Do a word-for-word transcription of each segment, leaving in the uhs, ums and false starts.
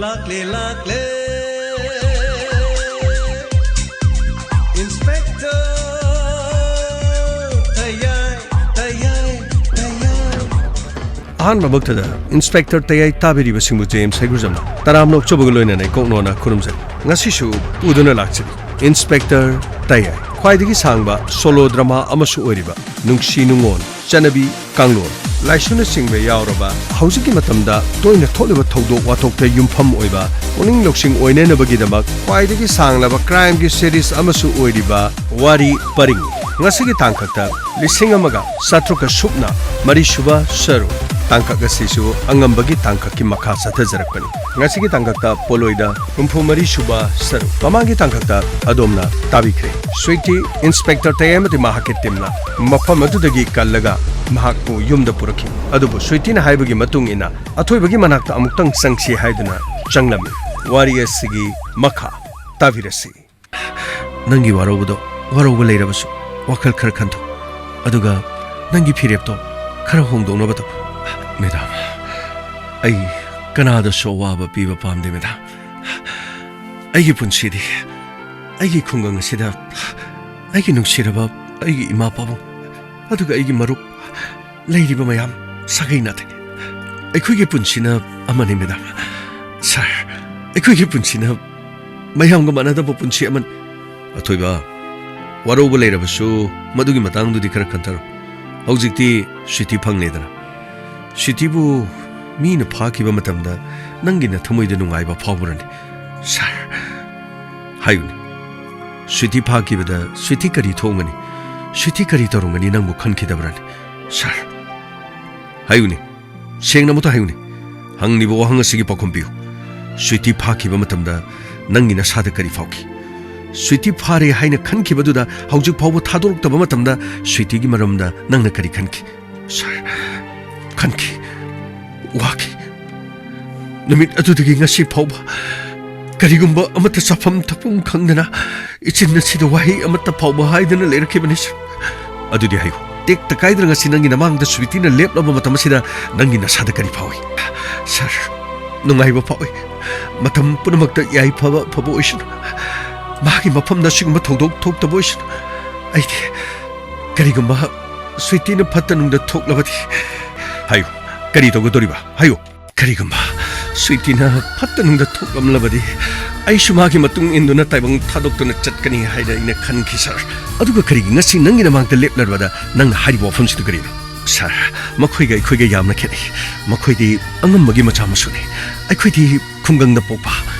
ꯂꯥꯛꯂꯦ, ꯂꯥꯛꯂꯦ, Inspector ꯇꯌꯥꯏ, ꯇꯌꯥꯏ, ꯇꯌꯥꯏ꯫ ꯑꯍꯥꯟꯕꯃꯛꯇꯗ Inspector ꯇꯌꯥꯏ ꯇꯥꯕꯤꯔꯤꯕꯁꯤꯡꯕꯨ James ꯍꯩꯒ꯭ꯔꯨꯖꯝꯅ ꯇꯔꯥꯝꯅ ꯑꯣꯛꯆꯕꯒ ꯂꯣꯏꯅꯅ ꯏꯀꯣꯛꯅꯣꯅ ꯈꯨꯔꯨꯝꯖꯔꯤ꯫ ꯉꯁꯤꯁꯨ ꯄꯨꯗꯨꯅ ꯂꯥꯛꯆꯔꯤ Inspector ꯇꯌꯥꯏ, ꯈ꯭ꯋꯥꯏꯗꯒꯤ ꯁꯥꯡꯕ ꯁꯣꯂꯣ ꯗ꯭ꯔꯃꯥ ꯑꯃꯁꯨ ꯑꯣꯏꯔꯤꯕ ꯅꯨꯡꯁꯤ ꯅꯨꯡꯉꯣꯜ, ꯆꯠꯅꯕꯤ, ꯀꯥꯡꯂꯣꯟ, ꯂꯥꯏꯁꯣꯟꯅꯆꯤꯡꯕ ꯌꯥꯎꯔꯕ ꯍꯧꯖꯤꯛꯀꯤ ꯃꯇꯝꯗ ꯇꯣꯏꯅ ꯊꯣꯛꯂꯤꯕ ꯊꯧꯗꯣꯛ ꯋꯥꯊꯣꯛꯇ ꯌꯨꯝꯐꯝ ꯑꯣꯏꯕ ꯄꯨꯛꯅꯤꯡ ꯂꯧꯁꯤꯡ ꯑꯣꯏꯅꯅꯕꯒꯤꯗꯃꯛ ꯈ꯭ꯋꯥꯏꯗꯒꯤ ꯁꯥꯡꯂꯕ ꯀ꯭ꯔꯥꯏꯝꯒꯤ ꯁꯦꯔꯤꯁ ꯑꯃꯁꯨ ꯑꯣꯏꯔꯤꯕ ꯋꯥꯔꯤ ꯄꯔꯤꯡ꯫ ꯉꯁꯤꯒꯤ ꯇꯥꯡꯀꯛꯇ ꯂꯤꯁꯤꯡ ꯑꯃꯒ ꯆꯥꯇ꯭ꯔꯨꯛꯀ ꯁꯨꯞꯅ ꯃꯔꯤꯁꯨꯕ ꯁꯔꯨꯛ꯫ ꯇꯥꯡꯀꯛ ꯑꯁꯤꯁꯨ ꯑꯉꯝꯕꯒꯤ ꯇꯥꯡꯀꯛꯀꯤ ꯃꯈꯥ ꯆꯠꯊꯖꯔꯛꯄꯅꯤ꯫ ꯉꯁꯤꯒꯤ ꯇꯥꯡꯀꯛꯇ ꯄꯣꯂꯣꯏꯗ ꯍꯨꯝꯐꯨ ꯃꯔꯤ ꯁꯨꯕ ꯁꯔꯨꯛ꯫ ꯃꯃꯥꯡꯒꯤ ꯇꯥꯡꯀꯛꯇ ꯑꯗꯣꯝꯅ ꯇꯥꯕꯤꯈ꯭ꯔꯦ꯫ ꯁ꯭ꯋꯤꯇꯤ, ꯏꯟꯁꯄꯦꯛꯇꯔ ꯇꯌꯥꯏ ꯑꯃꯗꯤ ꯃꯍꯥꯛꯀꯤ ꯇꯤꯝꯅ ꯃꯐꯝ ꯑꯗꯨꯗꯒꯤ ꯀꯜꯂꯒ ꯃꯍꯥꯛꯄꯨ ꯌꯨꯝꯗ ꯄꯨꯔꯛꯈꯤ꯫ ꯑꯗꯨꯕꯨ ꯁ꯭ꯋꯤꯇꯤꯅ ꯍꯥꯏꯕꯒꯤ ꯃꯇꯨꯡ ꯏꯟꯅ ꯑꯊꯣꯏꯕꯒꯤ ꯃꯅꯥꯛꯇ ꯑꯃꯨꯛꯇꯪ ꯆꯪꯁꯤ ꯍꯥꯏꯗꯨꯅ ꯆꯪꯂꯝꯃꯤ꯫ ꯋꯥꯔꯤ ꯑꯁꯤꯒꯤ ꯃꯈꯥ ꯇꯥꯕꯤꯔꯁꯤ꯫ ꯅꯪꯒꯤ ꯋꯥꯔꯧꯕꯗꯣ ꯋꯥꯔꯧꯕ ꯂꯩꯔꯕꯁꯨ ꯋꯥꯈꯜ ꯈꯔ ꯈꯟꯊꯧ꯫ ꯑꯗꯨꯒ ꯅꯪꯒꯤ ꯐꯤꯔꯦꯞꯇꯣ ꯈꯔ ꯍꯣꯡꯗꯣꯛꯅꯕ ꯇꯧ꯫ ꯃꯦꯗꯥꯝ, ꯑꯩ ꯀꯅꯥꯗꯁꯨ ꯑꯋꯥꯕ ꯄꯤꯕ ꯄꯥꯝꯗꯦ, ꯃꯦꯗꯥꯝ꯫ ꯑꯩꯒꯤ ꯄꯨꯟꯁꯤꯗꯤ ꯑꯩꯒꯤ ꯈꯨꯡꯒꯪ ꯑꯁꯤꯗ ꯑꯩꯒꯤ ꯅꯨꯡꯁꯤꯔꯕ ꯑꯩꯒꯤ ꯏꯃꯥ ꯄꯥꯕꯨꯡ ꯑꯗꯨꯒ ꯑꯩꯒꯤ ꯃꯔꯨꯞ ꯂꯩꯔꯤꯕ ꯃꯌꯥꯝ ꯁꯥꯒꯩ ꯅꯥꯇꯩ꯫ ꯑꯩꯈꯣꯏꯒꯤ ꯄꯨꯟꯁꯤꯅ ꯑꯃꯅꯤ, ꯃꯦꯗꯥꯝ꯫ ꯁꯥꯔ, ꯑꯩꯈꯣꯏꯒꯤ ꯄꯨꯟꯁꯤꯅ ꯃꯌꯥꯝꯒ ꯃꯥꯟꯅꯗꯕ ꯄꯨꯟꯁꯤ ꯑꯃꯅꯤ꯫ ꯑꯊꯣꯏꯕ, ꯋꯥꯔꯧꯕ ꯂꯩꯔꯕꯁꯨ ꯃꯗꯨꯒꯤ ꯃꯇꯥꯡꯗꯨꯗꯤ ꯈꯔ ꯈꯟꯊꯔꯣ꯫ ꯍꯧꯖꯤꯛꯇꯤ ꯁ꯭ꯋꯤꯇꯤ ꯐꯪꯂꯦꯗꯅ꯫ ꯁ꯭ꯋꯤꯇꯤꯕꯨ ꯃꯤꯅ ꯐꯥꯈꯤꯕ ꯃꯇꯝꯗ ꯅꯪꯒꯤ ꯅꯊꯃꯣꯏꯗ ꯅꯨꯡꯉꯥꯏꯕ ꯐꯥꯎꯕ꯭ꯔꯅꯦ? ꯁꯥꯔ, ꯍꯥꯏꯌꯨꯅꯦ꯫ ꯁ꯭ꯋꯤꯇꯤ ꯐꯥꯈꯤꯕꯗ ꯁ꯭ꯋꯤꯇꯤ ꯀꯔꯤ ꯊꯣꯛꯂꯝꯒꯅꯤ? ꯁ꯭ꯋꯤꯇꯤ ꯀꯔꯤ ꯇꯧꯔꯝꯒꯅꯤ ꯅꯪꯕꯨ ꯈꯟꯈꯤꯗꯕ꯭ꯔꯅꯦ? ꯁꯥꯔ, ꯍꯥꯏꯌꯨꯅꯦ꯫ ꯁꯦꯡꯅ ꯑꯃꯨꯛꯇ ꯍꯥꯏꯌꯨꯅꯦ꯫ ꯍꯪꯂꯤꯕ ꯋꯥꯍꯪ ꯑꯁꯤꯒꯤ ꯄꯥꯎꯈꯨꯝ ꯄꯤꯌꯨ꯫ ꯁ꯭ꯋꯤꯇꯤ ꯐꯥꯈꯤꯕ ꯃꯇꯝꯗ ꯅꯪꯒꯤ ꯅꯁꯥꯗ ꯀꯔꯤ ꯐꯥꯎꯈꯤ? ꯁ꯭ꯋꯤꯇꯤ ꯐꯥꯔꯦ ꯍꯥꯏꯅ ꯈꯟꯈꯤꯕꯗꯨꯗ ꯍꯧꯖꯤꯛ ꯐꯥꯎꯕ ꯊꯥꯗꯣꯔꯛꯇꯕ ꯃꯇꯝꯗ ꯁ꯭ꯋꯤꯇꯤꯒꯤ ꯃꯔꯝꯗ ꯅꯪꯅ ꯀꯔꯤ ꯈꯟꯈꯤ? ꯁꯥꯔ, ꯈꯟꯈꯤ, ꯋꯥꯈꯤ꯫ ꯅꯨꯃꯤꯠ ꯑꯗꯨꯗꯒꯤ ꯉꯁꯤ ꯐꯥꯎꯕ ꯀꯔꯤꯒꯨꯝꯕ ꯑꯃꯠꯇ ꯆꯥꯐꯝ ꯊꯛꯐꯝ ꯈꯪꯗꯅ ꯏꯆꯤꯟ ꯑꯁꯤꯗ ꯋꯥꯍꯩ ꯑꯃꯠꯇ ꯐꯥꯎꯕ ꯍꯥꯏꯗꯅ ꯂꯩꯔꯛꯈꯤꯕꯅꯤ, ꯁꯥꯔ꯫ ꯑꯗꯨꯗꯤ ꯍꯥꯏꯌꯨ, ꯇꯦꯛꯇ ꯀꯥꯏꯗꯅ ꯉꯁꯤ ꯅꯪꯒꯤ ꯅꯃꯥꯡꯗ ꯁ꯭ꯋꯤꯇꯤꯅ ꯂꯦꯞꯂꯕ ꯃꯇꯝ ꯑꯁꯤꯗ ꯅꯪꯒꯤ ꯅꯁꯥꯗ ꯀꯔꯤ ꯐꯥꯎꯏ? ꯁꯥꯔ, ꯅꯨꯡꯉꯥꯏꯕ ꯐꯥꯎꯏ꯫ ꯃꯇꯝ ꯄꯨꯝꯅꯃꯛꯇ ꯌꯥꯏꯐꯕ ꯑꯐꯕ ꯑꯣꯏꯁꯅꯨ꯫ ꯃꯍꯥꯛꯀꯤ ꯃꯐꯝꯗ ꯑꯁꯤꯒꯨꯝꯕ ꯊꯧꯗꯣꯛ ꯊꯣꯛꯇꯕ ꯑꯣꯏꯁꯅꯨ꯫ ꯑꯩꯗꯤ ꯀꯔꯤꯒꯨꯝꯕ ꯁ꯭ꯋꯤꯇꯤꯅ ꯐꯠꯇ ꯅꯨꯡꯗ ꯊꯣꯛꯂꯕꯗꯤ꯫ ꯍꯥꯏꯌꯨ, ꯀꯔꯤ ꯇꯧꯒꯗꯧꯔꯤꯕ? ꯍꯥꯏꯌꯨ꯫ ꯀꯔꯤꯒꯨꯝꯕ ꯁ꯭ꯋꯤꯇꯤꯅ ꯐꯠꯇ ꯅꯨꯡꯗ ꯊꯣꯛꯂꯝꯂꯕꯗꯤ, ꯑꯩꯁꯨ ꯃꯥꯒꯤ ꯃꯇꯨꯡ ꯏꯟꯗꯨꯅ ꯇꯥꯏꯕꯪ ꯊꯥꯗꯣꯛꯇꯨꯅ ꯆꯠꯀꯅꯤ ꯍꯥꯏꯅ ꯑꯩꯅ ꯈꯟꯈꯤ, ꯁꯥꯔ꯫ ꯑꯗꯨꯒ ꯀꯔꯤꯒꯤ ꯉꯁꯤ ꯅꯪꯒꯤ ꯅꯃꯥꯡꯗ ꯂꯦꯞꯂꯔꯕꯗ ꯅꯪꯅ ꯍꯥꯏꯔꯤꯕ ꯋꯥꯐꯝꯁꯤꯗ ꯀꯔꯤꯅꯣ? ꯁꯥꯔ, ꯃꯈꯣꯏꯒ ꯑꯩꯈꯣꯏꯒ ꯌꯥꯝꯅ ꯈꯦꯠꯅꯩ꯫ ꯃꯈꯣꯏꯗꯤ ꯑꯉꯝꯕꯒꯤ ꯃꯆꯥ ꯃꯁꯨꯅꯤ꯫ ꯑꯩꯈꯣꯏꯗꯤ ꯈꯨꯡꯒꯪꯗ ꯄꯣꯛꯄ,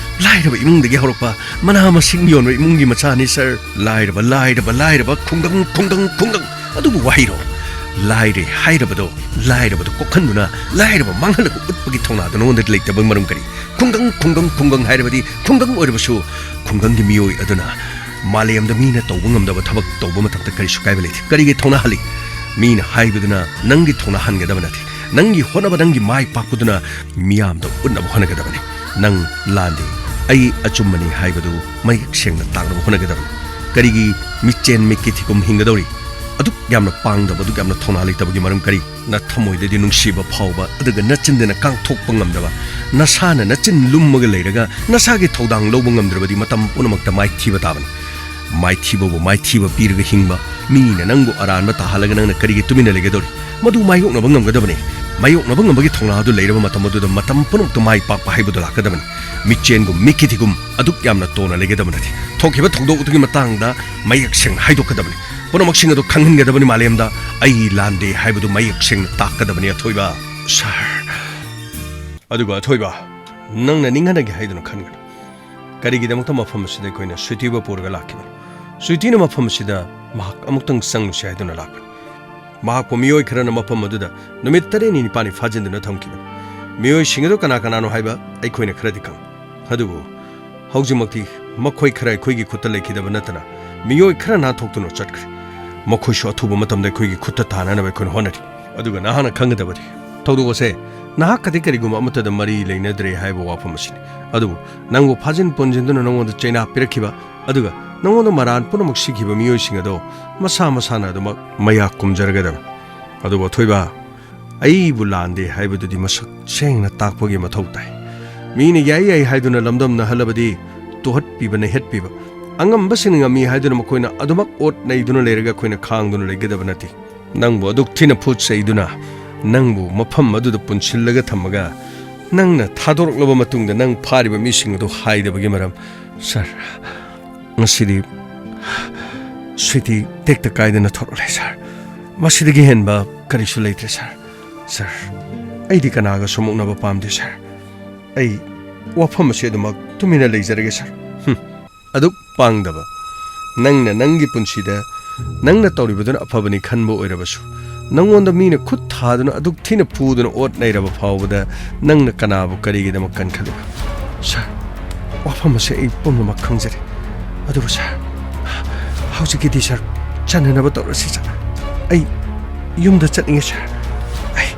ꯂꯥꯏꯔꯕ ꯏꯃꯨꯡꯗꯒꯤ ꯍꯧꯔꯛꯄ, ꯃꯅꯥ ꯃꯁꯤꯡ ꯌꯣꯟꯕ ꯏꯃꯨꯡꯒꯤ ꯃꯆꯥꯅꯤ, ꯁꯥꯔ꯫ ꯂꯥꯏꯔꯕ, ꯂꯥꯏꯔꯕ, ꯂꯥꯏꯔꯕ, ꯈꯨꯡꯒꯪ, ꯈꯨꯡꯒꯪ, ꯈꯨꯡꯒꯪ꯫ ꯑꯗꯨꯕꯨ ꯋꯥꯍꯩꯔꯣ? ꯂꯥꯏꯔꯦ ꯍꯥꯏꯔꯕꯗꯣ, ꯂꯥꯏꯔꯕꯗꯣ ꯀꯣꯛꯍꯟꯗꯨꯅ ꯂꯥꯏꯔꯕ ꯃꯥꯡꯍꯜꯂꯒ ꯎꯠꯄꯒꯤ ꯊꯧꯅꯥꯗꯣ ꯅꯉꯣꯟꯗ ꯂꯩꯇꯕꯒꯤ ꯃꯔꯝ ꯀꯔꯤ? ꯈꯨꯡꯒꯪ, ꯈꯨꯡꯒꯪ, ꯈꯨꯡꯒꯪ ꯍꯥꯏꯔꯕꯗꯤ ꯈꯨꯡꯒꯪ ꯑꯣꯏꯔꯕꯁꯨ ꯈꯨꯡꯒꯪꯒꯤ ꯃꯤꯑꯣꯏ ꯑꯗꯨꯅ ꯃꯥꯂꯦꯝꯗ ꯃꯤꯅ ꯇꯧꯕ ꯉꯝꯗꯕ ꯊꯕꯛ ꯇꯧꯕ ꯃꯇꯝꯗ ꯀꯔꯤꯁꯨ ꯀꯥꯏꯕ ꯂꯩꯇꯦ꯫ ꯀꯔꯤꯒꯤ ꯊꯧꯅꯥ ꯍꯜꯂꯤ? ꯃꯤꯅ ꯍꯥꯏꯕꯗꯨꯅ ꯅꯪꯒꯤ ꯊꯧꯅꯥ ꯍꯟꯒꯗꯕ ꯅꯠꯇꯦ꯫ ꯅꯪꯒꯤ ꯍꯣꯠꯅꯕ, ꯅꯪꯒꯤ ꯃꯥꯏ ꯄꯥꯛꯄꯗꯨꯅ ꯃꯤꯌꯥꯝꯗ ꯎꯠꯅꯕ ꯍꯣꯠꯅꯒꯗꯕꯅꯤ꯫ ꯅꯪ ꯂꯥꯟꯗꯦ, ꯑꯩ ꯑꯆꯨꯝꯕꯅꯤ ꯍꯥꯏꯕꯗꯨ ꯃꯌꯦꯛ ꯁꯦꯡꯅ ꯇꯥꯛꯅꯕ ꯍꯣꯠꯅꯒꯗꯕꯅꯤ꯫ ꯀꯔꯤꯒꯤ ꯃꯤꯠꯆꯦꯟ ꯃꯤꯠꯀꯤ ꯊꯤꯀꯨꯝ ꯍꯤꯡꯒꯗꯧꯔꯤ? ꯑꯗꯨꯛ ꯌꯥꯝꯅ ꯄꯥꯡꯗꯕ, ꯑꯗꯨꯛ ꯌꯥꯝꯅ ꯊꯧꯅꯥ ꯂꯩꯇꯕꯒꯤ ꯃꯔꯝ ꯀꯔꯤ? ꯅꯊꯃꯣꯏꯗꯗꯤ ꯅꯨꯡꯁꯤꯕ ꯐꯥꯎꯕ, ꯑꯗꯨꯒ ꯅꯆꯤꯟꯗꯅ ꯀꯥꯡꯊꯣꯛꯄ ꯉꯝꯗꯕ, ꯅꯁꯥꯅ ꯅꯆꯤꯟ ꯂꯨꯝꯃꯒ ꯂꯩꯔꯒ ꯅꯁꯥꯒꯤ ꯊꯧꯗꯥꯡ ꯂꯧꯕ ꯉꯝꯗ꯭ꯔꯕꯗꯤ ꯃꯇꯝ ꯄꯨꯝꯅꯃꯛꯇ ꯃꯥꯏꯊꯤꯕ ꯇꯥꯕꯅꯤ꯫ ꯃꯥꯏꯊꯤꯕꯕꯨ ꯃꯥꯏꯊꯤꯕ ꯄꯤꯔꯒ ꯍꯤꯡꯕ, ꯃꯤꯅ ꯅꯪꯕꯨ ꯑꯔꯥꯟꯕ ꯇꯥꯍꯜꯂꯒ ꯅꯪꯅ ꯀꯔꯤꯒꯤ ꯇꯨꯃꯤꯟꯅ ꯂꯩꯒꯗꯧꯔꯤ? ꯃꯗꯨ ꯃꯥꯌꯣꯛꯅꯕ ꯉꯝꯒꯗꯕꯅꯤ꯫ ꯃꯥꯌꯣꯛꯅꯕ ꯉꯝꯕꯒꯤ ꯊꯧꯅꯥ ꯑꯗꯨ ꯂꯩꯔꯕ ꯃꯇꯝ ꯑꯗꯨꯗ ꯃꯇꯝ ꯄꯨꯝꯅꯃꯛꯇ ꯃꯥꯏ ꯄꯥꯛꯄ ꯍꯥꯏꯕꯗꯨ ꯂꯥꯛꯀꯗꯕꯅꯤ꯫ ꯃꯤꯠꯆꯦꯟꯒꯨꯝ ꯃꯤꯠꯀꯤꯗꯤꯒꯨꯝ ꯑꯗꯨꯛ ꯌꯥꯝꯅ ꯇꯣꯟꯅ ꯂꯩꯒꯗꯕ ꯅꯠꯇꯦ꯫ ꯊꯣꯛꯈꯤꯕ ꯊꯧꯗꯣꯛ ꯑꯗꯨꯒꯤ ꯃꯇꯥꯡꯗ ꯃꯌꯦꯛ ꯁꯦꯡꯅ ꯍꯥꯏꯗꯣꯛꯀꯗꯕꯅꯤ꯫ ꯄꯨꯝꯅꯃꯛꯁꯤꯡ ꯑꯗꯨ ꯈꯪꯍꯟꯒꯗꯕꯅꯤ ꯃꯥꯂꯦꯝꯗ꯫ ꯑꯩ ꯂꯥꯟꯗꯦ ꯍꯥꯏꯕꯗꯨ ꯃꯌꯦꯛ ꯁꯦꯡꯅ ꯇꯥꯛꯀꯗꯕꯅꯤ, ꯑꯊꯣꯏꯕ꯫ ꯁꯥꯔ꯫ ꯑꯗꯨꯒ ꯑꯊꯣꯏꯕ, ꯅꯪꯅ ꯅꯤꯡꯍꯟꯅꯒꯦ ꯍꯥꯏꯗꯨꯅ ꯈꯟꯒꯅꯨ꯫ ꯀꯔꯤꯒꯤꯗꯃꯛꯇ ꯃꯐꯝ ꯑꯁꯤꯗ ꯑꯩꯈꯣꯏꯅ ꯁ꯭ꯋꯤꯇꯤꯕꯨ ꯄꯨꯔꯒ ꯂꯥꯛꯈꯤꯕꯅꯣ? ꯁ꯭ꯋꯤꯇꯤꯅ ꯃꯐꯝ ꯑꯁꯤꯗ ꯃꯍꯥꯛ ꯑꯃꯨꯛꯇꯪ ꯆꯪꯂꯨꯁꯤ ꯍꯥꯏꯗꯨꯅ ꯂꯥꯛꯄꯅꯤ꯫ ꯃꯍꯥꯛꯄꯨ ꯃꯤꯑꯣꯏ ꯈꯔꯅ ꯃꯐꯝ ꯑꯗꯨꯗ ꯅꯨꯃꯤꯠ ꯇꯔꯦꯠꯅꯤ ꯅꯤꯄꯥꯜꯅꯤ ꯐꯥꯖꯤꯟꯗꯨꯅ ꯊꯝꯈꯤꯕꯅꯤ꯫ ꯃꯤꯑꯣꯏꯁꯤꯡ ꯑꯗꯨ ꯀꯅꯥ ꯀꯅꯥꯅꯣ ꯍꯥꯏꯕ ꯑꯩꯈꯣꯏꯅ ꯈꯔꯗꯤ ꯈꯪꯏ꯫ ꯑꯗꯨꯕꯨ ꯍꯧꯖꯤꯛꯃꯛꯇꯤ ꯃꯈꯣꯏ ꯈꯔ ꯑꯩꯈꯣꯏꯒꯤ ꯈꯨꯠꯇ ꯂꯩꯈꯤꯗꯕ ꯅꯠꯇꯅ ꯃꯤꯑꯣꯏ ꯈꯔ ꯅꯥꯟꯊꯣꯛꯇꯨꯅ ꯆꯠꯈ꯭ꯔꯦ꯫ ꯃꯈꯣꯏꯁꯨ ꯑꯊꯨꯕ ꯃꯇꯝꯗ ꯑꯩꯈꯣꯏꯒꯤ ꯈꯨꯠꯇ ꯇꯥꯅꯅꯕ ꯑꯩꯈꯣꯏꯅ ꯍꯣꯠꯅꯔꯤ꯫ ꯑꯗꯨꯒ ꯅꯍꯥꯛꯅ ꯈꯪꯒꯗꯕꯗꯤ, ꯊꯧꯗꯣꯛ ꯑꯁꯦ ꯅꯍꯥꯛꯀꯗꯤ ꯀꯔꯤꯒꯨꯝꯕ ꯑꯃꯠꯇꯗ ꯃꯔꯤ ꯂꯩꯅꯗ꯭ꯔꯦ ꯍꯥꯏꯕ ꯋꯥꯐꯝ ꯑꯁꯤꯅꯤ꯫ ꯑꯗꯨꯕꯨ ꯅꯪꯕꯨ ꯐꯥꯖꯤꯟ ꯄꯨꯟꯁꯤꯟꯗꯨꯅ ꯅꯉꯣꯟꯗ ꯆꯩꯅꯥ ꯄꯤꯔꯛꯈꯤꯕ, ꯑꯗꯨꯒ ꯅꯉꯣꯟꯗ ꯃꯔꯥꯟ ꯄꯨꯝꯅꯃꯛ ꯁꯤꯈꯤꯕ ꯃꯤꯑꯣꯏꯁꯤꯡ ꯑꯗꯣ ꯃꯁꯥ ꯃꯁꯥꯅ ꯑꯗꯨꯃꯛ ꯃꯌꯥ ꯀꯨꯝꯖꯔꯒꯗꯕꯅꯤ꯫ ꯑꯗꯨꯕꯨ ꯑꯊꯣꯏꯕ, ꯑꯩꯕꯨ ꯂꯥꯟꯗꯦ ꯍꯥꯏꯕꯗꯨꯗꯤ ꯃꯁꯛ ꯁꯦꯡꯅ ꯇꯥꯛꯄꯒꯤ ꯃꯊꯧ ꯇꯥꯏ꯫ ꯃꯤꯅ ꯌꯥꯏ ꯌꯥꯏ ꯍꯥꯏꯗꯨꯅ ꯂꯝꯗꯝꯅꯍꯜꯂꯕꯗꯤ ꯇꯨꯍꯠꯄꯤꯕ ꯅꯩꯍꯠꯄꯤꯕ꯫ ꯑꯉꯝꯕꯁꯤꯡꯅ ꯉꯝꯃꯤ ꯍꯥꯏꯗꯨꯅ ꯃꯈꯣꯏꯅ ꯑꯗꯨꯃꯛ ꯑꯣꯠ ꯅꯩꯗꯨꯅ ꯂꯩꯔꯒ ꯑꯩꯈꯣꯏꯅ ꯈꯥꯡꯗꯨꯅ ꯂꯩꯒꯗꯕ ꯅꯠꯇꯦ꯫ ꯅꯪꯕꯨ ꯑꯗꯨꯛ ꯊꯤꯅ ꯐꯨꯠ ꯆꯩꯗꯨꯅ, ꯅꯪꯕꯨ ꯃꯐꯝ ꯑꯗꯨꯗ ꯄꯨꯟꯁꯤꯜꯂꯒ ꯊꯝꯃꯒ, ꯅꯪꯅ ꯊꯥꯗꯣꯔꯛꯂꯕ ꯃꯇꯨꯡꯗ ꯅꯪ ꯐꯥꯔꯤꯕ ꯃꯤꯁꯤꯡ ꯑꯗꯨ ꯍꯥꯏꯗꯕꯒꯤ ꯃꯔꯝ, ꯁꯥꯔ, ꯉꯁꯤꯗꯤ ꯁ꯭ꯋꯤꯇꯤ ꯇꯦꯛꯇ ꯀꯥꯏꯗꯅ ꯊꯣꯔꯛꯂꯦ, ꯁꯥꯔ꯫ ꯃꯁꯤꯗꯒꯤ ꯍꯦꯟꯕ ꯀꯔꯤꯁꯨ ꯂꯩꯇ꯭ꯔꯦ, ꯁꯥꯔ꯫ ꯁꯥꯔ, ꯑꯩꯗꯤ ꯀꯅꯥꯒꯁꯨ ꯃꯨꯛꯅꯕ ꯄꯥꯝꯗꯦ, ꯁꯥꯔ꯫ ꯑꯩ ꯋꯥꯐꯝ ꯑꯁꯤ ꯑꯗꯨꯃꯛ ꯇꯨꯃꯤꯟꯅ ꯂꯩꯖꯔꯒꯦ, ꯁꯥꯔ꯫ ꯍꯨꯝ, ꯑꯗꯨꯛ ꯄꯥꯡꯗꯕ꯫ ꯅꯪꯅ ꯅꯪꯒꯤ ꯄꯨꯟꯁꯤꯗ ꯅꯪꯅ ꯇꯧꯔꯤꯕꯗꯨꯅ ꯑꯐꯕꯅꯤ ꯈꯟꯕ ꯑꯣꯏꯔꯕꯁꯨ, ꯅꯪꯉꯣꯟꯗ ꯃꯤꯅ ꯈꯨꯠ ꯊꯥꯗꯨꯅ ꯑꯗꯨꯛ ꯊꯤꯅ ꯐꯨꯗꯨꯅ ꯑꯣꯠ ꯅꯩꯔꯕ ꯐꯥꯎꯕꯗ ꯅꯪꯅ ꯀꯅꯥꯕꯨ ꯀꯔꯤꯒꯤꯗꯃꯛ ꯀꯟꯈꯠꯂꯤꯕ? ꯁꯥꯔ, ꯋꯥꯐꯝ ꯑꯁꯦ ꯑꯩ ꯄꯨꯝꯅꯃꯛ ꯈꯪꯖꯔꯦ꯫ ꯑꯗꯨꯕꯨ ꯁꯥꯔ, ꯍꯧꯖꯤꯛꯀꯤꯗꯤ ꯁꯥꯔ, ꯆꯠꯅꯅꯕ ꯇꯧꯔꯁꯤ ꯁꯥꯔ꯫ ꯑꯩ ꯌꯨꯝꯗ ꯆꯠꯅꯤꯡꯉꯦ ꯁꯥꯔ꯫ ꯑꯩ,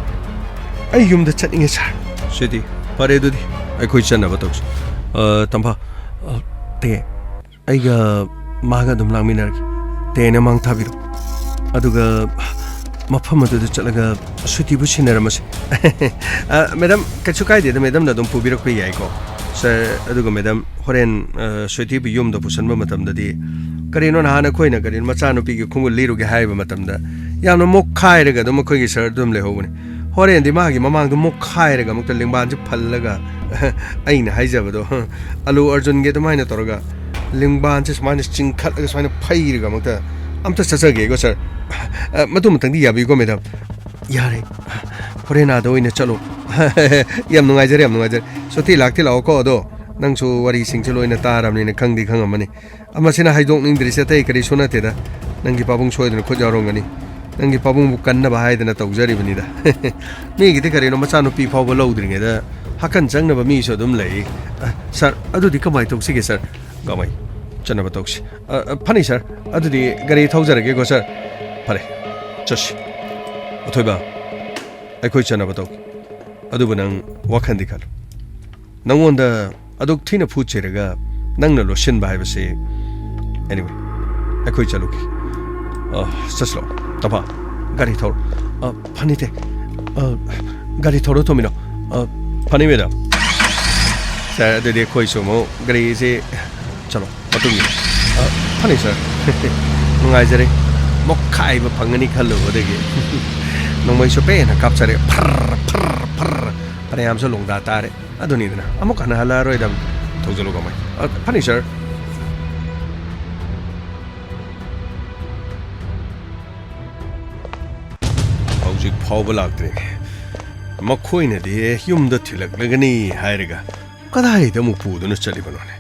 ꯑꯩ ꯌꯨꯝꯗ ꯆꯠꯅꯤꯡꯉꯦ ꯁꯥꯔ꯫ ꯁ꯭ꯋꯤꯇꯤ, ꯐꯔꯦ ꯑꯗꯨꯗꯤ ꯑꯩꯈꯣꯏ ꯆꯠꯅꯕ ꯇꯧꯁꯤ꯫ ꯑ, ꯇꯝꯐꯥ, ꯑ, ꯇꯦ, ꯑꯩꯒ ꯃꯥꯒ ꯑꯗꯨꯝ ꯂꯥꯡꯃꯤꯟꯅꯔꯒꯦ꯫ ꯇꯦꯅ ꯃꯥꯡ ꯊꯥꯕꯤꯔꯣ꯫ ꯑꯗꯨꯒ ꯃꯐꯝ ꯑꯗꯨꯗ ꯆꯠꯂꯒ ꯁ꯭ꯋꯤꯇꯤꯕꯨ ꯁꯤꯟꯅꯔꯝꯃꯁꯦ꯫ ꯑ, ꯃꯦꯗꯥꯝ, ꯀꯩꯁꯨ ꯀꯥꯏꯗꯦꯗ, ꯃꯦꯗꯥꯝꯅ ꯑꯗꯨꯝ ꯄꯨꯕꯤꯔꯛꯄ ꯌꯥꯏꯀꯣ꯫ ꯁꯥꯔ, ꯑꯗꯨꯒ ꯃꯦꯗꯥꯝ, ꯍꯣꯔꯦꯟ, ꯑ, ꯁ꯭ꯋꯤꯇꯤꯕꯨ ꯌꯨꯝꯗ ꯄꯨꯁꯟꯕ ꯃꯇꯝꯗꯗꯤ ꯀꯔꯤꯅꯣ, ꯅꯍꯥꯟ ꯑꯩꯈꯣꯏꯅ ꯀꯔꯤꯅꯣ ꯃꯆꯥꯅꯨꯄꯤꯒꯤ ꯈꯣꯡꯒꯨꯜ ꯂꯤꯔꯨꯒꯦ ꯍꯥꯏꯕ ꯃꯇꯝꯗ ꯌꯥꯝꯅ ꯃꯣꯛꯈꯥꯏꯔꯒ ꯑꯗꯨꯝ ꯑꯩꯈꯣꯏꯒꯤ ꯁꯥꯔ ꯑꯗꯨꯝ ꯂꯩꯍꯧꯕꯅꯤ꯫ ꯍꯣꯔꯦꯟꯗꯤ ꯃꯥꯒꯤ ꯃꯃꯥꯡꯗ ꯃꯣꯛꯈꯥꯏꯔꯒ ꯑꯃꯨꯛꯇ ꯂꯤꯡꯕꯥꯟꯁꯦ ꯐꯜꯂꯒ ꯑꯩꯅ ꯍꯥꯏꯖꯕꯗꯣ, ꯑꯂꯨ ꯑꯔꯖꯨꯟꯒꯤ ꯑꯗꯨꯃꯥꯏꯅ ꯇꯧꯔꯒ ꯂꯤꯡꯕꯥꯟꯁꯦ ꯁꯨꯃꯥꯏꯅ ꯆꯤꯡꯈꯠꯂꯒ ꯁꯨꯃꯥꯏꯅ ꯐꯩꯔꯒ ꯑꯃꯨꯛꯇ ꯑꯝꯇ ꯆꯠꯆꯒꯦꯀꯣ ꯁꯥꯔ꯫ ꯑ, ꯃꯇꯨꯡ ꯃꯊꯪꯗꯤ ꯌꯥꯕꯤꯀꯣ ꯃꯦꯗꯥꯝ꯫ ꯌꯥꯔꯦ, ꯍꯣꯔꯦꯟ ꯑꯥꯗ ꯑꯣꯏꯅ ꯆꯠꯂꯣ꯫ ꯌꯥꯝ ꯅꯨꯡꯉꯥꯏꯖꯔꯦ, ꯌꯥꯝ ꯅꯨꯡꯉꯥꯏꯖꯔꯦ꯫ ꯁꯨꯇꯤ ꯂꯥꯛꯇꯤ ꯂꯥꯛꯑꯣꯀꯣ꯫ ꯑꯗꯣ ꯅꯪꯁꯨ ꯋꯥꯔꯤꯁꯤꯡꯁꯦ ꯂꯣꯏꯅ ꯇꯥꯔꯕꯅꯤꯅ ꯈꯪꯗꯤ ꯈꯪꯉꯝꯃꯅꯤ꯫ ꯃꯁꯤꯅ ꯍꯥꯏꯗꯣꯛꯅꯤꯡꯗ꯭ꯔꯤꯁꯦ ꯑꯇꯩ ꯀꯔꯤꯁꯨ ꯅꯠꯇꯦꯗ꯫ ꯅꯪꯒꯤ ꯄꯥꯕꯨꯡ ꯁꯣꯏꯗꯅ ꯈꯨꯠ ꯌꯥꯎꯔꯝꯒꯅꯤ꯫ ꯅꯪꯒꯤ ꯄꯥꯕꯨꯡꯕꯨ ꯀꯟꯅꯕ ꯍꯥꯏꯗꯅ ꯇꯧꯖꯔꯤꯕꯅꯤꯗ꯫ ꯃꯤꯒꯤꯗꯤ ꯀꯔꯤꯅꯣ, ꯃꯆꯥꯅꯨꯄꯤ ꯐꯥꯎꯕ ꯂꯧꯗ꯭ꯔꯤꯉꯩꯗ ꯍꯥꯀꯟ ꯆꯪꯅꯕ ꯃꯤꯁꯨ ꯑꯗꯨꯝ ꯂꯩ꯫ ꯑ, ꯁꯥꯔ, ꯑꯗꯨꯗꯤ ꯀꯃꯥꯏꯅ ꯇꯧꯁꯤꯒꯦ, ꯁꯥꯔ? ꯀꯃꯥꯏ? ꯆꯠꯅꯕ ꯇꯧꯁꯤ꯫ ꯑ, ꯑ, ꯐꯅꯤ, ꯁꯥꯔ꯫ ꯑꯗꯨꯗꯤ ꯒꯥꯔꯤ ꯊꯧꯖꯔꯒꯦꯀꯣ, ꯁꯥꯔ꯫ ꯐꯔꯦ, ꯆꯠꯁꯤ꯫ ꯑꯊꯣꯏꯕ, ꯑꯩꯈꯣꯏ ꯆꯠꯅꯕ ꯇꯧꯒꯦ꯫ ꯑꯗꯨꯕꯨ ꯅꯪ ꯋꯥꯈꯟꯗꯤ ꯈꯜꯂꯨ꯫ ꯅꯪꯉꯣꯟꯗ ꯑꯗꯨꯛ ꯊꯤꯅ ꯐꯨ ꯆꯩꯔꯒ ꯅꯪꯅ ꯂꯣꯠꯁꯤꯟꯕ ꯍꯥꯏꯕꯁꯤ, anyway, ꯑꯩꯈꯣꯏ ꯆꯠꯂꯨꯒꯦ꯫ ꯑ, ꯆꯠꯁꯤꯂꯣ꯫ ꯇꯝꯐꯥ, ꯒꯥꯔꯤ ꯊꯧꯔꯣ꯫ ꯑ, ꯐꯅꯤꯇꯦ꯫ ꯑ, ꯒꯥꯔꯤ ꯊꯧꯔꯣ, ꯊꯣꯝꯃꯤꯅꯣ꯫ ꯑ, ꯐꯅꯤ, ꯃꯦꯗꯥꯝ꯫ ꯁꯥꯔ, ꯑꯗꯨꯗꯤ ꯑꯩꯈꯣꯏꯁꯨ ꯑꯃꯨꯛ ꯒꯥꯔꯤꯁꯤ, ꯆꯠꯂꯣ, ꯃꯇꯨꯡ ꯏꯜꯂꯣ꯫ ꯑ, ꯐꯅꯤ, ꯁꯥꯔ꯫ ꯅꯨꯡꯉꯥꯏꯖꯔꯦ꯫ ꯃꯣꯛꯈꯥꯏꯕ ꯐꯪꯒꯅꯤ ꯈꯜꯂꯨꯕꯗꯒꯤ ꯅꯣꯡꯃꯩꯁꯨ ꯄꯦꯟꯅ ꯀꯥꯞꯆꯔꯦ꯫ ꯐꯔ, ꯐꯔ, ꯐꯔ꯫ ꯐꯅꯌꯥꯝꯁꯨ ꯂꯣꯡꯗꯥ ꯇꯥꯔꯦ꯫ ꯑꯗꯨꯅꯤꯗꯅ, ꯑꯃꯨꯛ ꯍꯟꯅ ꯍꯜꯂꯛꯑꯔꯣꯏꯗꯕꯅꯤ꯫ ꯊꯧꯖꯤꯜꯂꯨ, ꯀꯃꯥꯏ꯫ ꯑ, ꯐꯅꯤ, ꯁꯥꯔ꯫ ꯍꯧꯖꯤꯛ ꯐꯥꯎꯕ ꯂꯥꯛꯇ꯭ꯔꯤ꯫ ꯃꯈꯣꯏꯅꯗꯤ ꯌꯨꯝꯗ ꯊꯤꯜꯂꯛꯂꯒꯅꯤ ꯍꯥꯏꯔꯒ ꯀꯗꯥꯏꯗ ꯑꯃꯨꯛ ꯄꯨꯗꯨꯅ ꯆꯠꯂꯤꯕꯅꯣꯅꯦ?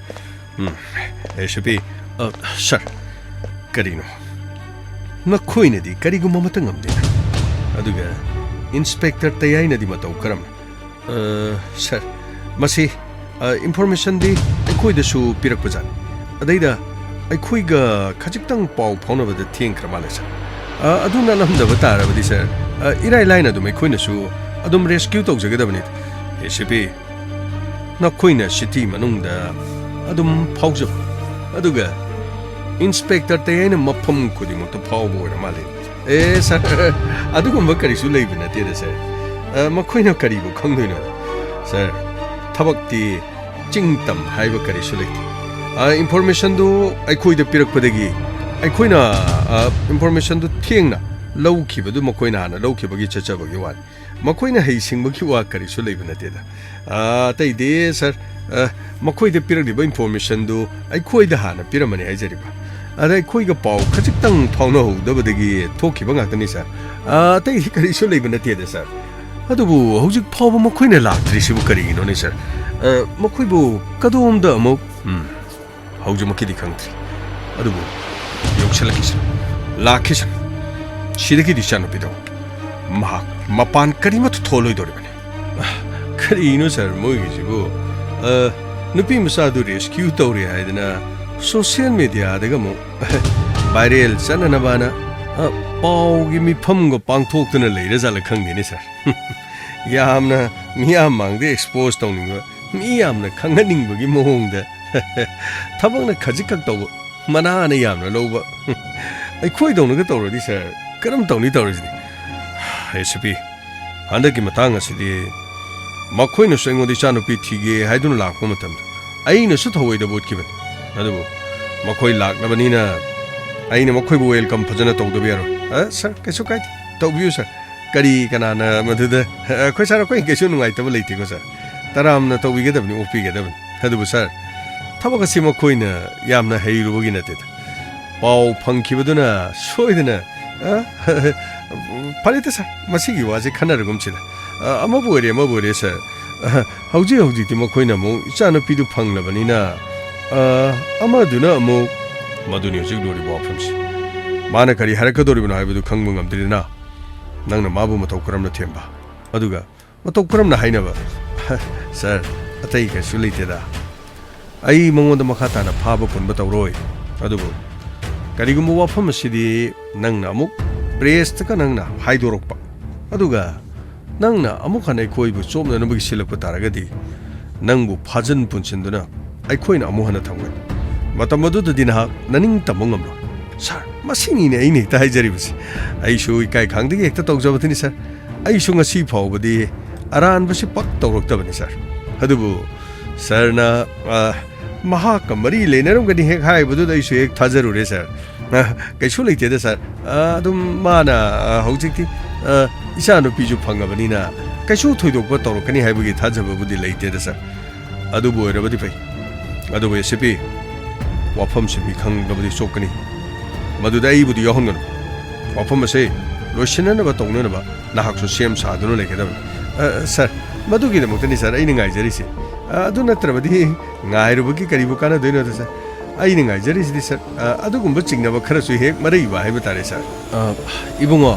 ꯎꯝ, ꯑꯦ, ꯁꯤ ꯄꯤ, ꯑ, ꯁꯥꯔ, ꯀꯔꯤꯅꯣ? ꯅꯈꯣꯏꯅꯗꯤ ꯀꯔꯤꯒꯨꯝꯕ ꯑꯃꯠꯇ ꯉꯝꯗꯦ꯫ ꯑꯗꯨꯒ ꯏꯟꯁꯄꯦꯛꯇꯔ ꯇꯌꯥꯏꯅꯗꯤ ꯃꯇꯧ ꯀꯔꯝꯅ? ꯑ, ꯁꯥꯔ, ꯃꯁꯤ, ꯑ, ꯏꯟꯐꯣꯔꯃꯦꯁꯟꯗꯤ ꯑꯩꯈꯣꯏꯗꯁꯨ ꯄꯤꯔꯛꯄꯖꯥꯠꯅꯤ꯫ ꯑꯗꯩꯗ ꯑꯩꯈꯣꯏꯒ ꯈꯖꯤꯛꯇꯪ ꯄꯥꯎ ꯐꯥꯎꯅꯕꯗ ꯊꯦꯡꯈ꯭ꯔ ꯃꯥꯜꯂꯦ, ꯁꯥꯔ꯫ ꯑ, ꯑꯗꯨ ꯅꯠꯂꯝꯗꯕ ꯇꯥꯔꯕꯗꯤ, ꯁꯥꯔ, ꯑ, ꯏꯔꯥꯏ ꯂꯥꯏꯅ ꯑꯗꯨꯝ ꯑꯩꯈꯣꯏꯅꯁꯨ ꯑꯗꯨꯝ ꯔꯦꯁꯀ꯭ꯌꯨ ꯇꯧꯖꯒꯗꯕꯅꯤ꯫ ꯑꯦ ꯁꯤ ꯄꯤ, ꯅꯈꯣꯏꯅ ꯁꯤꯇꯤ ꯃꯅꯨꯡꯗ ꯑꯗꯨꯝ ꯐꯥꯎꯖꯕ, ꯑꯗꯨꯒ ꯏꯟꯁꯄꯦꯛꯇꯔ ꯇꯌꯥꯏꯅ ꯃꯐꯝ ꯈꯨꯗꯤꯡꯃꯛꯇ ꯐꯥꯎꯕ ꯑꯣꯏꯔ ꯃꯥꯜꯂꯦ꯫ ꯑꯦ, ꯁꯥꯔ, ꯑꯗꯨꯒꯨꯝꯕ ꯀꯔꯤꯁꯨ ꯂꯩꯕ ꯅꯠꯇꯦꯗ, ꯁꯥꯔ꯫ ꯑ, ꯃꯈꯣꯏꯅ ꯀꯔꯤꯕꯨ ꯈꯪꯗꯣꯏꯅꯣ? ꯁꯥꯔ, ꯊꯕꯛꯇꯤ ꯆꯤꯡ ꯇꯝ ꯍꯥꯏꯕ ꯀꯔꯤꯁꯨ ꯂꯩꯇꯦ꯫ ꯑ, ꯏꯟꯐꯣꯔꯃꯦꯁꯟꯗꯨ ꯑꯩꯈꯣꯏꯗ ꯄꯤꯔꯛꯄꯗꯒꯤ ꯑꯩꯈꯣꯏꯅ, ꯑ, ꯏꯟꯐꯣꯔꯃꯦꯁꯟꯗꯨ ꯊꯦꯡꯅ ꯂꯧꯈꯤꯕꯗꯨ ꯃꯈꯣꯏꯅ ꯍꯥꯟꯅ ꯂꯧꯈꯤꯕꯒꯤ ꯆꯠꯆꯕꯒꯤ ꯋꯥꯅꯤ꯫ ꯃꯈꯣꯏꯅ ꯍꯩꯁꯤꯡꯕꯒꯤ ꯋꯥ ꯀꯔꯤꯁꯨ ꯂꯩꯕ ꯅꯠꯇꯦꯗ꯫ ꯑ, ꯑꯇꯩꯗꯤ, ꯁꯥꯔ, ꯑ, ꯃꯈꯣꯏꯗ ꯄꯤꯔꯛꯂꯤꯕ ꯏꯟꯐꯣꯔꯃꯦꯁꯟꯗꯨ ꯑꯩꯈꯣꯏꯗ ꯍꯥꯟꯅ ꯄꯤꯔꯝꯃꯅꯤ ꯍꯥꯏꯖꯔꯤꯕ꯫ ꯑꯗ ꯑꯩꯈꯣꯏꯒ ꯄꯥꯎ ꯈꯖꯤꯛꯇꯪ ꯐꯥꯎꯅꯍꯧꯗꯕꯗꯒꯤ ꯊꯣꯛꯈꯤꯕ ꯉꯥꯛꯇꯅꯤ, ꯁꯥꯔ꯫ ꯑ, ꯑꯇꯩꯗꯤ ꯀꯔꯤꯁꯨ ꯂꯩꯕ ꯅꯠꯇꯦꯗ, ꯁꯥꯔ꯫ ꯑꯗꯨꯕꯨ ꯍꯧꯖꯤꯛ ꯐꯥꯎꯕ ꯃꯈꯣꯏꯅ ꯂꯥꯛꯇ꯭ꯔꯤꯁꯤꯕꯨ ꯀꯔꯤꯒꯤꯅꯣꯅꯦ, ꯁꯥꯔ? ꯑ, ꯃꯈꯣꯏꯕꯨ ꯀꯗꯣꯝꯗ ꯑꯃꯨꯛ, ꯎꯝ, ꯍꯧꯖꯤꯛꯃꯛꯀꯤꯗꯤ ꯈꯪꯗ꯭ꯔꯤ꯫ ꯑꯗꯨꯕꯨ ꯌꯧꯁꯤꯜꯂꯛꯈꯤꯁꯅꯨ, ꯂꯥꯛꯈꯤꯁꯅꯨ꯫ ꯁꯤꯗꯒꯤꯗꯤ ꯏꯆꯥꯅꯨꯄꯤꯗꯣ ꯃꯍꯥꯛ ꯃꯄꯥꯟ ꯀꯔꯤꯃꯠꯇ ꯊꯣꯛꯂꯣꯏꯗꯧꯔꯤꯕꯅꯤ꯫ ꯀꯔꯤꯅꯣ, ꯁꯥꯔ, ꯃꯣꯏꯒꯤꯁꯤꯕꯨ? ꯑ, ꯅꯨꯄꯤ ꯃꯆꯥꯗꯨ ꯔꯦꯁꯀ꯭ꯌꯨ ꯇꯧꯔꯦ ꯍꯥꯏꯗꯅ ꯁꯣꯁꯤꯌꯦꯜ ꯃꯦꯗꯤꯌꯥꯗꯒ ꯑꯃꯨꯛ ꯚꯥꯏꯔꯦꯜ ꯆꯠꯅꯅꯕꯅ, ꯑ, ꯄꯥꯎꯒꯤ ꯃꯤꯐꯝꯒ ꯄꯥꯡꯊꯣꯛꯇꯨꯅ ꯂꯩꯔꯖꯥꯠꯂ ꯈꯪꯗꯦꯅꯦ, ꯁꯥꯔ꯫ ꯌꯥꯝꯅ ꯃꯤꯌꯥꯝ ꯃꯥꯡꯗ ꯑꯦꯛꯁꯄꯣꯖ ꯇꯧꯅꯤꯡꯕ, ꯃꯤ ꯌꯥꯝꯅ ꯈꯪꯍꯟꯅꯤꯡꯕꯒꯤ ꯃꯑꯣꯡꯗ ꯊꯕꯛꯅ ꯈꯖꯤꯛꯈꯛ ꯇꯧꯕ, ꯃꯅꯥꯅ ꯌꯥꯝꯅ ꯂꯧꯕ꯫ ꯑꯩꯈꯣꯏꯗꯧꯅꯒ ꯇꯧꯔꯗꯤ, ꯁꯥꯔ, ꯀꯔꯝ ꯇꯧꯅꯤ ꯇꯧꯔꯤꯁꯤꯗꯤ? ꯑꯦ ꯁꯤ ꯄꯤ, ꯍꯟꯗꯛꯀꯤ ꯃꯇꯥꯡ ꯑꯁꯤꯗꯤ ꯃꯈꯣꯏꯅꯁꯨ ꯑꯩꯉꯣꯟꯗ ꯏꯆꯥꯅꯨꯄꯤ ꯊꯤꯒꯦ ꯍꯥꯏꯗꯨꯅ ꯂꯥꯛꯄ ꯃꯇꯝꯗ ꯑꯩꯅꯁꯨ ꯊꯧꯑꯣꯏꯗꯕ ꯎꯠꯈꯤꯕꯅꯤ꯫ ꯑꯗꯨꯕꯨ ꯃꯈꯣꯏ ꯂꯥꯛꯂꯕꯅꯤꯅ ꯑꯩꯅ ꯃꯈꯣꯏꯕꯨ welcome ꯐꯖꯅ ꯇꯧꯗꯕ ꯌꯥꯔꯣꯏ꯫ ꯑ, ꯁꯥꯔ, ꯀꯩꯁꯨ ꯀꯥꯏꯗꯦ, ꯇꯧꯕꯤꯌꯨ ꯁꯥꯔ꯫ ꯀꯔꯤ, ꯀꯅꯥꯅ ꯃꯗꯨꯗ? ꯑ, ꯑꯩꯈꯣꯏ ꯁꯥꯔ, ꯑꯩꯈꯣꯏ ꯀꯩꯁꯨ ꯅꯨꯡꯉꯥꯏꯇꯕ ꯂꯩꯇꯦꯀꯣ ꯁꯥꯔ꯫ ꯇꯔꯥꯝꯅ ꯇꯧꯕꯤꯒꯗꯕꯅꯤ, ꯑꯣꯛꯄꯤꯒꯗꯕꯅꯤ꯫ ꯑꯗꯨꯕꯨ ꯁꯥꯔ, ꯊꯕꯛ ꯑꯁꯤ ꯃꯈꯣꯏꯅ ꯌꯥꯝꯅ ꯍꯩꯔꯨꯕꯒꯤ ꯅꯠꯇꯦꯗ꯫ ꯄꯥꯎ ꯐꯪꯈꯤꯕꯗꯨꯅ ꯁꯣꯏꯗꯅ, ꯑ, ꯐꯔꯦꯗ ꯁꯥꯔ, ꯃꯁꯤꯒꯤ ꯋꯥꯁꯦ ꯈꯟꯅꯔꯒꯨꯝꯁꯤꯗ꯫ ꯑ, ꯑꯃꯕꯨ ꯑꯣꯏꯔꯦ, ꯑꯃꯕꯨ ꯑꯣꯏꯔꯦ ꯁꯥꯔ, ꯑ, ꯍꯧꯖꯤꯛ ꯍꯧꯖꯤꯛꯇꯤ ꯃꯈꯣꯏꯅ ꯑꯃꯨꯛ ꯏꯆꯥꯅꯨꯄꯤꯗꯨ ꯐꯪꯂꯕꯅꯤꯅ, ꯑ, ꯑꯃꯗꯨꯅ ꯑꯃꯨꯛ, ꯃꯗꯨꯅꯤ ꯍꯧꯖꯤꯛ ꯂꯨꯔꯤꯕ ꯋꯥꯐꯝꯁꯤ꯫ ꯃꯥꯅ ꯀꯔꯤ ꯍꯥꯏꯔꯛꯀꯗꯧꯔꯤꯕꯅꯣ ꯍꯥꯏꯕꯗꯨ ꯈꯪꯕ ꯉꯝꯗ꯭ꯔꯤꯗꯅ꯫ ꯅꯪꯅ ꯃꯥꯕꯨ ꯃꯇꯧ ꯀꯔꯝꯅ ꯊꯦꯝꯕ? ꯑꯗꯨꯒ ꯃꯇꯧ ꯀꯔꯝꯅ ꯍꯥꯏꯅꯕ? ꯁꯥꯔ, ꯑꯇꯩ ꯀꯩꯁꯨ ꯂꯩꯇꯦꯗ꯫ ꯑꯩ ꯃꯉꯣꯟꯗ ꯃꯈꯥ ꯇꯥꯅ ꯐꯥꯕ ꯄꯨꯟꯕ ꯇꯧꯔꯣꯏ꯫ ꯑꯗꯨꯕꯨ ꯀꯔꯤꯒꯨꯝꯕ ꯋꯥꯐꯝ ꯑꯁꯤꯗꯤ ꯅꯪꯅ ꯑꯃꯨꯛ ꯄ꯭ꯔꯦꯁꯇꯒ ꯅꯪꯅ ꯍꯥꯏꯗꯣꯔꯛꯄ, ꯑꯗꯨꯒ ꯅꯪꯅ ꯑꯃꯨꯛ ꯍꯟꯅ ꯑꯩꯈꯣꯏꯕꯨ ꯆꯣꯞꯅꯅꯕꯒꯤ ꯁꯤꯜꯂꯛꯄ ꯇꯥꯔꯒꯗꯤ, ꯅꯪꯕꯨ ꯐꯥꯖꯤꯟ ꯄꯨꯟꯁꯤꯟꯗꯨꯅ ꯑꯩꯈꯣꯏꯅ ꯑꯃꯨꯛ ꯍꯟꯅ ꯊꯝꯒꯅꯤ꯫ ꯃꯇꯝ ꯑꯗꯨꯗꯗꯤ ꯅꯍꯥꯛ ꯅꯅꯤꯡ ꯇꯝꯕ ꯉꯝꯂꯣꯏ꯫ ꯁꯥꯔ, ꯃꯁꯤꯅꯤꯅꯦ ꯑꯩꯅ ꯍꯦꯛꯇ ꯍꯥꯏꯖꯔꯤꯕꯁꯤ꯫ ꯑꯩꯁꯨ ꯏꯀꯥꯏ ꯈꯪꯗꯒꯤ ꯍꯦꯛꯇ ꯇꯧꯖꯕꯗꯨꯅꯤ ꯁꯥꯔ꯫ ꯑꯩꯁꯨ ꯉꯁꯤ ꯐꯥꯎꯕꯗꯤ ꯑꯔꯥꯟꯕꯁꯤ ꯄꯛ ꯇꯧꯔꯛꯇꯕꯅꯤ ꯁꯥꯔ꯫ ꯑꯗꯨꯕꯨ ꯁꯥꯔꯅ, ꯑ, ꯃꯍꯥꯛꯀ ꯃꯔꯤ ꯂꯩꯅꯔꯝꯒꯅꯤ ꯍꯦꯛ ꯍꯥꯏꯕꯗꯨꯗ ꯑꯩꯁꯨ ꯍꯦꯛ ꯊꯥꯖꯔꯨꯔꯦ ꯁꯥꯔ꯫ ꯑ, ꯀꯩꯁꯨ ꯂꯩꯇꯦꯗ ꯁꯥꯔ꯫ ꯑ, ꯑꯗꯨꯝ ꯃꯥꯅ, ꯑ, ꯍꯧꯖꯤꯛꯇꯤ, ꯑ, ꯏꯆꯥꯅꯨꯄꯤꯁꯨ ꯐꯪꯉꯕꯅꯤꯅ ꯀꯩꯁꯨ ꯊꯣꯏꯗꯣꯛꯄ ꯇꯧꯔꯛꯀꯅꯤ ꯍꯥꯏꯕꯒꯤ ꯊꯥꯖꯕꯕꯨꯗꯤ ꯂꯩꯇꯦꯗ ꯁꯥꯔ꯫ ꯑꯗꯨꯕꯨ ꯑꯣꯏꯔꯕꯗꯤ ꯐꯩ꯫ ꯑꯗꯨꯕꯨ ꯑꯦ ꯁꯤ ꯄꯤ, ꯋꯥꯐꯝꯁꯤ ꯃꯤ ꯈꯪꯂꯕꯗꯤ ꯆꯣꯛꯀꯅꯤ꯫ ꯃꯗꯨꯗ ꯑꯩꯕꯨꯗꯤ ꯌꯥꯎꯍꯟꯒꯅꯨ꯫ ꯋꯥꯐꯝ ꯑꯁꯤ ꯂꯣꯏꯁꯤꯟꯅꯅꯕ ꯇꯧꯅꯅꯕ ꯅꯍꯥꯛꯁꯨ ꯁꯦꯝ ꯁꯥꯗꯨꯅ ꯂꯩꯒꯗꯕꯅꯤ꯫ ꯑ, ꯁꯥꯔ, ꯃꯗꯨꯒꯤꯗꯃꯛꯇꯅꯤ ꯁꯥꯔ ꯑꯩꯅ ꯉꯥꯏꯖꯔꯤꯁꯦ꯫ ꯑ, ꯑꯗꯨ ꯅꯠꯇ꯭ꯔꯕꯗꯤ ꯉꯥꯏꯔꯨꯕꯒꯤ ꯀꯔꯤꯕꯨ ꯀꯥꯟꯅꯗꯣꯏꯅꯣꯗ ꯁꯥꯔ? ꯑꯩꯅ ꯉꯥꯏꯖꯔꯤꯁꯤꯗꯤ ꯁꯥꯔ, ꯑ, ꯑꯗꯨꯒꯨꯝꯕ ꯆꯤꯡꯅꯕ ꯈꯔꯁꯨ ꯍꯦꯛ ꯃꯔꯩꯕ ꯍꯥꯏꯕ ꯇꯥꯔꯦ ꯁꯥꯔ꯫ ꯑ, ꯏꯕꯨꯡꯉꯣ,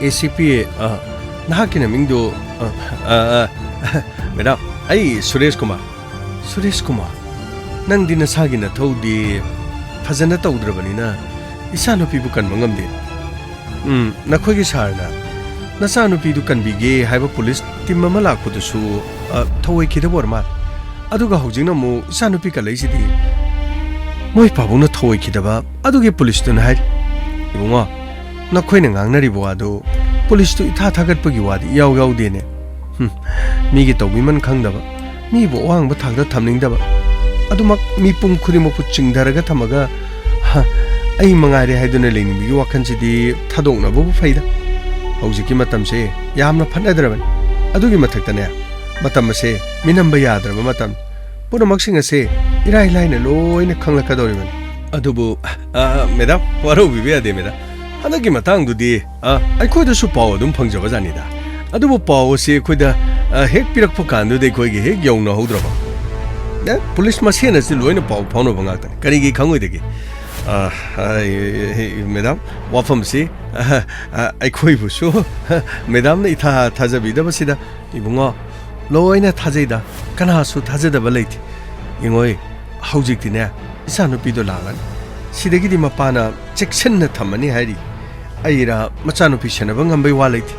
ꯑꯦ ꯁꯤ ꯄꯤ, ꯑ, ꯅꯍꯥꯛꯀꯤ ꯅꯃꯤꯡꯗꯨ, ꯑ, ꯑ, ꯑ, ꯃꯦꯗꯥꯝ, ꯑꯩ ꯁꯨꯔꯦꯁ ꯀꯨꯃꯥꯔ꯫ ꯁꯨꯔꯦꯁ ꯀꯨꯃꯥꯔ, ꯅꯪꯗꯤ ꯅꯁꯥꯒꯤ ꯅꯊꯧꯗꯤ ꯐꯖꯅ ꯇꯧꯗ꯭ꯔꯕꯅꯤꯅ ꯏꯆꯥꯅꯨꯄꯤꯕꯨ ꯀꯟꯕ ꯉꯝꯗꯦ꯫ ꯎꯝ, ꯅꯈꯣꯏꯒꯤ ꯁꯥꯔꯅ ꯅꯆꯥꯅꯨꯄꯤꯗꯨ ꯀꯟꯕꯤꯒꯦ ꯍꯥꯏꯕ ꯄꯨꯂꯤꯁ ꯇꯤꯝ ꯑꯃ ꯂꯥꯛꯄꯗꯨꯁꯨ, ꯑ, ꯊꯧꯑꯣꯏꯈꯤꯗꯕ ꯑꯣꯏꯔ ꯃꯥꯜꯂꯦ꯫ ꯑꯗꯨꯒ ꯍꯧꯖꯤꯛꯅ ꯑꯃꯨꯛ ꯏꯆꯥꯅꯨꯄꯤ ꯀꯜꯂꯛꯏꯁꯤꯗꯤ꯫ ꯃꯣꯏ ꯄꯥꯕꯨꯡꯅ ꯊꯧꯑꯣꯏꯈꯤꯗꯕ ꯑꯗꯨꯒꯤ ꯄꯨꯂꯤꯁꯇꯨꯅ ꯍꯥꯏꯔꯤ꯫ ꯏꯕꯨꯡꯉꯣ, ꯅꯈꯣꯏꯅ ꯉꯥꯡꯅꯔꯤꯕ ꯋꯥꯗꯨ ꯄꯨꯂꯤꯁꯇꯨ ꯏꯊꯥ ꯊꯥꯒꯠꯄꯒꯤ ꯋꯥꯗꯤ ꯏꯌꯥꯎ ꯌꯥꯎꯗꯦꯅꯦ꯫ ꯍꯨꯝ, ꯃꯤꯒꯤ ꯇꯧꯕꯤꯃꯟ ꯈꯪꯗꯕ, ꯃꯤꯕꯨ ꯑꯋꯥꯡꯕ ꯊꯥꯛꯇ ꯊꯝꯅꯤꯡꯗꯕ, ꯑꯗꯨꯃꯛ ꯃꯤꯄꯨꯝ ꯈꯨꯗꯤꯡꯃꯛꯄꯨ ꯆꯤꯡꯊꯔꯒ ꯊꯝꯃꯒ, ꯍ, ꯑꯩ ꯃꯉꯥꯏꯔꯦ ꯍꯥꯏꯗꯨꯅ ꯂꯩꯅꯤꯡꯕꯒꯤ ꯋꯥꯈꯜꯁꯤꯗꯤ ꯊꯥꯗꯣꯛꯅꯕꯕꯨ ꯐꯩꯗ꯫ ꯍꯧꯖꯤꯛꯀꯤ ꯃꯇꯝꯁꯦ ꯌꯥꯝꯅ ꯐꯠꯅꯗ꯭ꯔꯕꯅꯤ꯫ ꯑꯗꯨꯒꯤ ꯃꯊꯛꯇꯅꯦ, ꯃꯇꯝ ꯑꯁꯦ ꯃꯤꯅꯝꯕ ꯌꯥꯗ꯭ꯔꯕ ꯃꯇꯝ꯫ ꯄꯨꯝꯅꯃꯛꯁꯤꯡ ꯑꯁꯦ ꯏꯔꯥꯏ ꯂꯥꯏꯅ ꯂꯣꯏꯅ ꯈꯪꯂꯛꯀꯗꯧꯔꯤꯕꯅꯤ꯫ ꯑꯗꯨꯕꯨ, ꯑ, ꯃꯦꯗꯥꯝ, ꯋꯥꯔꯧꯕꯤꯕ ꯌꯥꯗꯦ, ꯃꯦꯗꯥꯝ꯫ ꯍꯟꯗꯛꯀꯤ ꯃꯇꯥꯡꯗꯨꯗꯤ, ꯑ, ꯑꯩꯈꯣꯏꯗꯁꯨ ꯄꯥꯎ ꯑꯗꯨꯝ ꯐꯪꯖꯕꯖꯥꯠꯅꯤꯗ꯫ ꯑꯗꯨꯕꯨ ꯄꯥꯎ ꯑꯁꯤ ꯑꯩꯈꯣꯏꯗ, ꯑ, ꯍꯦꯛ ꯄꯤꯔꯛꯄ ꯀꯥꯟꯗꯨꯗ ꯑꯩꯈꯣꯏꯒꯤ ꯍꯦꯛ ꯌꯧꯅꯍꯧꯗ꯭ꯔꯕ꯫ ꯑꯦ, ꯄꯨꯂꯤꯁ ꯃꯁꯦꯟ ꯑꯁꯤ ꯂꯣꯏꯅ ꯄꯥꯎ ꯐꯥꯎꯅꯕ ꯉꯥꯛꯇꯅꯤ꯫ ꯀꯔꯤꯒꯤ ꯈꯪꯉꯣꯏꯗꯒꯦ? ꯑ, ꯑ, ꯃꯦꯗꯥꯝ, ꯋꯥꯐꯝꯁꯤ, ꯑ, ꯑ, ꯑꯩꯈꯣꯏꯕꯨꯁꯨ ꯃꯦꯗꯥꯝꯅ ꯏꯊꯥ ꯊꯥꯖꯕꯤꯗꯕꯁꯤꯗ ꯏꯕꯨꯡꯉꯣ, ꯂꯣꯏꯅ ꯊꯥꯖꯩꯗ, ꯀꯅꯥꯁꯨ ꯊꯥꯖꯗꯕ ꯂꯩꯇꯦ꯫ ꯌꯦꯡꯉꯣꯏ, ꯍꯧꯖꯤꯛꯇꯤꯅꯦ, ꯏꯆꯥꯅꯨꯄꯤꯗꯣ ꯂꯥꯛꯂꯅꯤ꯫ ꯁꯤꯗꯒꯤꯗꯤ ꯃꯄꯥꯅ ꯆꯦꯛꯁꯤꯟꯅ ꯊꯝꯃꯅꯤ ꯍꯥꯏꯔꯤ꯫ ꯑꯩꯔꯥ ꯃꯆꯥꯅꯨꯄꯤ ꯁꯦꯟꯅꯕ ꯉꯝꯕꯩ ꯋꯥ ꯂꯩꯇꯦ꯫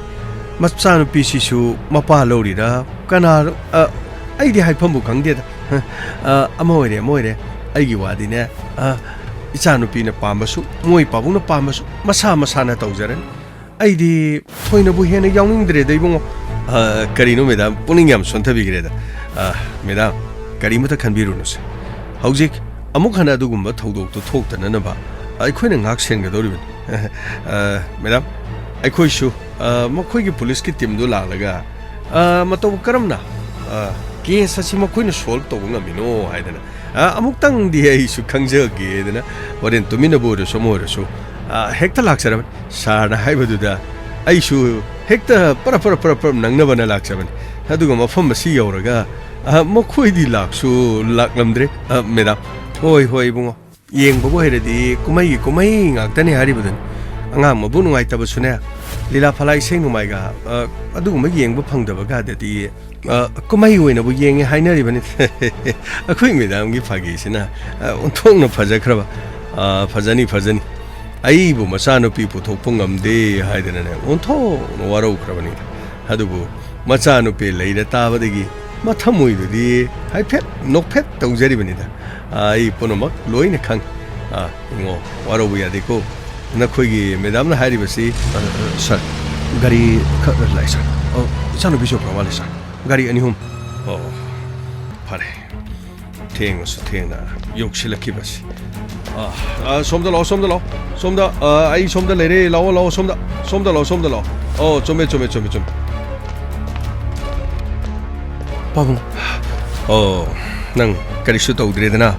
ꯃꯆꯥꯅꯨꯄꯤꯁꯤꯁꯨ ꯃꯄꯥ ꯂꯧꯔꯤꯔꯥ, ꯀꯅꯥ, ꯑ, ꯑꯩꯗꯤ ꯍꯥꯏꯐꯝꯕꯨ ꯈꯪꯗꯦꯗ꯫ ꯑ, ꯑꯃ ꯑꯣꯏꯔꯦ, ꯑꯃ ꯑꯣꯏꯔꯦ꯫ ꯑꯩꯒꯤ ꯋꯥꯗꯤꯅꯦ, ꯑ, ꯏꯆꯥꯅꯨꯄꯤꯅ ꯄꯥꯝꯕꯁꯨ, ꯃꯣꯏ ꯄꯥꯕꯨꯡꯅ ꯄꯥꯝꯕꯁꯨ, ꯃꯁꯥ ꯃꯁꯥꯅ ꯇꯧꯖꯔꯅꯤ꯫ ꯑꯩꯗꯤ ꯊꯣꯏꯅꯕꯨ ꯍꯦꯟꯅ ꯌꯥꯎꯅꯤꯡꯗ꯭ꯔꯦꯗ, ꯏꯕꯨꯡꯉꯣ꯫ ꯑ, ꯀꯔꯤꯅꯣ, ꯃꯦꯗꯥꯝ? ꯄꯨꯛꯅꯤꯡ ꯌꯥꯝ ꯁꯣꯟꯊꯕꯤꯈ꯭ꯔꯦꯗ꯫ ꯑ, ꯃꯦꯗꯥꯝ, ꯀꯔꯤꯃꯇ ꯈꯟꯕꯤꯔꯨꯅꯨꯁꯦ꯫ ꯍꯧꯖꯤꯛ ꯑꯃꯨꯛ ꯍꯟꯅ ꯑꯗꯨꯒꯨꯝꯕ ꯊꯧꯗꯣꯛꯇꯨ ꯊꯣꯛꯇꯅꯅꯕ ꯑꯩꯈꯣꯏꯅ ꯉꯥꯛ ꯁꯦꯟꯒꯗꯧꯔꯤꯕꯅꯤ꯫ ꯑ, ꯃꯦꯗꯥꯝ, ꯑꯩꯈꯣꯏꯁꯨ, ꯑ, ꯃꯈꯣꯏꯒꯤ ꯄꯨꯂꯤꯁꯀꯤ ꯇꯤꯝꯗꯨ ꯂꯥꯛꯂꯒ, ꯑ, ꯃꯇꯧ ꯀꯔꯝꯅ, ꯑ, ꯀꯦꯁ ꯑꯁꯤ ꯃꯈꯣꯏꯅ ꯁꯣꯜꯕ ꯇꯧꯕ ꯉꯝꯃꯤꯅꯣ ꯍꯥꯏꯗꯅ, ꯑ, ꯑꯃꯨꯛꯇꯪꯗꯤ ꯑꯩꯁꯨ ꯈꯪꯖꯒꯦꯗꯅ ꯍꯣꯔꯦꯟ ꯇꯨꯃꯤꯟꯅꯕꯨ ꯑꯣꯏꯔꯁꯨ ꯑꯃ ꯑꯣꯏꯔꯁꯨ, ꯑ, ꯍꯦꯛꯇ ꯂꯥꯛꯆꯔꯕꯅꯤ꯫ ꯁꯥꯔꯅ ꯍꯥꯏꯕꯗꯨꯗ ꯑꯩꯁꯨ ꯍꯦꯛꯇ ꯄꯔꯞ ꯄꯔꯞ ꯄꯔꯞ ꯄꯔꯞ ꯅꯪꯅꯕꯅ ꯂꯥꯛꯆꯕꯅꯤ꯫ ꯑꯗꯨꯒ ꯃꯐꯝ ꯑꯁꯤ ꯌꯧꯔꯒ, ꯑ, ꯃꯈꯣꯏꯗꯤ ꯂꯥꯛꯁꯨ ꯂꯥꯛꯂꯝꯗ꯭ꯔꯦ, ꯑ, ꯃꯦꯗꯥꯝ꯫ ꯍꯣꯏ, ꯍꯣꯏ, ꯏꯕꯨꯡꯉꯣ꯫ ꯌꯦꯡꯕꯕꯨ ꯍꯩꯔꯗꯤ ꯀꯨꯝꯍꯩꯒꯤ ꯀꯨꯝꯍꯩ ꯉꯥꯛꯇꯅꯤ ꯍꯥꯏꯔꯤꯕꯗꯨꯅꯤ꯫ ꯑꯉꯥꯡ ꯃꯕꯨ ꯅꯨꯡꯉꯥꯏꯇꯕꯁꯨꯅꯦ, ꯂꯤꯂꯥ ꯐꯂꯥ ꯏꯁꯩ ꯅꯣꯡꯃꯥꯏꯒ, ꯑ, ꯑꯗꯨꯒꯨꯝꯕ ꯌꯦꯡꯕ ꯐꯪꯗꯕꯒꯗꯗꯤ, ꯑ, ꯀꯨꯝꯍꯩ ꯑꯣꯏꯅꯕꯨ ꯌꯦꯡꯉꯦ ꯍꯥꯏꯅꯔꯤꯕꯅꯤ꯫ ꯑꯩꯈꯣꯏ ꯃꯦꯗꯥꯝꯒꯤ ꯐꯥꯒꯤꯁꯤꯅ, ꯑ, ꯑꯣꯟꯊꯣꯛꯅ ꯐꯖꯈ꯭ꯔꯕ꯫ ꯑ, ꯐꯖꯅꯤ, ꯐꯖꯅꯤ꯫ ꯑꯩꯕꯨ ꯃꯆꯥꯅꯨꯄꯤ ꯄꯨꯊꯣꯛꯄ ꯉꯝꯗꯦ ꯍꯥꯏꯗꯅꯅꯦ, ꯑꯣꯟꯊꯣꯛꯅ ꯋꯥꯔꯧꯈ꯭ꯔꯕꯅꯤꯗ꯫ ꯑꯗꯨꯕꯨ ꯃꯆꯥꯅꯨꯄꯤ ꯂꯩꯔ ꯇꯥꯕꯗꯒꯤ ꯃꯊꯃꯣꯏꯗꯨꯗꯤ ꯍꯥꯏꯐꯦꯠ ꯅꯣꯛꯐꯦꯠ ꯇꯧꯖꯔꯤꯕꯅꯤꯗ꯫ ꯑ, ꯑꯩ ꯄꯨꯝꯅꯃꯛ ꯂꯣꯏꯅ ꯈꯪ꯫ ꯑ, ꯏꯉꯣ, ꯋꯥꯔꯧꯕ ꯌꯥꯗꯦꯀꯣ꯫ ꯅꯈꯣꯏꯒꯤ ꯃꯦꯗꯥꯝꯅ ꯍꯥꯏꯔꯤꯕꯁꯤ, ꯑ, ꯑ, ꯁꯥꯔ, ꯒꯥꯔꯤ ꯈꯛ ꯂꯥꯛꯑꯦ, ꯁꯥꯔ꯫ ꯑꯣ, ꯏꯆꯥꯅꯨꯄꯤꯁꯨ ꯌꯧꯈ꯭ꯔ ꯃꯥꯜꯂꯦ, ꯁꯥꯔ꯫ ꯒꯥꯔꯤ ꯑꯅꯤ ꯑꯍꯨꯝ꯫ ꯑꯣ, ꯐꯔꯦ꯫ ꯊꯦꯡꯉꯁꯨ ꯊꯦꯡꯅ ꯌꯧꯁꯤꯜꯂꯛꯈꯤꯕꯁꯤ꯫ ꯑꯥ, ꯑꯥ, ꯁꯣꯝꯗ ꯂꯥꯛꯑꯣ, ꯁꯣꯝꯗ ꯂꯥꯛꯑꯣ꯫ ꯁꯣꯝꯗ, ꯑꯥ, ꯑꯩ ꯁꯣꯝꯗ ꯂꯩꯔꯦ꯫ ꯂꯥꯛꯑꯣ, ꯂꯥꯛꯑꯣ, ꯁꯣꯝꯗ꯫ ꯁꯣꯝꯗ ꯂꯥꯛꯑꯣ, ꯁꯣꯝꯗ ꯂꯥꯛꯑꯣ꯫ ꯑꯣ, ꯆꯨꯝꯃꯦ, ꯆꯨꯝꯃꯦ, ꯆꯨꯝꯃꯦ, ꯆꯨꯝꯃꯦ꯫ ꯄꯥꯕꯨꯡ꯫ ꯑꯣ, ꯅꯪ ꯀꯔꯤꯁꯨ ꯇꯧꯗ꯭ꯔꯦꯗꯅ?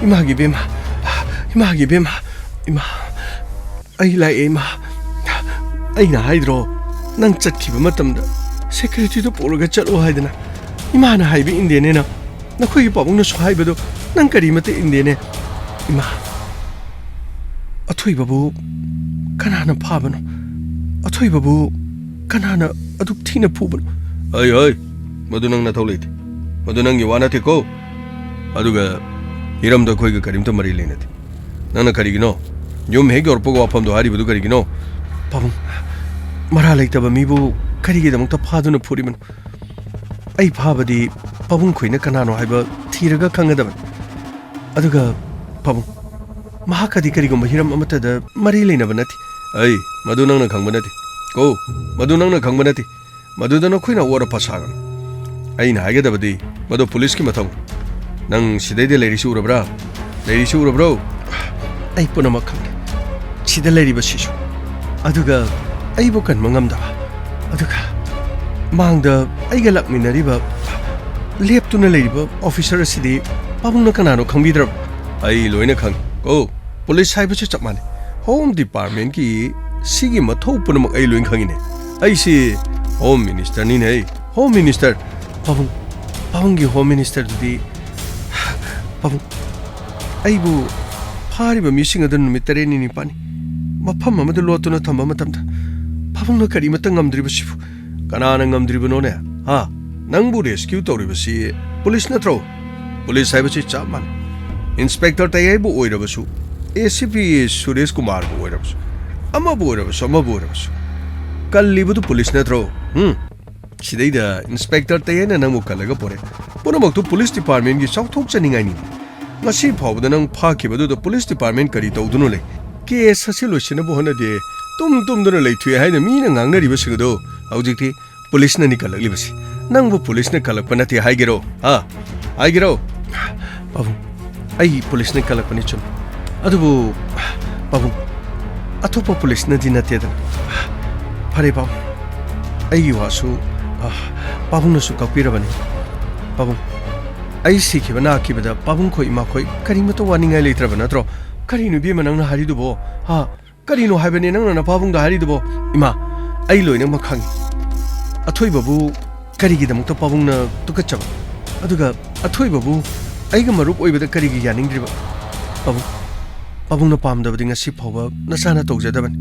ꯏꯃꯥꯒꯤ ꯏꯕꯦꯝꯃ, ꯏꯃꯥꯒꯤ ꯏꯕꯦꯝꯃ, ꯏꯃꯥ꯫ ꯑꯩ ꯂꯥꯛꯑꯦ, ꯏꯃꯥ꯫ ꯑꯩꯅ ꯍꯥꯏꯗ꯭ꯔꯣ, ꯅꯪ ꯆꯠꯈꯤꯕ ꯃꯇꯝꯗ ꯁꯦꯀ꯭ꯌꯨꯔꯤꯇꯤꯗꯣ ꯄꯨꯔꯒ ꯆꯠꯂꯣ ꯍꯥꯏꯗꯅ? ꯏꯃꯥꯅ ꯍꯥꯏꯕ ꯏꯟꯗꯦꯅꯦ ꯅꯪ꯫ ꯅꯈꯣꯏꯒꯤ ꯄꯥꯕꯨꯡꯅꯁꯨ ꯍꯥꯏꯕꯗꯣ ꯅꯪ ꯀꯔꯤꯃꯠꯇ ꯏꯟꯗꯦꯅꯦ, ꯏꯃꯥ꯫ ꯑꯊꯣꯏꯕꯕꯨ ꯀꯅꯥꯅ ꯐꯥꯕꯅꯣ? ꯑꯊꯣꯏꯕꯕꯨ ꯀꯅꯥꯅ ꯑꯗꯨꯛ ꯊꯤꯅ ꯐꯨꯕꯅꯣ? ꯑꯩ, ꯑꯩ, ꯃꯗꯨ ꯅꯪ ꯅꯊꯧ ꯂꯩꯇꯦ꯫ ꯃꯗꯨ ꯅꯪꯒꯤ ꯋꯥ ꯅꯠꯇꯦꯀꯣ꯫ ꯑꯗꯨꯒ ꯍꯤꯔꯝꯗꯣ ꯑꯩꯈꯣꯏꯒ ꯀꯔꯤꯝꯇ ꯃꯔꯤ ꯂꯩꯅꯗꯦ꯫ ꯅꯪꯅ ꯀꯔꯤꯒꯤꯅꯣ? ꯌꯨꯝ ꯍꯦꯛ ꯌꯧꯔꯛꯄꯒ ꯋꯥꯐꯝꯗꯣ ꯍꯥꯏꯔꯤꯕꯗꯨ ꯀꯔꯤꯒꯤꯅꯣ? ꯄꯥꯕꯨꯡ, ꯃꯔꯥ ꯂꯩꯇꯕ ꯃꯤꯕꯨ ꯀꯔꯤꯒꯤꯗꯃꯛꯇ ꯐꯥꯗꯨꯅ ꯐꯨꯔꯤꯕꯅꯣ? ꯑꯩ ꯐꯥꯕꯗꯤ ꯄꯥꯕꯨꯡ ꯈꯣꯏꯅ ꯀꯅꯥꯅꯣ ꯍꯥꯏꯕ ꯊꯤꯔꯒ ꯈꯪꯒꯗꯕꯅꯤ꯫ ꯑꯗꯨꯒ ꯄꯥꯕꯨꯡ, ꯃꯍꯥꯛꯀꯗꯤ ꯀꯔꯤꯒꯨꯝꯕ ꯍꯤꯔꯝ ꯑꯃꯠꯇꯗ ꯃꯔꯤ ꯂꯩꯅꯕ ꯅꯠꯇꯦ꯫ ꯑꯩ, ꯃꯗꯨ ꯅꯪꯅ ꯈꯪꯕ ꯅꯠꯇꯦ꯫ ꯀꯣ, ꯃꯗꯨ ꯅꯪꯅ ꯈꯪꯕ ꯅꯠꯇꯦ꯫ ꯃꯗꯨꯗ ꯅꯈꯣꯏꯅ ꯑꯋꯥꯠ ꯑꯄꯥ ꯁꯥꯒꯅꯨ꯫ ꯑꯩꯅ ꯍꯥꯏꯒꯗꯕꯗꯤ, ꯃꯗꯨ ꯄꯨꯂꯤꯁꯀꯤ ꯃꯊꯧ꯫ ꯅꯪ ꯁꯤꯗꯩꯗ ꯂꯩꯔꯤꯁꯤ ꯎꯔꯕ꯭ꯔꯥ? ꯂꯩꯔꯤꯁꯤ ꯎꯔꯕ꯭ꯔꯣ? ꯑꯩ ꯄꯨꯝꯅꯃꯛ ꯈꯪꯂꯦ꯫ ꯁꯤꯗ ꯂꯩꯔꯤꯕꯁꯤꯁꯨ꯫ ꯑꯗꯨꯒ ꯑꯩꯕꯨ ꯀꯟꯕ ꯉꯝꯗꯕ꯫ ꯑꯗꯨꯒ ꯃꯥꯡꯗ ꯑꯩꯒ ꯂꯥꯛꯃꯤꯟꯅꯔꯤꯕ, ꯂꯦꯞꯇꯨꯅ ꯂꯩꯔꯤꯕ ꯑꯣꯐꯤꯁꯔ ꯑꯁꯤꯗꯤ ꯄꯥꯕꯨꯡꯅ ꯀꯅꯥꯅꯣ ꯈꯪꯕꯤꯗ꯭ꯔꯕ? ꯑꯩ ꯂꯣꯏꯅ ꯈꯪꯏ꯫ ꯀꯣ, ꯄꯨꯂꯤꯁ ꯍꯥꯏꯕꯁꯨ ꯆꯞ ꯃꯥꯟꯅꯩ꯫ ꯍꯣꯝ ꯗꯤꯄꯥꯔꯠꯃꯦꯟꯠꯀꯤ ꯁꯤꯒꯤ ꯃꯊꯧ ꯄꯨꯝꯅꯃꯛ ꯑꯩ ꯂꯣꯏꯅ ꯈꯪꯉꯤꯅꯦ꯫ ꯑꯩꯁꯤ ꯍꯣꯝ ꯃꯤꯅꯤꯁꯇꯔꯅꯤꯅꯦ, ꯑꯩ ꯍꯣꯝ ꯃꯤꯅꯤꯁꯇꯔ꯫ ꯄꯥꯕꯨꯡ, ꯄꯥꯕꯨꯡꯒꯤ ꯍꯣꯝ ꯃꯤꯅꯤꯁꯇꯔꯗꯨꯗꯤ, ꯄꯥꯕꯨꯡ, ꯑꯩꯕꯨ ꯐꯥꯔꯤꯕ ꯃꯤꯁꯤꯡ ꯑꯗꯨ ꯅꯨꯃꯤꯠ ꯇꯔꯦꯠꯅꯤ ꯅꯤꯄꯥꯜꯅꯤ ꯃꯐꯝ ꯑꯃꯗ ꯂꯣꯠꯇꯨꯅ ꯊꯝꯕ ꯃꯇꯝꯗ ꯄꯥꯕꯨꯡꯅ ꯀꯔꯤꯃꯠꯇ ꯉꯝꯗ꯭ꯔꯤꯕꯁꯤꯕꯨ? ꯀꯅꯥꯅ ꯉꯝꯗ꯭ꯔꯤꯕꯅꯣꯅꯦ? ꯍꯥ? ꯅꯪꯕꯨ ꯔꯦꯁꯀ꯭ꯌꯨ ꯇꯧꯔꯤꯕꯁꯤ ꯄꯨꯂꯤꯁ ꯅꯠꯇ꯭ꯔꯣ? ꯄꯨꯂꯤꯁ ꯍꯥꯏꯕꯁꯤ ꯆꯞ ꯃꯥꯟꯅꯩ꯫ ꯏꯟꯁꯄꯦꯛꯇꯔ ꯇꯌꯥꯏꯕꯨ ꯑꯣꯏꯔꯕꯁꯨ, ꯑꯦ ꯁꯤ ꯄꯤ ꯁꯨꯔꯦꯁ ꯀꯨꯃꯥꯔꯕꯨ ꯑꯣꯏꯔꯕꯁꯨ, ꯑꯃꯕꯨ ꯑꯣꯏꯔꯕꯁꯨ, ꯑꯃꯕꯨ ꯑꯣꯏꯔꯕꯁꯨ, ꯀꯜꯂꯤꯕꯗꯨ ꯄꯨꯂꯤꯁ ꯅꯠꯇ꯭ꯔꯣ? ꯍꯨꯝ? ꯁꯤꯗꯩꯗ ꯏꯟꯁꯄꯦꯛꯇꯔ ꯇꯌꯥꯏꯅ ꯅꯪꯕꯨ ꯀꯜꯂꯒ ꯄꯣꯔꯛꯑꯦ꯫ ꯄꯨꯝꯅꯃꯛꯇꯨ ꯄꯨꯂꯤꯁ ꯗꯤꯄꯥꯔꯠꯃꯦꯟꯒꯤ ꯆꯥꯎꯊꯣꯛꯆꯅꯤꯡꯉꯥꯏꯅꯤ꯫ ꯉꯁꯤ ꯐꯥꯎꯕꯗ ꯅꯪ ꯐꯥꯈꯤꯕꯗꯨꯗ ꯄꯨꯂꯤꯁ ꯗꯤꯄꯥꯔꯠꯃꯦꯟ ꯀꯔꯤ ꯇꯧꯗꯨꯅ ꯂꯩ? ꯀꯦꯁ ꯑꯁꯤ ꯂꯣꯏꯁꯤꯟꯅꯕ ꯍꯣꯠꯅꯗꯦ꯫ ꯇꯨꯝ ꯇꯨꯝꯗꯨꯅ ꯂꯩꯊꯣꯛꯑꯦ ꯍꯥꯏꯅ ꯃꯤꯅ ꯉꯥꯡꯅꯔꯤꯕꯁꯤꯡ ꯑꯗꯨ ꯍꯧꯖꯤꯛꯇꯤ ꯄꯨꯂꯤꯁꯅꯅꯤ ꯀꯜꯂꯛꯂꯤꯕꯁꯤ꯫ ꯅꯪꯕꯨ ꯄꯨꯂꯤꯁꯅ ꯀꯜꯂꯛꯄ ꯅꯠꯇꯦ ꯍꯥꯏꯒꯦꯔꯣ? ꯍꯥ? ꯍꯥꯏꯒꯦꯔꯣ? ꯄꯥꯕꯨꯡ, ꯑꯩ ꯄꯨꯂꯤꯁꯅ ꯀꯜꯂꯛꯄꯅꯤ, ꯆꯨꯝꯃꯤ꯫ ꯑꯗꯨꯕꯨ, ꯄꯥꯕꯨꯡ, ꯑꯇꯣꯞꯄ ꯄꯨꯂꯤꯁꯅꯗꯤ ꯅꯠꯇꯦꯗꯅ꯫ ꯐꯔꯦ ꯄꯥꯕꯨꯡ, ꯑꯩꯒꯤ ꯋꯥꯁꯨ, ꯑ, ꯄꯥꯕꯨꯡꯅꯁꯨ ꯀꯛꯄꯤꯔꯕꯅꯤ꯫ ꯄꯥꯕꯨꯡ, ꯑꯩ ꯁꯤꯈꯤꯕ ꯅꯥꯈꯤꯕꯗ ꯄꯥꯕꯨꯡ ꯈꯣꯏ ꯏꯃꯥ ꯈꯣꯏ ꯀꯔꯤꯃꯠꯇ ꯋꯥꯅꯤꯡꯉꯥꯏ ꯂꯩꯇ꯭ꯔꯕ ꯅꯠꯇ꯭ꯔꯣ? ꯀꯔꯤꯅꯣ ꯏꯕꯦꯝꯃ ꯅꯪꯅ ꯍꯥꯏꯔꯤꯗꯨꯕꯣ? ꯍꯥ? ꯀꯔꯤꯅꯣ ꯍꯥꯏꯕꯅꯦ ꯅꯪꯅ ꯅꯄꯥꯕꯨꯡꯗ ꯍꯥꯏꯔꯤꯗꯨꯕꯣ? ꯏꯃꯥ, ꯑꯩ ꯂꯣꯏꯅꯃꯛ ꯈꯪꯉꯤ꯫ ꯑꯊꯣꯏꯕꯕꯨ ꯀꯔꯤꯒꯤꯗꯃꯛꯇ ꯄꯥꯕꯨꯡꯅ ꯇꯨꯀꯠꯆꯕ? ꯑꯗꯨꯒ ꯑꯊꯣꯏꯕꯕꯨ ꯑꯩꯒ ꯃꯔꯨꯞ ꯑꯣꯏꯕꯗ ꯀꯔꯤꯒꯤ ꯌꯥꯅꯤꯡꯗ꯭ꯔꯤꯕ? ꯄꯥꯕꯨꯡ, ꯄꯥꯕꯨꯡꯅ ꯄꯥꯝꯗꯕꯗꯤ ꯉꯁꯤ ꯐꯥꯎꯕ ꯅꯆꯥꯅ ꯇꯧꯖꯗꯕꯅꯤ꯫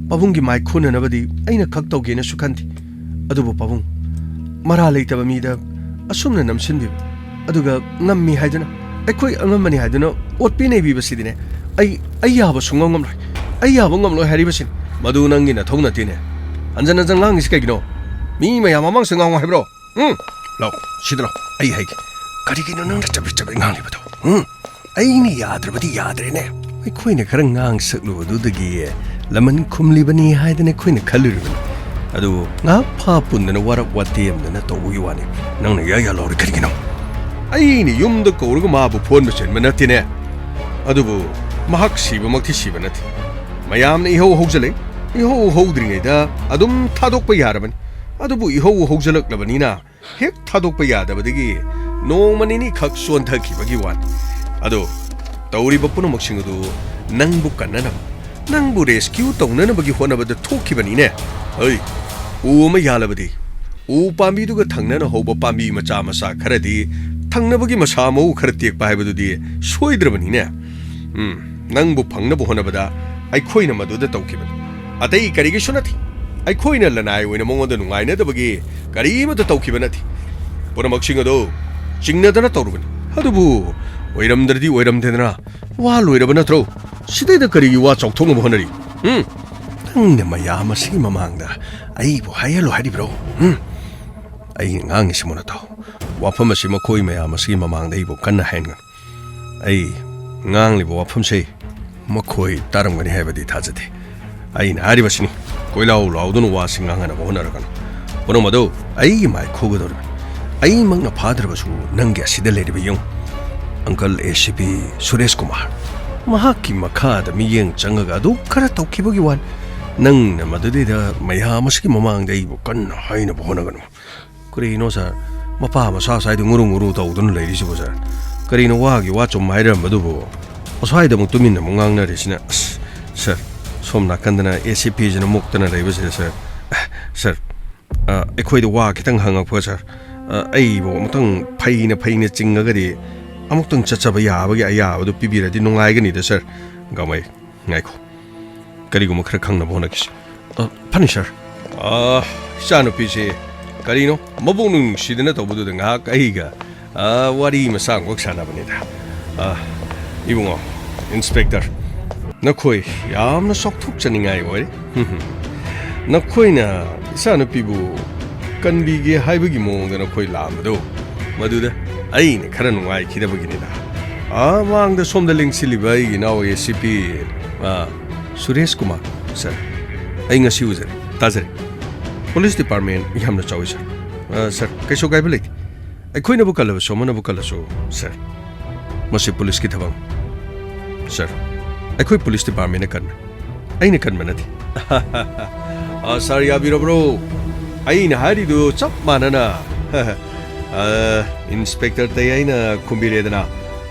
ꯄꯥꯕꯨꯡꯒꯤ ꯃꯥꯏ ꯈꯨꯅꯅꯕꯗꯤ ꯑꯩꯅ ꯈꯛ ꯇꯧꯒꯦꯅꯁꯨ ꯈꯟꯗꯦ꯫ ꯑꯗꯨꯕꯨ ꯄꯥꯕꯨꯡ, ꯃꯔꯥ ꯂꯩꯇꯕ ꯃꯤꯗ ꯑꯁꯨꯝꯅ ꯅꯝꯁꯤꯟꯕꯤꯕ, ꯑꯗꯨꯒ ꯉꯝꯃꯤ ꯍꯥꯏꯗꯨꯅ, ꯑꯩꯈꯣꯏ ꯑꯉꯝꯕꯅꯤ ꯍꯥꯏꯗꯨꯅ ꯑꯣꯠꯄꯤ ꯅꯩꯕꯤꯕꯁꯤꯗꯤꯅꯦ, ꯑꯩ, ꯑꯩ ꯌꯥꯕ ꯁꯨꯡꯉꯝ ꯉꯝꯂꯣꯏ꯫ ꯑꯩ ꯌꯥꯕ ꯉꯝꯂꯣꯏ ꯍꯥꯏꯔꯤꯕꯁꯤꯅꯤ꯫ ꯃꯗꯨ ꯅꯪꯒꯤ ꯅꯊꯧ ꯅꯠꯇꯦꯅꯦ꯫ ꯍꯟꯖꯟ ꯍꯟꯖꯟ ꯉꯥꯡꯉꯤꯁꯤ ꯀꯩꯒꯤꯅꯣ? ꯃꯤ ꯃꯌꯥꯝ ꯃꯃꯥꯡꯁꯤꯗ ꯉꯥꯡꯉꯨ ꯍꯥꯏꯕ꯭ꯔꯣ? ꯎꯝ? ꯂꯥꯎ, ꯁꯤꯗ ꯂꯥꯎ꯫ ꯑꯩ ꯍꯥꯏꯒꯦ꯫ ꯀꯔꯤꯒꯤꯅꯣ ꯅꯪꯅ ꯆꯕꯦꯠ ꯆꯕꯦꯠ ꯉꯥꯡꯂꯤꯕꯗꯣ? ꯎꯝ? ꯑꯩꯅ ꯌꯥꯗ꯭ꯔꯕꯗꯤ ꯌꯥꯗ꯭ꯔꯦꯅꯦ꯫ ꯑꯩꯈꯣꯏꯅ ꯈꯔ ꯉꯥꯡ ꯁꯛꯂꯨꯕꯗꯨꯗꯒꯤ ꯂꯃꯟ ꯈꯨꯝꯂꯤꯕꯅꯤ ꯍꯥꯏꯗꯅ ꯑꯩꯈꯣꯏꯅ ꯈꯜꯂꯨꯔꯤꯕꯅꯤ꯫ ꯑꯗꯨꯕꯨ ꯉꯥꯏꯍꯥꯛ ꯐꯥ ꯄꯨꯟꯗꯅ ꯋꯥꯔꯛ ꯋꯥꯇꯦꯝꯗꯅ ꯇꯧꯕꯒꯤ ꯋꯥꯅꯤ꯫ ꯅꯪꯅ ꯌꯥ ꯌꯥ ꯂꯥꯎꯔꯤ ꯀꯔꯤꯒꯤꯅꯣ? ꯑꯩꯅ ꯌꯨꯝꯗ ꯀꯧꯔꯒ ꯃꯥꯕꯨ ꯐꯣꯟꯕ ꯆꯦꯟꯕ ꯅꯠꯇꯦꯅꯦ꯫ ꯑꯗꯨꯕꯨ ꯃꯍꯥꯛ ꯁꯤꯕꯃꯛꯇꯤ ꯁꯤꯕ ꯅꯠꯇꯦ꯫ ꯃꯌꯥꯝꯅ ꯏꯍꯧ ꯍꯧꯖꯜꯂꯛꯏ꯫ ꯏꯍꯧ ꯍꯧꯗ꯭ꯔꯤꯉꯩꯗ ꯑꯗꯨꯝ ꯊꯥꯗꯣꯛꯄ ꯌꯥꯔꯕꯅꯤ꯫ ꯑꯗꯨꯕꯨ ꯏꯍꯧ ꯍꯧꯖꯜꯂꯛꯂꯕꯅꯤꯅ ꯍꯦꯛ ꯊꯥꯗꯣꯛꯄ ꯌꯥꯗꯕꯗꯒꯤ ꯅꯣꯡꯃ ꯅꯤꯅꯤ ꯈꯛ ꯆꯣꯟꯊꯈꯤꯕꯒꯤ ꯋꯥꯅꯤ꯫ ꯑꯗꯣ ꯇꯧꯔꯤꯕ ꯄꯨꯝꯅꯃꯛꯁꯤꯡ ꯑꯗꯨ ꯅꯪꯕꯨ ꯀꯟꯅꯅꯕ, ꯅꯪꯕꯨ ꯔꯦꯁꯀ꯭ꯌꯨ ꯇꯧꯅꯅꯕꯒꯤ ꯍꯣꯠꯅꯕꯗ ꯊꯣꯛꯈꯤꯕꯅꯤꯅꯦ꯫ ꯍꯩ, ꯎ ꯑꯃ ꯌꯥꯜꯂꯕꯗꯤ ꯎ ꯄꯥꯝꯕꯤꯗꯨꯒ ꯊꯪꯅꯅ ꯍꯧꯕ ꯄꯥꯝꯕꯤ ꯃꯆꯥ ꯃꯆꯥ ꯈꯔꯗꯤ ꯊꯪꯅꯕꯒꯤ ꯃꯁꯥ ꯃꯎ ꯈꯔ ꯇꯦꯛꯄ ꯍꯥꯏꯕꯗꯨꯗꯤ ꯁꯣꯏꯗ꯭ꯔꯕꯅꯤꯅꯦ꯫ ꯎꯝ, ꯅꯪꯕꯨ ꯐꯪꯅꯕ ꯍꯣꯠꯅꯕꯗ ꯑꯩꯈꯣꯏꯅ ꯃꯗꯨꯗ ꯇꯧꯈꯤꯕꯅꯤ꯫ ꯑꯇꯩ ꯀꯔꯤꯒꯤꯁꯨ ꯅꯠꯇꯦ꯫ ꯑꯩꯈꯣꯏꯅ ꯂꯅꯥꯏ ꯑꯣꯏꯅ ꯃꯉꯣꯟꯗ ꯅꯨꯡꯉꯥꯏꯅꯗꯕꯒꯤ ꯀꯔꯤꯃꯠꯇ ꯇꯧꯈꯤꯕ ꯅꯠꯇꯦ꯫ ꯄꯨꯝꯅꯃꯛꯁꯤꯡ ꯑꯗꯨ ꯆꯤꯡꯅꯗꯅ ꯇꯧꯔꯨꯕꯅꯤ꯫ ꯑꯗꯨꯕꯨ ꯑꯣꯏꯔꯝꯗ꯭ꯔꯗꯤ ꯑꯣꯏꯔꯝꯗꯦꯗꯅ꯫ ꯋꯥ ꯂꯣꯏꯔꯕ ꯅꯠꯇ꯭ꯔꯣ? ꯁꯤꯗꯩꯗ ꯀꯔꯤꯒꯤ ꯋꯥ ꯆꯥꯎꯊꯣꯛꯅꯕ ꯍꯣꯠꯅꯔꯤ? ꯎꯝ? ꯅꯪꯅ ꯃꯌꯥꯝ ꯑꯁꯤꯒꯤ ꯃꯃꯥꯡꯗ ꯑꯩꯕꯨ ꯍꯥꯏꯍꯜꯂꯨ ꯍꯥꯏꯔꯤꯕ꯭ꯔꯣ? ꯎꯝ? ꯑꯩꯅ ꯉꯥꯡꯉꯤꯁꯤ ꯃꯨꯟꯅ ꯇꯥꯎ꯫ ꯋꯥꯐꯝ ꯑꯁꯤ ꯃꯈꯣꯏ ꯃꯌꯥꯝ ꯑꯁꯤꯒꯤ ꯃꯃꯥꯡꯗ ꯑꯩꯕꯨ ꯀꯟꯅ ꯍꯥꯏꯍꯟꯒꯅꯨ꯫ ꯑꯩ ꯉꯥꯡꯂꯤꯕ ꯋꯥꯐꯝꯁꯦ ꯃꯈꯣꯏ ꯇꯥꯔꯝꯒꯅꯤ ꯍꯥꯏꯕꯗꯤ ꯊꯥꯖꯗꯦ꯫ ꯑꯩꯅ ꯍꯥꯏꯔꯤꯕꯁꯤꯅꯤ, ꯀꯣꯏꯂꯥꯎ ꯂꯥꯎꯗꯨꯅ ꯋꯥꯁꯤ ꯉꯥꯡꯍꯟꯅꯕ ꯍꯣꯠꯅꯔꯛꯀꯅꯨ꯫ ꯄꯨꯝꯅꯃꯛ ꯑꯗꯨ ꯑꯩꯒꯤ ꯃꯥꯏ ꯈꯨꯒꯗꯧꯔꯤꯕꯅꯤ꯫ ꯑꯩꯃꯛꯅ ꯐꯥꯗ꯭ꯔꯕꯁꯨ ꯅꯪꯒꯤ ꯑꯁꯤꯗ ꯂꯩꯔꯤꯕ ꯌꯦꯡꯉꯨ꯫ ꯑꯪꯀꯜ ꯑꯦ ꯁꯤ ꯄꯤ ꯁꯨꯔꯦꯁ ꯀꯨꯃꯥꯔ꯫ ꯃꯍꯥꯛꯀꯤ ꯃꯈꯥꯗ ꯃꯤꯠꯌꯦꯡ ꯆꯪꯉꯒ ꯑꯗꯨ ꯈꯔ ꯇꯧꯈꯤꯕꯒꯤ ꯋꯥꯅꯤ꯫ ꯅꯪꯅ ꯃꯗꯨꯗꯩꯗ ꯃꯌꯥꯝ ꯑꯁꯤꯒꯤ ꯃꯃꯥꯡꯗ ꯑꯩꯕꯨ ꯀꯟꯅ ꯍꯥꯏꯅꯕ ꯍꯣꯠꯅꯒꯅꯨ꯫ ꯀꯔꯤꯅꯣ ꯁꯥꯔ? ꯃꯄꯥ ꯃꯆꯥ ꯁ꯭ꯋꯥꯏꯗ ꯉꯨꯔꯨ ꯉꯨꯔꯨ ꯇꯧꯗꯨꯅ ꯂꯩꯔꯤꯁꯤꯕꯨ ꯁꯥꯔ? ꯀꯔꯤꯅꯣ ꯋꯥꯒꯤ ꯋꯥ ꯆꯨꯝ ꯍꯥꯏꯔꯝꯕꯗꯨꯕꯨ? ꯑꯁ꯭ꯋꯥꯏꯗ ꯑꯃꯨꯛ ꯇꯨꯃꯤꯟꯅ ꯑꯃꯨꯛ ꯉꯥꯡꯅꯔꯤꯁꯤꯅ꯫ ꯑꯁ, ꯁꯥꯔ, ꯁꯣꯝ ꯅꯥꯀꯟꯗꯅ ꯑꯦ ꯁꯤ ꯄꯤꯁꯤꯅ ꯃꯨꯛꯇꯅ ꯂꯩꯕꯁꯤꯗ ꯁꯥꯔ꯫ ꯑ, ꯁꯥꯔ, ꯑ, ꯑꯩꯈꯣꯏꯗ ꯋꯥ ꯈꯤꯇꯪ ꯍꯪꯉꯛꯄ ꯁꯥꯔ꯫ ꯑ, ꯑꯩꯕꯨ ꯑꯃꯨꯛꯇꯪ ꯐꯩꯅ ꯐꯩꯅ ꯆꯤꯡꯉꯒꯗꯤ ꯑꯃꯨꯛꯇꯪ ꯆꯠꯆꯕ ꯌꯥꯕꯒꯤ ꯑꯌꯥꯕꯗꯨ ꯄꯤꯕꯤꯔꯗꯤ ꯅꯨꯡꯉꯥꯏꯒꯅꯤꯗ ꯁꯥꯔ꯫ ꯒꯥꯃꯩ, ꯉꯥꯏꯈꯣ꯫ ꯀꯔꯤꯒꯨꯝꯕ ꯈꯔ ꯈꯪꯅꯕ ꯍꯣꯠꯅꯈꯤꯁꯤ꯫ ꯑ, ꯐꯅꯤ ꯁꯥꯔ꯫ ꯑ, ꯏꯆꯥꯅꯨꯄꯤꯁꯦ ꯀꯔꯤꯅꯣ ꯃꯕꯨꯛꯅꯤꯡ ꯅꯨꯡꯁꯤꯗꯅ ꯇꯧꯕꯗꯨꯗ ꯉꯥꯏꯍꯥꯛ ꯑꯩꯒ, ꯑ, ꯋꯥꯔꯤ ꯃꯆꯥ ꯑꯃꯈꯛ ꯁꯥꯟꯅꯕꯅꯤꯗ꯫ ꯑ, ꯏꯕꯨꯡꯉꯣ, ꯏꯟꯁꯄꯦꯛꯇꯔ, ꯅꯈꯣꯏ ꯌꯥꯝꯅ ꯆꯥꯎꯊꯣꯛꯆꯅꯤꯡꯉꯥꯏ ꯑꯣꯏꯔꯦ꯫ ꯅꯈꯣꯏꯅ ꯏꯆꯥꯅꯨꯄꯤꯕꯨ ꯀꯟꯕꯤꯒꯦ ꯍꯥꯏꯕꯒꯤ ꯃꯑꯣꯡꯗ ꯅꯈꯣꯏ ꯂꯥꯛꯑꯝꯕꯗꯨ, ꯃꯗꯨꯗ ꯑꯩꯅ ꯈꯔ ꯅꯨꯡꯉꯥꯏꯈꯤꯗꯕꯒꯤꯅꯤꯗ꯫ ꯑꯥ, ꯃꯥꯡꯗ ꯁꯣꯝꯗ ꯂꯦꯡꯁꯤꯜꯂꯤꯕ ꯑꯩꯒꯤ ꯏꯅꯥꯎ ꯑꯦ ꯁꯤ ꯄꯤ, ꯑꯥ, ꯁꯨꯔꯦꯁ ꯀꯨꯃꯥꯔ, ꯁꯥꯔ, ꯑꯩ ꯉꯁꯤ ꯎꯖꯔꯦ, ꯇꯥꯖꯔꯦ꯫ ꯄꯨꯂꯤꯁ ꯗꯤꯄꯥꯔꯠꯃꯦꯟ ꯌꯥꯝꯅ ꯆꯥꯎꯏ, ꯁꯥꯔ꯫ ꯑꯥ, ꯁꯥꯔ, ꯀꯩꯁꯨ ꯀꯥꯏꯕ ꯂꯩꯇꯦ꯫ ꯑꯩꯈꯣꯏꯅꯕꯨ ꯀꯜꯂꯕꯁꯨ, ꯑꯃꯅꯕꯨ ꯀꯜꯂꯁꯨ, ꯁꯥꯔ, ꯃꯁꯤ ꯄꯨꯂꯤꯁꯀꯤ ꯊꯕꯛꯅꯤ꯫ ꯁꯥꯔ, ꯑꯩꯈꯣꯏ ꯄꯨꯂꯤꯁ ꯗꯤꯄꯥꯔꯠꯃꯦꯟꯅ ꯀꯟꯕꯅꯤ꯫ ꯑꯩꯅ ꯀꯟꯕ ꯅꯠꯇꯦ꯫ ꯑꯥ, ꯁꯥꯔ, ꯌꯥꯕꯤꯔꯕ꯭ꯔꯣ? ꯑꯩꯅ ꯍꯥꯏꯔꯤꯗꯨ ꯆꯞ ꯃꯥꯟꯅꯅ, ꯑꯥ, ꯏꯟꯁꯄꯦꯛꯇꯔ ꯇꯩ ꯑꯩꯅ ꯈꯨꯝꯕꯤꯔꯦꯗꯅ꯫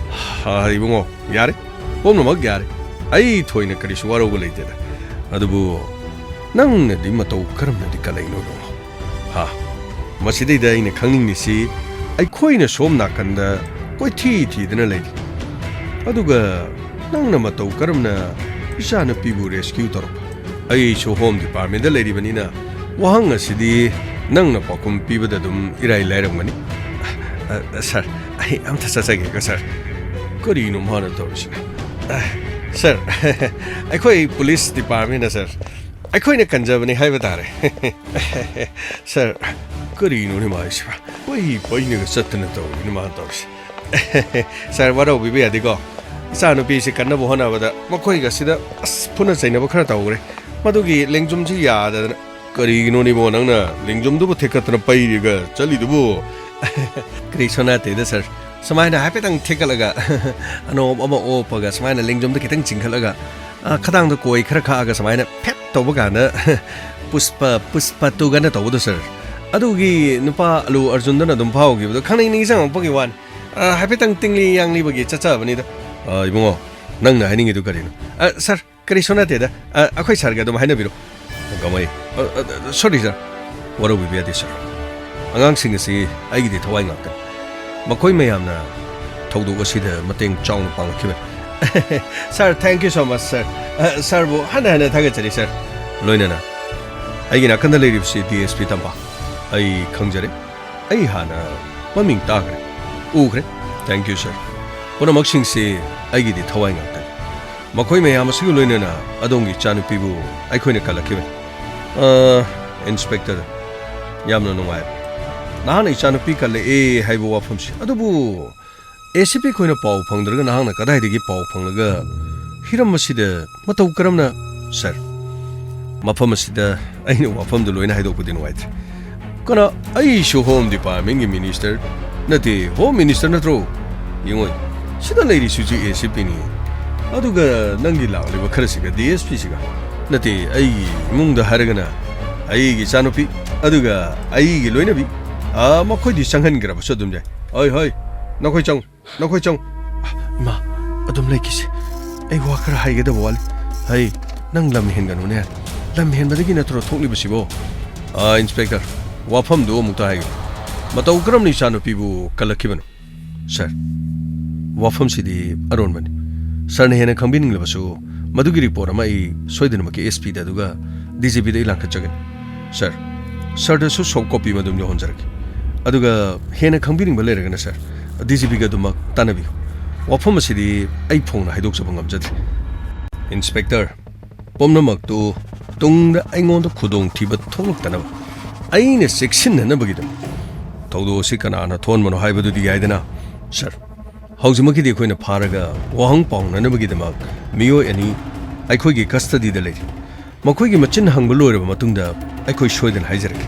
ꯑꯥ, ꯏꯕꯨꯡꯉꯣ, ꯌꯥꯔꯦ꯫ ꯄꯨꯝꯅꯃꯛ ꯌꯥꯔꯦ꯫ ꯑꯩ ꯊꯣꯏꯅ ꯀꯔꯤꯁꯨ ꯋꯥꯔꯧꯕ ꯂꯩꯇꯦꯗ꯫ ꯑꯗꯨꯕꯨ ꯅꯪꯅꯗꯤ ꯃꯇꯧ ꯀꯔꯝꯅꯗꯤ ꯀꯜꯂꯛꯏꯅꯣ, ꯏꯕꯨꯡꯉꯣ? ꯍꯥ? ꯃꯁꯤꯗꯩꯗ ꯑꯩꯅ ꯈꯪꯅꯤꯡꯂꯤꯁꯤ, ꯑꯩꯈꯣꯏꯅ ꯁꯣꯝ ꯅꯥꯀꯟꯗ ꯀꯣꯏꯊꯤ ꯊꯤꯗꯅ ꯂꯩꯔꯤ, ꯑꯗꯨꯒ ꯅꯪꯅ ꯃꯇꯧ ꯀꯔꯝꯅ ꯏꯆꯥꯅꯨꯄꯤꯕꯨ ꯔꯦꯁꯀ꯭ꯌꯨ ꯇꯧꯔꯛꯄ? ꯑꯩꯁꯨ ꯍꯣꯝ ꯗꯤꯄꯥꯔꯠꯃꯦꯟꯗ ꯂꯩꯔꯤꯕꯅꯤꯅ ꯋꯥꯍꯪ ꯑꯁꯤꯗꯤ ꯅꯪꯅ ꯄꯥꯎꯈꯨꯝ ꯄꯤꯕꯗ ꯑꯗꯨꯝ ꯏꯔꯥꯏ ꯂꯥꯏꯔꯝꯒꯅꯤ꯫ ꯑ, ꯁꯥꯔ, ꯑꯩ ꯑꯝꯇ ꯆꯠꯆꯒꯦꯀꯣ, ꯁꯥꯔ꯫ ꯀꯔꯤꯅꯣ ꯃꯥꯅ ꯇꯧꯔꯤꯁꯤꯅ? ꯑ, ꯁꯥꯔ, ꯑꯩꯈꯣꯏ ꯄꯨꯂꯤꯁ ꯗꯤꯄꯥꯔꯠꯃꯦꯟꯅ, ꯁꯥꯔ, ꯑꯩꯈꯣꯏꯅ ꯀꯟꯖꯕꯅꯤ ꯍꯥꯏꯕ ꯇꯥꯔꯦ꯫ ꯁꯥꯔ, ꯀꯔꯤꯅꯣꯅꯦ ꯃꯥꯏꯁꯤꯕ? ꯀꯣꯏ ꯄꯩꯅꯒ ꯆꯠꯇꯅ ꯇꯧꯔꯤꯅꯦ ꯃꯥꯅ ꯇꯧꯔꯤꯁꯦ꯫ ꯁꯥꯔ, ꯋꯥꯔꯧꯕꯤꯕ ꯌꯥꯗꯦꯀꯣ꯫ ꯏꯆꯥꯅꯨꯄꯤꯁꯤ ꯀꯟꯅꯕ ꯍꯣꯠꯅꯕꯗ ꯃꯈꯣꯏꯒ ꯁꯤꯗ ꯑꯁ ꯐꯨꯅ ꯆꯩꯅꯕ ꯈꯔ ꯇꯧꯈ꯭ꯔꯦ꯫ ꯃꯗꯨꯒꯤ ꯂꯦꯡꯖꯨꯝꯁꯤ ꯌꯥꯗꯗꯅ꯫ "ꯀꯔꯤꯒꯤꯅꯣꯅꯦ ꯏꯕꯨꯡꯉꯣ, ꯅꯪꯅ ꯂꯦꯡꯖꯨꯝꯗꯨꯕꯨ ꯊꯦꯛꯀꯠꯇꯅ ꯄꯩꯔꯒ ꯆꯠꯂꯤꯗꯨꯕꯨ?" "ꯀꯔꯤꯁꯨ ꯅꯠꯇꯦꯗ ꯁꯥꯔ, ꯁꯨꯃꯥꯏꯅ ꯍꯥꯏꯐꯦꯠꯇꯪ ꯊꯦꯛꯀꯠꯂꯒ ꯑꯅꯣꯞ ꯑꯃ ꯎꯞꯄꯒ ꯁꯨꯃꯥꯏꯅ ꯂꯦꯡꯖꯨꯝꯗ ꯈꯤꯇꯪ ꯆꯤꯡꯈꯠꯂꯒ, ꯑ, ꯈꯗꯥꯡꯗ ꯀꯣꯏ ꯈꯔ ꯈꯥꯛꯑꯒ ꯁꯨꯃꯥꯏꯅ ꯐꯦꯠ ꯇꯧꯕ ꯀꯥꯟꯗ ꯄꯨꯁꯄ, ꯄꯨꯁꯄ ꯇꯨꯒꯅ ꯇꯧꯕꯗꯣ ꯁꯥꯔ, ꯑꯗꯨꯒꯤ ꯅꯨꯄꯥ ꯑꯂꯨ ꯑꯔꯖꯨꯟꯗꯨꯅ ꯑꯗꯨꯝ ꯐꯥꯎꯈꯤꯕꯗꯣ ꯈꯪꯅꯤꯡ ꯅꯤꯡꯁꯤꯡꯉꯛꯄꯒꯤ ꯋꯥꯅꯤ꯫ ꯑ, ꯍꯥꯏꯐꯦꯠꯇꯪ ꯇꯤꯡꯂꯤ ꯌꯥꯡꯂꯤꯕꯒꯤ ꯆꯠꯆꯕꯅꯤꯗ꯫ ꯑ, ꯏꯕꯨꯡꯉꯣ, ꯅꯪꯅ ꯍꯥꯏꯅꯤꯡꯉꯤꯗꯨ ꯀꯔꯤꯅꯣ?" "ꯑ, ꯁꯥꯔ, ꯀꯔꯤꯁꯨ ꯅꯠꯇꯦꯗ꯫ ꯑ, ꯑꯩꯈꯣꯏ ꯁꯥꯔꯒ ꯑꯗꯨꯝ ꯍꯥꯏꯅꯕꯤꯔꯣ꯫" "ꯒꯃꯩ, ꯑ, ꯑ, ꯑ, ꯁꯣꯔꯤ ꯁꯥꯔ, ꯋꯥꯔꯧꯕꯤꯕ ꯌꯥꯗꯦ ꯁꯥꯔ꯫ ꯑꯉꯥꯡꯁꯤꯡ ꯑꯁꯤ ꯑꯩꯒꯤꯗꯤ ꯊꯋꯥꯏ ꯉꯥꯛꯇꯅꯤ꯫ ꯃꯈꯣꯏ ꯃꯌꯥꯝꯅ ꯊꯧꯗꯣꯛ ꯑꯁꯤꯗ ꯃꯇꯦꯡ ꯆꯥꯎꯅ ꯄꯥꯡꯂꯛꯈꯤꯕꯅꯤ꯫" "ꯁꯥꯔ, thank you so much ꯁꯥꯔ꯫ ꯑ, ꯁꯥꯔꯕꯨ ꯍꯟꯅ ꯍꯟꯅ ꯊꯥꯒꯠꯆꯔꯤ ꯁꯥꯔ꯫" "ꯂꯣꯏꯅꯅ ꯑꯩꯒꯤ ꯅꯥꯀꯟꯗ ꯂꯩꯔꯤꯕꯁꯤ ꯗꯤ ꯑꯦꯁ ꯄꯤ ꯇꯝꯐꯥ꯫ ꯑꯩ ꯈꯪꯖꯔꯦ꯫ ꯑꯩ ꯍꯥꯟꯅ ꯃꯃꯤꯡ ꯇꯥꯈ꯭ꯔꯦ, ꯎꯈ꯭ꯔꯦ꯫ Thank you ꯁꯥꯔ꯫ ꯄꯨꯝꯅꯃꯛꯁꯤꯡꯁꯤ ꯑꯩꯒꯤꯗꯤ ꯊꯋꯥꯏ ꯉꯥꯛꯇꯅꯤ꯫ ꯃꯈꯣꯏ ꯃꯌꯥꯝ ꯑꯁꯤꯒ ꯂꯣꯏꯅꯅ ꯑꯗꯣꯝꯒꯤ ꯏꯆꯥꯅꯨꯄꯤꯕꯨ ꯑꯩꯈꯣꯏꯅ ꯀꯜꯂꯛꯈꯤꯕꯅꯤ꯫" "ꯑ, ꯏꯟꯁꯄꯦꯛꯇꯔ, ꯌꯥꯝꯅ ꯅꯨꯡꯉꯥꯏ꯫ ꯅꯍꯥꯛꯅ ꯏꯆꯥꯅꯨꯄꯤ ꯀꯜꯂꯛꯑꯦ ꯍꯥꯏꯕ ꯋꯥꯐꯝꯁꯤ꯫ ꯑꯗꯨꯕꯨ ꯑꯦ ꯁꯤ ꯄꯤ ꯑꯩꯈꯣꯏꯅ ꯄꯥꯎ ꯐꯪꯗ꯭ꯔꯒ ꯅꯍꯥꯛꯅ ꯀꯗꯥꯏꯗꯒꯤ ꯄꯥꯎ ꯐꯪꯂꯒ ꯍꯤꯔꯝ ꯑꯁꯤꯗ ꯃꯇꯧ ꯀꯔꯝꯅ?" "ꯁꯥꯔ, ꯃꯐꯝ ꯑꯁꯤꯗ ꯑꯩꯅ ꯋꯥꯐꯝꯗꯨ ꯂꯣꯏꯅ ꯍꯥꯏꯗꯣꯛꯄꯗꯤ ꯅꯨꯡꯉꯥꯏꯇ꯭ꯔꯦ꯫ ꯀꯅꯥ, ꯑꯩꯁꯨ ꯍꯣꯝ ꯗꯤꯄꯥꯔꯠꯃꯦꯟꯒꯤ ꯃꯤꯅꯤꯁꯇꯔ ꯅꯠꯇꯦ, ꯍꯣꯝ ꯃꯤꯅꯤꯁꯇꯔ ꯅꯠꯇ꯭ꯔꯣ? ꯌꯦꯡꯉꯣ, ꯁꯤꯗ ꯂꯩꯔꯤꯁꯤꯁꯨ ꯑꯦ ꯁꯤ ꯄꯤꯅꯤ꯫ ꯑꯗꯨꯒ ꯅꯪꯒꯤ ꯂꯥꯛꯂꯤꯕ ꯈꯔꯁꯤꯒ ꯗꯤ ꯑꯦꯁ ꯄꯤꯁꯤꯒ꯫ ꯅꯠꯇꯦ, ꯑꯩꯒꯤ ꯏꯃꯨꯡꯗ ꯍꯥꯏꯔꯒꯅ ꯑꯩꯒꯤ ꯏꯆꯥꯅꯨꯄꯤ, ꯑꯗꯨꯒ ꯑꯩꯒꯤ ꯂꯣꯏꯅꯕꯤ, ꯑꯥ, ꯃꯈꯣꯏꯗꯤ ꯆꯪꯍꯟꯈ꯭ꯔꯕꯁꯨ ꯑꯗꯨꯝ ꯌꯥꯏ꯫ ꯍꯣꯏ, ꯍꯣꯏ, ꯅꯈꯣꯏ ꯆꯪꯉꯨ, ꯅꯈꯣꯏ ꯆꯪꯉꯨ꯫" "ꯏꯃꯥ, ꯑꯗꯨꯝ ꯂꯩꯈꯤꯁꯦ꯫ ꯑꯩ ꯋꯥ ꯈꯔ ꯍꯥꯏꯒꯗꯕ ꯋꯥꯠꯂꯤ꯫" "ꯍꯩ, ꯅꯪ ꯂꯝ ꯍꯦꯟꯒꯅꯨꯅꯦ꯫ ꯂꯝ ꯍꯦꯟꯕꯗꯒꯤ ꯅꯠꯇ꯭ꯔꯣ ꯊꯣꯛꯂꯤꯕꯁꯤꯕꯣ?" "ꯑꯥ, ꯏꯟꯁꯄꯦꯛꯇꯔ, ꯋꯥꯐꯝꯗꯨ ꯑꯃꯨꯛꯇ ꯍꯥꯏꯒꯦ꯫ ꯃꯇꯧ ꯀꯔꯝꯅ ꯏꯆꯥꯅꯨꯄꯤꯕꯨ ꯀꯜꯂꯛꯈꯤꯕꯅꯣ?" "ꯁꯥꯔ, ꯋꯥꯐꯝꯁꯤꯗꯤ ꯑꯔꯣꯟꯕꯅꯤ꯫ ꯁꯥꯔꯅ ꯍꯦꯟꯅ ꯈꯪꯕꯤꯅꯤꯡꯂꯕꯁꯨ, ꯃꯗꯨꯒꯤ ꯔꯤꯄꯣꯔꯠ ꯑꯃ ꯑꯩ ꯁꯣꯏꯗꯅꯃꯛꯀꯤ ꯑꯦꯁ ꯄꯤꯗ ꯑꯗꯨꯒ ꯗꯤ ꯖꯤ ꯄꯤꯗ ꯑꯩ ꯂꯥꯡꯈꯠꯆꯒꯅꯤ꯫ ꯁꯥꯔ, ꯁꯥꯔꯗꯁꯨ ꯁꯣꯐ ꯀꯣꯄꯤ ꯑꯃ ꯑꯗꯨꯝ ꯌꯧꯍꯟꯖꯔꯛꯀꯦ꯫ ꯑꯗꯨꯒ ꯍꯦꯟꯅ ꯈꯪꯕꯤꯅꯤꯡꯕ ꯂꯩꯔꯒꯅ, ꯁꯥꯔ, ꯗꯤ ꯖꯤ ꯄꯤꯒ ꯑꯗꯨꯃꯛ ꯇꯥꯟꯅꯕꯤꯌꯨ꯫ ꯋꯥꯐꯝ ꯑꯁꯤꯗꯤ ꯑꯩ ꯐꯣꯡꯅ ꯍꯥꯏꯗꯣꯛꯆꯕ ꯉꯝꯖꯗ꯭ꯔꯦ꯫" "ꯏꯟꯁꯄꯦꯛꯇꯔ, ꯄꯨꯝꯅꯃꯛꯇꯨ ꯇꯨꯡꯗ ꯑꯩꯉꯣꯟꯗ ꯈꯨꯗꯣꯡꯊꯤꯕ ꯊꯣꯛꯂꯛꯇꯅꯕ ꯑꯩꯅ ꯆꯦꯛꯁꯤꯟꯅꯅꯕꯒꯤꯗꯃꯛ ꯊꯧꯗꯣꯛ ꯑꯁꯤ ꯀꯅꯥꯅ ꯊꯣꯛꯍꯟꯕꯅꯣ ꯍꯥꯏꯕꯗꯨꯗꯤ ꯌꯥꯏꯗꯅ, ꯁꯥꯔ꯫ ꯍꯧꯖꯤꯛꯃꯛꯀꯤꯗꯤ ꯑꯩꯈꯣꯏꯅ ꯐꯥꯔꯒ ꯋꯥꯍꯪ ꯄꯥꯎꯅꯅꯕꯒꯤꯗꯃꯛ ꯃꯤꯑꯣꯏ ꯑꯅꯤ ꯑꯩꯈꯣꯏꯒꯤ ꯀꯁꯇꯗꯤꯗ ꯂꯩꯔꯤ꯫ ꯃꯈꯣꯏꯒꯤ ꯃꯆꯤꯟ ꯍꯪꯕ ꯂꯣꯏꯔꯕ ꯃꯇꯨꯡꯗ ꯑꯩꯈꯣꯏ ꯁꯣꯏꯗꯅ ꯍꯥꯏꯖꯔꯛꯀꯦ꯫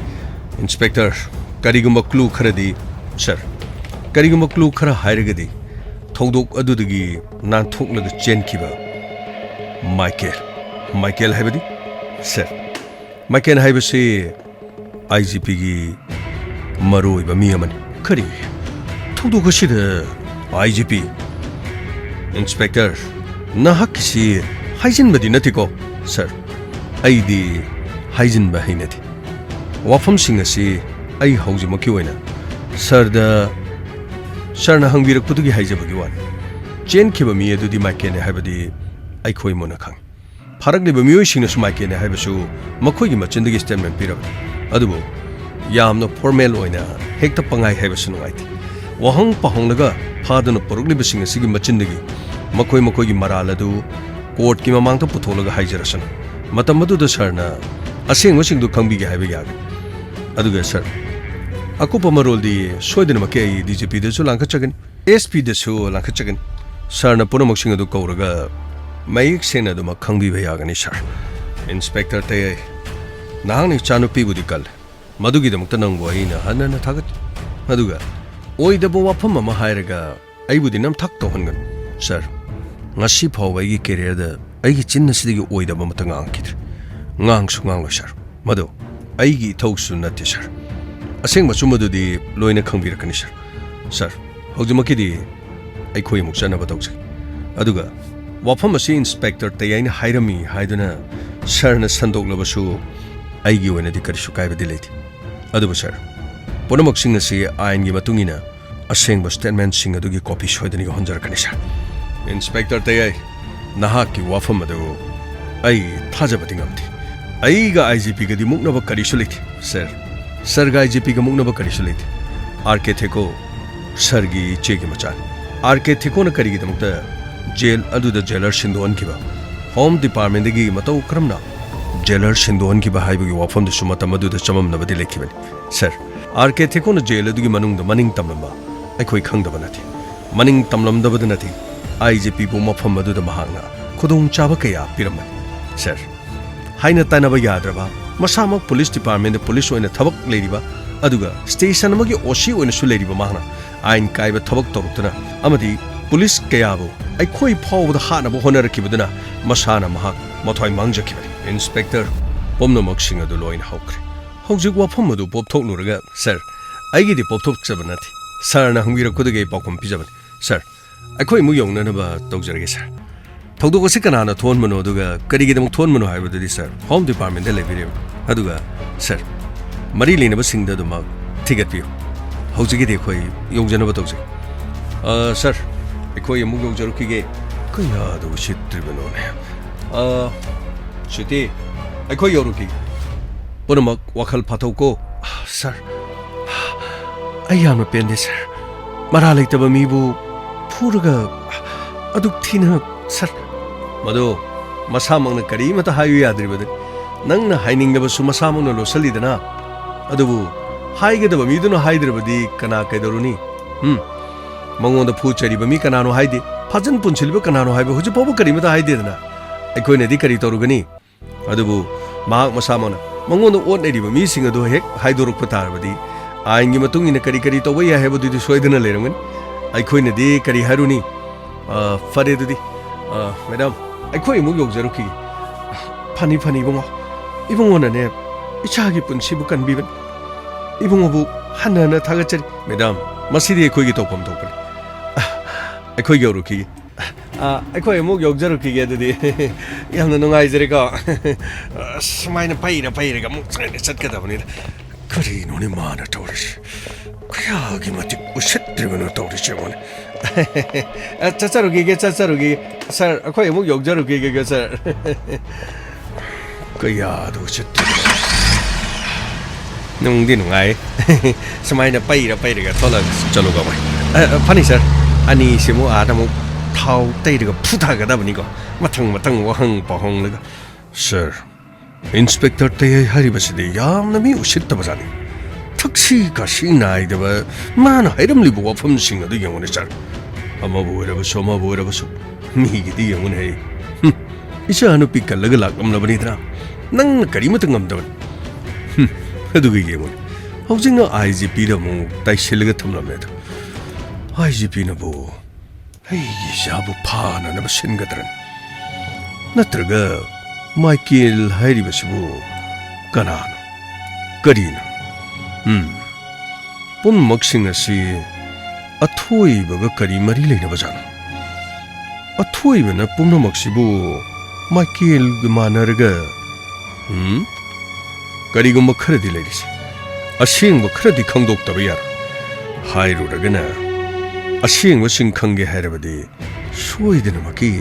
ꯏꯟꯁꯄꯦꯛꯇꯔ, ꯀꯔꯤꯒꯨꯝꯕ clue ꯈꯔꯗꯤ, ꯁꯔ, ꯀꯔꯤꯒꯨꯝꯕ clue ꯈꯔ ꯍꯥꯏꯔꯒꯗꯤ ꯊꯧꯗꯣꯛ ꯑꯗꯨꯗꯒꯤ ꯅꯥꯟꯊꯣꯛꯂꯒ ꯆꯦꯟꯈꯤꯕ ꯃꯥꯏꯀꯦꯜ, ꯃꯥꯏꯀꯦꯜ ꯍꯥꯏꯕꯗꯤ? ꯁꯔ, ꯃꯥꯏꯀꯦꯜ ꯍꯥꯏꯕꯁꯤ ꯑꯥꯏ ꯖꯤ ꯄꯤꯒꯤ ꯃꯔꯨꯑꯣꯏꯕ ꯃꯤ ꯑꯃꯅꯤ꯫ ꯀꯔꯤ? ꯊꯧꯗꯣꯛ ꯑꯁꯤꯗ ꯑꯥꯏ ꯖꯤ ꯄꯤ? ꯏꯟꯁꯄꯦꯛꯇꯔ, ꯅꯍꯥꯛꯀꯤꯁꯤ ꯍꯥꯏꯖꯤꯟꯕꯗꯤ ꯅꯠꯇꯦꯀꯣ? ꯁꯔ, ꯑꯩꯗꯤ ꯍꯥꯏꯖꯤꯟꯕ ꯍꯩꯅꯗꯦ꯫ ꯋꯥꯐꯝꯁꯤꯡ ꯑꯁꯤ ꯑꯩ ꯍꯧꯖꯤꯛꯃꯛꯀꯤ ꯑꯣꯏꯅ ꯁꯔꯗ, ꯁꯔꯅ ꯍꯪꯕꯤꯔꯛꯄꯗꯨꯒꯤ ꯍꯥꯏꯖꯕꯒꯤ ꯋꯥꯅꯤ꯫ ꯆꯦꯟꯈꯤꯕ ꯃꯤ ꯑꯗꯨꯗꯤ ꯃꯥꯏꯀꯦꯜꯅꯤ ꯍꯥꯏꯕꯗꯤ ꯑꯩꯈꯣꯏ ꯃꯨꯟꯅ ꯈꯪꯏ꯫ ꯐꯥꯔꯛꯂꯤꯕ ꯃꯤꯑꯣꯏꯁꯤꯡꯅꯁꯨ ꯃꯥꯏꯀꯦꯜꯅꯤ ꯍꯥꯏꯕꯁꯨ ꯃꯈꯣꯏꯒꯤ ꯃꯆꯤꯟꯗꯒꯤ statement ꯄꯤꯔꯕꯅꯤ꯫ ꯑꯗꯨꯕꯨ ꯌꯥꯝꯅ formal ꯑꯣꯏꯅ ꯍꯦꯛꯇ ꯄꯪꯍꯥꯏ ꯍꯥꯏꯕꯁꯨ ꯅꯨꯡꯉꯥꯏꯇꯦ꯫ ꯋꯥꯍꯪ ꯄꯥꯍꯪꯂꯒ ꯐꯥꯗꯨꯅ ꯄꯨꯔꯛꯂꯤꯕꯁꯤꯡ ꯑꯁꯤꯒꯤ ꯃꯆꯤꯟꯗꯒꯤ ꯃꯈꯣꯏ ꯃꯈꯣꯏꯒꯤ ꯃꯔꯥꯜ ꯑꯗꯨ courtꯀꯤ ꯃꯃꯥꯡꯗ ꯄꯨꯊꯣꯛꯂꯒ ꯍꯥꯏꯖꯔꯁꯅꯨ꯫ ꯃꯇꯝ ꯑꯗꯨꯗ ꯁꯔꯅ ꯑꯁꯦꯡꯕꯁꯤꯡꯗꯨ ꯈꯪꯕꯤꯒꯦ ꯍꯥꯏꯕ ꯌꯥꯒꯅꯤ꯫ ꯑꯗꯨꯒ ꯁꯔ, ꯑꯀꯨꯞꯄ ꯃꯔꯣꯜꯗꯤ ꯁꯣꯏꯗꯅꯃꯛꯀꯤ ꯑꯩ ꯗꯤ ꯖꯤ ꯄꯤꯗꯁꯨ ꯂꯥꯡꯈꯠꯆꯒꯅꯤ꯫ ꯑꯦꯁ ꯄꯤꯗꯁꯨ ꯂꯥꯡꯈꯠꯆꯒꯅꯤ꯫ ꯁꯔꯅ ꯄꯨꯝꯅꯃꯛꯁꯤꯡ ꯑꯗꯨ ꯀꯧꯔꯒ ꯃꯌꯦꯛ ꯁꯦꯡꯅ ꯑꯗꯨꯃꯛ ꯈꯪꯕꯤꯕ ꯌꯥꯒꯅꯤ, ꯁꯔ꯫ ꯏꯟꯁꯄꯦꯛꯇꯔ ꯇꯌꯥꯏ, ꯅꯍꯥꯛꯅ ꯏꯆꯥꯅꯨꯄꯤꯕꯨꯗꯤ ꯀꯜꯂꯦ꯫ ꯃꯗꯨꯒꯤꯗꯃꯛꯇ ꯅꯪꯕꯨ ꯑꯩꯅ ꯍꯟꯅ ꯍꯟꯅ ꯊꯥꯒꯠꯂꯤ꯫ ꯑꯗꯨꯒ ꯑꯣꯏꯗꯕ ꯋꯥꯐꯝ ꯑꯃ ꯍꯥꯏꯔꯒ ꯑꯩꯕꯨꯗꯤ ꯅꯝꯊꯥꯛ ꯇꯧꯍꯟꯒꯅꯨ꯫ ꯁꯔ, ꯉꯁꯤ ꯐꯥꯎꯕ ꯑꯩꯒꯤ careerꯗ ꯑꯩꯒꯤ ꯆꯤꯟ ꯑꯁꯤꯗꯒꯤ ꯑꯣꯏꯗꯕ ꯑꯃꯠꯇ ꯉꯥꯡꯈꯤꯗ꯭ꯔꯤ꯫ ꯉꯥꯡꯁꯨ ꯉꯥꯡꯂꯣꯏ, ꯁꯔ꯫ ꯃꯗꯨ ꯑꯩꯒꯤ ꯏꯊꯧꯁꯨ ꯅꯠꯇꯦ, ꯁꯔ꯫ ꯑꯁꯦꯡꯕ ꯑꯆꯨꯝꯕꯗꯨꯗꯤ ꯂꯣꯏꯅ ꯈꯪꯕꯤꯔꯛꯀꯅꯤ, ꯁꯔ꯫ ꯁꯔ, ꯍꯧꯖꯤꯛꯃꯛꯀꯤꯗꯤ ꯑꯩꯈꯣꯏ ꯑꯃꯨꯛ ꯆꯠꯅꯕ ꯇꯧꯖꯩ꯫ ꯑꯗꯨꯒ ꯋꯥꯐꯝ ꯑꯁꯤ ꯏꯟꯁꯄꯦꯛꯇꯔ ꯇꯌꯥꯏꯅ ꯍꯥꯏꯔꯝꯃꯤ ꯍꯥꯏꯗꯨꯅ ꯁꯔꯅ ꯁꯟꯗꯣꯛꯂꯕꯁꯨ ꯑꯩꯒꯤ ꯑꯣꯏꯅꯗꯤ ꯀꯔꯤꯁꯨ ꯀꯥꯏꯕꯗꯤ ꯂꯩꯇꯦ꯫ ꯑꯗꯨꯕꯨ ꯁꯔ, ꯄꯨꯝꯅꯃꯛꯁꯤꯡ ꯑꯁꯤ ꯑꯥꯏꯟꯒꯤ ꯃꯇꯨꯡ ꯏꯟꯅ ꯑꯁꯦꯡꯕ statementꯁꯤꯡ ꯑꯗꯨꯒꯤ copy ꯁꯣꯏꯗꯅ ꯌꯧꯍꯟꯖꯔꯛꯀꯅꯤ, ꯁꯔ꯫ ꯏꯟꯁꯄꯦꯛꯇꯔ ꯇꯌꯥꯏ, ꯅꯍꯥꯛꯀꯤ ꯋꯥꯐꯝ ꯑꯗꯨ ꯑꯩ ꯊꯥꯖꯕꯗꯤ ꯉꯝꯗꯦ꯫ ꯑꯩꯒ ꯑꯥꯏ ꯖꯤ ꯄꯤꯒꯗꯤ ꯃꯨꯛꯅꯕ ꯀꯔꯤꯁꯨ ꯂꯩꯇꯦ, ꯁꯔ꯫ ꯁꯔꯒ ꯑꯥꯏ ꯖꯤ ꯄꯤꯒ ꯃꯨꯛꯅꯕ ꯀꯔꯤꯁꯨ ꯂꯩꯇꯦ꯫ ꯑꯥꯔ ꯀꯦ ꯊꯦꯀꯣ ꯁꯔꯒꯤ ꯏꯆꯦꯒꯤ ꯃꯆꯥꯅꯤ꯫ ꯑꯥꯔ ꯀꯦ ꯊꯦꯀꯣꯅ ꯀꯔꯤꯒꯤꯗꯃꯛꯇ ꯖꯦꯜ ꯑꯗꯨꯗ ꯖꯦꯂꯔ ꯁꯤꯟꯗꯣꯛꯍꯟꯈꯤꯕ? ꯍꯣꯝ ꯗꯤꯄꯥꯔꯠꯃꯦꯟꯗꯒꯤ ꯃꯇꯧ ꯀꯔꯝꯅ ꯖꯦꯂꯔ ꯁꯤꯟꯗꯣꯛꯍꯟꯈꯤꯕ ꯍꯥꯏꯕꯒꯤ ꯋꯥꯐꯝꯗꯨꯁꯨ ꯃꯇꯝ ꯑꯗꯨꯗ ꯆꯃꯝꯅꯕꯗꯤ ꯂꯩꯈꯤꯕꯅꯤ꯫ ꯁꯔ, ꯑꯥꯔ ꯀꯦ ꯊꯦꯀꯣꯅ ꯖꯦꯜ ꯑꯗꯨꯒꯤ ꯃꯅꯨꯡꯗ ꯃꯅꯤꯡ ꯇꯝꯂꯝꯕ ꯑꯩꯈꯣꯏ ꯈꯪꯗꯕ ꯅꯠꯇꯦ꯫ ꯃꯅꯤꯡ ꯇꯝꯂꯝꯗꯕꯗ ꯅꯠꯇꯦ, ꯑꯥꯏ ꯖꯤ ꯄꯤꯕꯨ ꯃꯐꯝ ꯑꯗꯨꯗ ꯃꯍꯥꯛꯅ ꯈꯨꯗꯣꯡꯆꯥꯕ ꯀꯌꯥ ꯄꯤꯔꯝꯕꯅꯤ꯫ ꯁꯔ, ꯍꯥꯏꯅ ꯇꯥꯟꯅꯕ ꯌꯥꯗ꯭ꯔꯕ, ꯃꯁꯥꯃꯛ ꯄꯨꯂꯤꯁ ꯗꯤꯄꯥꯔꯠꯃꯦꯟꯗ ꯄꯨꯂꯤꯁ ꯑꯣꯏꯅ ꯊꯕꯛ ꯂꯩꯔꯤꯕ, ꯑꯗꯨꯒ ꯁ꯭ꯇꯦꯁꯟ ꯑꯃꯒꯤ ꯑꯣ ꯁꯤ ꯑꯣꯏꯅꯁꯨ ꯂꯩꯔꯤꯕ ꯃꯍꯥꯛꯅ ꯑꯥꯏꯟ ꯀꯥꯏꯕ ꯊꯕꯛ ꯇꯧꯔꯛꯇꯨꯅ ꯑꯃꯗꯤ ꯄꯨꯂꯤꯁ ꯀꯌꯥꯕꯨ ꯑꯩꯈꯣꯏ ꯐꯥꯎꯕꯗ ꯍꯥꯠꯅꯕ ꯍꯣꯠꯅꯔꯛꯈꯤꯕꯗꯨꯅ ꯃꯁꯥꯅ ꯃꯍꯥꯛ ꯃꯊ꯭ꯋꯥꯏ ꯃꯥꯡꯖꯈꯤꯕꯅꯤ꯫ ꯏꯟꯁꯄꯦꯛꯇꯔ, ꯄꯨꯝꯅꯃꯛꯁꯤꯡ ꯑꯗꯨ ꯂꯣꯏꯅ ꯍꯧꯈ꯭ꯔꯦ꯫ ꯍꯧꯖꯤꯛ ꯋꯥꯐꯝ ꯑꯗꯨ ꯄꯣꯞꯊꯣꯛꯂꯨꯔꯒ, ꯁꯥꯔ, ꯑꯩꯒꯤꯗꯤ ꯄꯣꯞꯊꯣꯛꯆꯕ ꯅꯠꯇꯦ꯫ ꯁꯥꯔꯅ ꯍꯪꯕꯤꯔꯛꯄꯗꯨꯒꯤ ꯑꯩ ꯄꯥꯎꯈꯨꯝ ꯄꯤꯖꯕꯅꯤ꯫ ꯁꯥꯔ, ꯑꯩꯈꯣꯏ ꯑꯃꯨꯛ ꯌꯧꯅꯅꯕ ꯇꯧꯖꯔꯒꯦ, ꯁꯥꯔ꯫ ꯊꯧꯗꯣꯛ ꯑꯁꯤ ꯀꯅꯥꯅ ꯊꯣꯛꯍꯟꯕꯅꯣ, ꯑꯗꯨꯒ ꯀꯔꯤꯒꯤꯗꯃꯛ ꯊꯣꯛꯍꯟꯕꯅꯣ ꯍꯥꯏꯕꯗꯨꯗꯤ, ꯁꯥꯔ, ꯍꯣꯝ ꯗꯤꯄꯥꯔꯠꯃꯦꯟꯗ ꯂꯩꯕꯤꯔꯤꯕꯅꯤ꯫ ꯑꯗꯨꯒ, ꯁꯥꯔ, ꯃꯔꯤ ꯂꯩꯅꯕꯁꯤꯡꯗ ꯑꯗꯨꯃꯛ ꯊꯤꯒꯠꯄꯤꯌꯨ꯫ ꯍꯧꯖꯤꯛꯀꯤꯗꯤ ꯑꯩꯈꯣꯏ ꯌꯧꯖꯅꯕ ꯇꯧꯖꯩ꯫ ꯑ, ꯁꯥꯔ, ꯑꯩꯈꯣꯏ ꯑꯃꯨꯛ ꯌꯧꯖꯔꯛꯈꯤꯒꯦ꯫ ꯀꯌꯥꯗ ꯎꯁꯤꯠꯇ꯭ꯔꯤꯕꯅꯣꯅꯦ? ꯑ, ꯁ꯭ꯋꯤꯇꯤ, ꯑꯩꯈꯣꯏ ꯌꯧꯔꯛꯈꯤꯒꯦ꯫ ꯄꯨꯝꯅꯃꯛ ꯋꯥꯈꯜ ꯐꯥꯊꯧꯀꯣ꯫ ꯁꯥꯔ, ꯑꯩ ꯌꯥꯝꯅ ꯄꯦꯟꯗꯦ, ꯁꯥꯔ꯫ ꯃꯔꯥ ꯂꯩꯇꯕ ꯃꯤꯕꯨ ꯐꯨꯔꯒ ꯑꯗꯨꯛ ꯊꯤꯅ, ꯁꯥꯔ꯫ ꯃꯗꯨ ꯃꯁꯥꯃꯛꯅ ꯀꯔꯤꯃꯠꯇ ꯍꯥꯏꯌꯨ ꯌꯥꯗ꯭ꯔꯤꯕꯅꯤ꯫ ꯅꯪꯅ ꯍꯥꯏꯅꯤꯡꯂꯕꯁꯨ ꯃꯁꯥꯃꯛꯅ ꯂꯣꯠꯁꯤꯜꯂꯤꯗꯅ꯫ ꯑꯗꯨꯕꯨ ꯍꯥꯏꯒꯗꯕ ꯃꯤꯗꯨꯅ ꯍꯥꯏꯗ꯭ꯔꯕꯗꯤ ꯀꯅꯥ ꯀꯩꯗꯧꯔꯨꯅꯤ? ꯎꯝ? ꯃꯉꯣꯟꯗ ꯐꯨ ꯆꯩꯔꯤꯕ ꯃꯤ ꯀꯅꯥꯅꯣ ꯍꯥꯏꯗꯦ, ꯐꯥꯖꯤꯟ ꯄꯨꯟꯁꯤꯜꯂꯤꯕ ꯀꯅꯥꯅꯣ ꯍꯥꯏꯕ ꯍꯧꯖꯤꯛ ꯐꯥꯎꯕ ꯀꯔꯤꯃꯠꯇ ꯍꯥꯏꯗꯦꯗꯅ꯫ ꯑꯩꯈꯣꯏꯅꯗꯤ ꯀꯔꯤ ꯇꯧꯔꯨꯒꯅꯤ? ꯑꯗꯨꯕꯨ ꯃꯍꯥꯛ ꯃꯁꯥꯃꯛꯅ ꯃꯉꯣꯟꯗ ꯑꯣꯠꯅꯔꯤꯕ ꯃꯤꯁꯤꯡ ꯑꯗꯨ ꯍꯦꯛ ꯍꯥꯏꯗꯣꯔꯛꯄ ꯇꯥꯔꯕꯗꯤ, ꯑꯥꯏꯟꯒꯤ ꯃꯇꯨꯡ ꯏꯟꯅ ꯀꯔꯤ ꯀꯔꯤ ꯇꯧꯕ ꯌꯥꯏ ꯍꯥꯏꯕꯗꯨꯗꯤ ꯁꯣꯏꯗꯅ ꯂꯩꯔꯝꯒꯅꯤ꯫ ꯑꯩꯈꯣꯏꯅꯗꯤ ꯀꯔꯤ ꯍꯥꯏꯔꯨꯅꯤ? ꯑ, ꯐꯔꯦ ꯑꯗꯨꯗꯤ꯫ ꯑ, ꯃꯦꯗꯥꯝ, ꯑꯩꯈꯣꯏ ꯑꯃꯨꯛ ꯌꯧꯖꯔꯨꯈꯤꯒꯦ꯫ ꯐꯅꯤ, ꯐꯅꯤ, ꯏꯕꯨꯡꯉꯣ꯫ ꯏꯕꯨꯡꯉꯣꯅꯅꯦ, ꯏꯆꯥꯒꯤ ꯄꯨꯟꯁꯤꯕꯨ ꯀꯟꯕꯤꯕꯅꯤ꯫ ꯏꯕꯨꯡꯉꯣꯕꯨ ꯍꯟꯅ ꯍꯟꯅ ꯊꯥꯒꯠꯆꯔꯤ꯫ ꯃꯦꯗꯥꯝ, ꯃꯁꯤꯗꯤ ꯑꯩꯈꯣꯏꯒꯤ ꯇꯧꯐꯝ ꯊꯣꯛꯄꯅꯤ꯫ ꯑ, ꯑꯩꯈꯣꯏ ꯌꯧꯔꯨꯈꯤꯒꯦ꯫ ꯑ, ꯑꯩꯈꯣꯏ ꯑꯃꯨꯛ ꯌꯧꯖꯔꯨꯈꯤꯒꯦ ꯑꯗꯨꯗꯤ꯫ ꯌꯥꯝꯅ ꯅꯨꯡꯉꯥꯏꯖꯔꯦꯀꯣ꯫ ꯑ, ꯁꯨꯃꯥꯏꯅ ꯄꯩꯔ ꯄꯩꯔꯒ ꯑꯃꯨꯛ ꯁꯨꯃꯥꯏꯅ ꯆꯠꯀꯗꯕꯅꯤꯗ꯫ ꯀꯔꯤꯅꯣꯅꯦ ꯃꯥꯅ ꯇꯧꯔꯤꯁꯦ? ꯀꯌꯥꯒꯤ ꯃꯇꯤꯛ ꯎꯁꯤꯠꯇ꯭ꯔꯤꯕꯅꯣ ꯇꯧꯔꯤꯁꯦ, ꯌꯦꯡꯉꯣꯅꯦ꯫ ꯑ, ꯆꯠꯆꯔꯨꯈꯤꯒꯦ, ꯆꯠꯆꯔꯨꯈꯤꯒꯦ꯫ ꯁꯥꯔ, ꯑꯩꯈꯣꯏ ꯑꯃꯨꯛ ꯌꯧꯖꯔꯨꯈꯤꯒꯦꯀꯣ, ꯁꯥꯔ꯫ ꯀꯌꯥꯗ ꯎꯁꯤꯠꯇ꯭ꯔꯤꯕꯅꯣ? ꯅꯨꯡꯗꯤ ꯅꯨꯡꯉꯥꯏ꯫ ꯁꯨꯃꯥꯏꯅ ꯄꯩꯔ ꯄꯩꯔꯒ ꯊꯣꯛꯂꯒ ꯆꯠꯂꯨꯒ ꯃꯣꯏ꯫ ꯑ, ꯑ, ꯐꯅꯤ, ꯁꯥꯔ꯫ ꯑꯅꯤꯁꯤꯃꯨꯛ ꯑꯥꯗ ꯑꯃꯨꯛ ꯊꯥꯎ ꯇꯩꯔꯒ ꯐꯨꯊꯒꯗꯕꯅꯤꯀꯣ꯫ ꯃꯊꯪ ꯃꯊꯪ ꯋꯥꯍꯪ ꯄꯥꯎꯍꯪꯂꯒ꯫ ꯁꯥꯔ, ꯏꯟꯁꯄꯦꯛꯇꯔ ꯇꯌꯩ ꯍꯥꯏꯔꯤꯕꯁꯤꯗꯤ ꯌꯥꯝꯅ ꯃꯤ ꯎꯁꯤꯠꯇꯕꯖꯥꯠꯅꯤ꯫ ꯊꯛꯁꯤ ꯈꯥꯁꯤ ꯅꯥꯏꯗꯕ ꯃꯥꯅ ꯍꯥꯏꯔꯝꯂꯤꯕ ꯋꯥꯐꯝꯁꯤꯡ ꯑꯗꯨ ꯌꯦꯡꯉꯨꯅꯦ, ꯁꯥꯔ꯫ ꯑꯃꯕꯨ ꯑꯣꯏꯔꯕꯁꯨ, ꯑꯃꯕꯨ ꯑꯣꯏꯔꯕꯁꯨ, ꯃꯤꯒꯤꯗꯤ ꯌꯦꯡꯉꯨꯅꯦ꯫ ꯍꯨꯝ꯫ ꯏꯆꯥꯅꯨꯄꯤ ꯀꯜꯂꯒ ꯂꯥꯛꯂꯝꯂꯕꯅꯤꯗꯅ꯫ ꯅꯪꯅ ꯀꯔꯤꯃꯠꯇ ꯉꯝꯗꯕꯅꯤ꯫ ꯍꯨꯝ, ꯑꯗꯨꯒ ꯌꯦꯡꯉꯨꯅꯦ, ꯍꯧꯖꯤꯛꯅ ꯑꯥꯏ ꯖꯤ ꯄꯤꯗ ꯑꯃꯨꯛ ꯇꯥꯏꯁꯤꯜꯂꯒ ꯊꯝꯂꯝꯃꯦ ꯑꯗꯣ꯫ ꯑꯥꯏ ꯖꯤ ꯄꯤꯅꯕꯨ ꯑꯩꯒꯤ ꯏꯆꯥꯕꯨ ꯐꯥꯅꯅꯕ ꯁꯤꯟꯒꯗ꯭ꯔꯅꯤ? ꯅꯠꯇ꯭ꯔꯒ ꯃꯥꯏꯀꯦꯜ ꯍꯥꯏꯔꯤꯕꯁꯤꯕꯨ ꯀꯅꯥꯅꯣ? ꯀꯔꯤꯅꯣ? ꯎꯝ, ꯄꯨꯝꯅꯃꯛꯁꯤꯡ ꯑꯁꯤ ꯑꯊꯣꯏꯕꯒ ꯀꯔꯤ ꯃꯔꯤ ꯂꯩꯅꯕꯖꯥꯠꯅꯣ? ꯑꯊꯣꯏꯕꯅ ꯄꯨꯝꯅꯃꯛꯁꯤꯕꯨ ꯃꯥꯏꯀꯦꯜꯒ ꯃꯥꯟꯅꯔꯒ, ꯎꯝ? ꯀꯔꯤꯒꯨꯝꯕ ꯈꯔꯗꯤ ꯂꯩꯔꯤꯁꯦ꯫ ꯑꯁꯦꯡꯕ ꯈꯔꯗꯤ ꯈꯪꯗꯣꯛꯇꯕ ꯌꯥꯔꯣꯏ꯫ ꯍꯥꯏꯔꯨꯔꯒꯅ, ꯑꯁꯦꯡꯕꯁꯤꯡ ꯈꯪꯒꯦ ꯍꯥꯏꯔꯕꯗꯤ ꯁꯣꯏꯗꯅꯃꯛꯀꯤ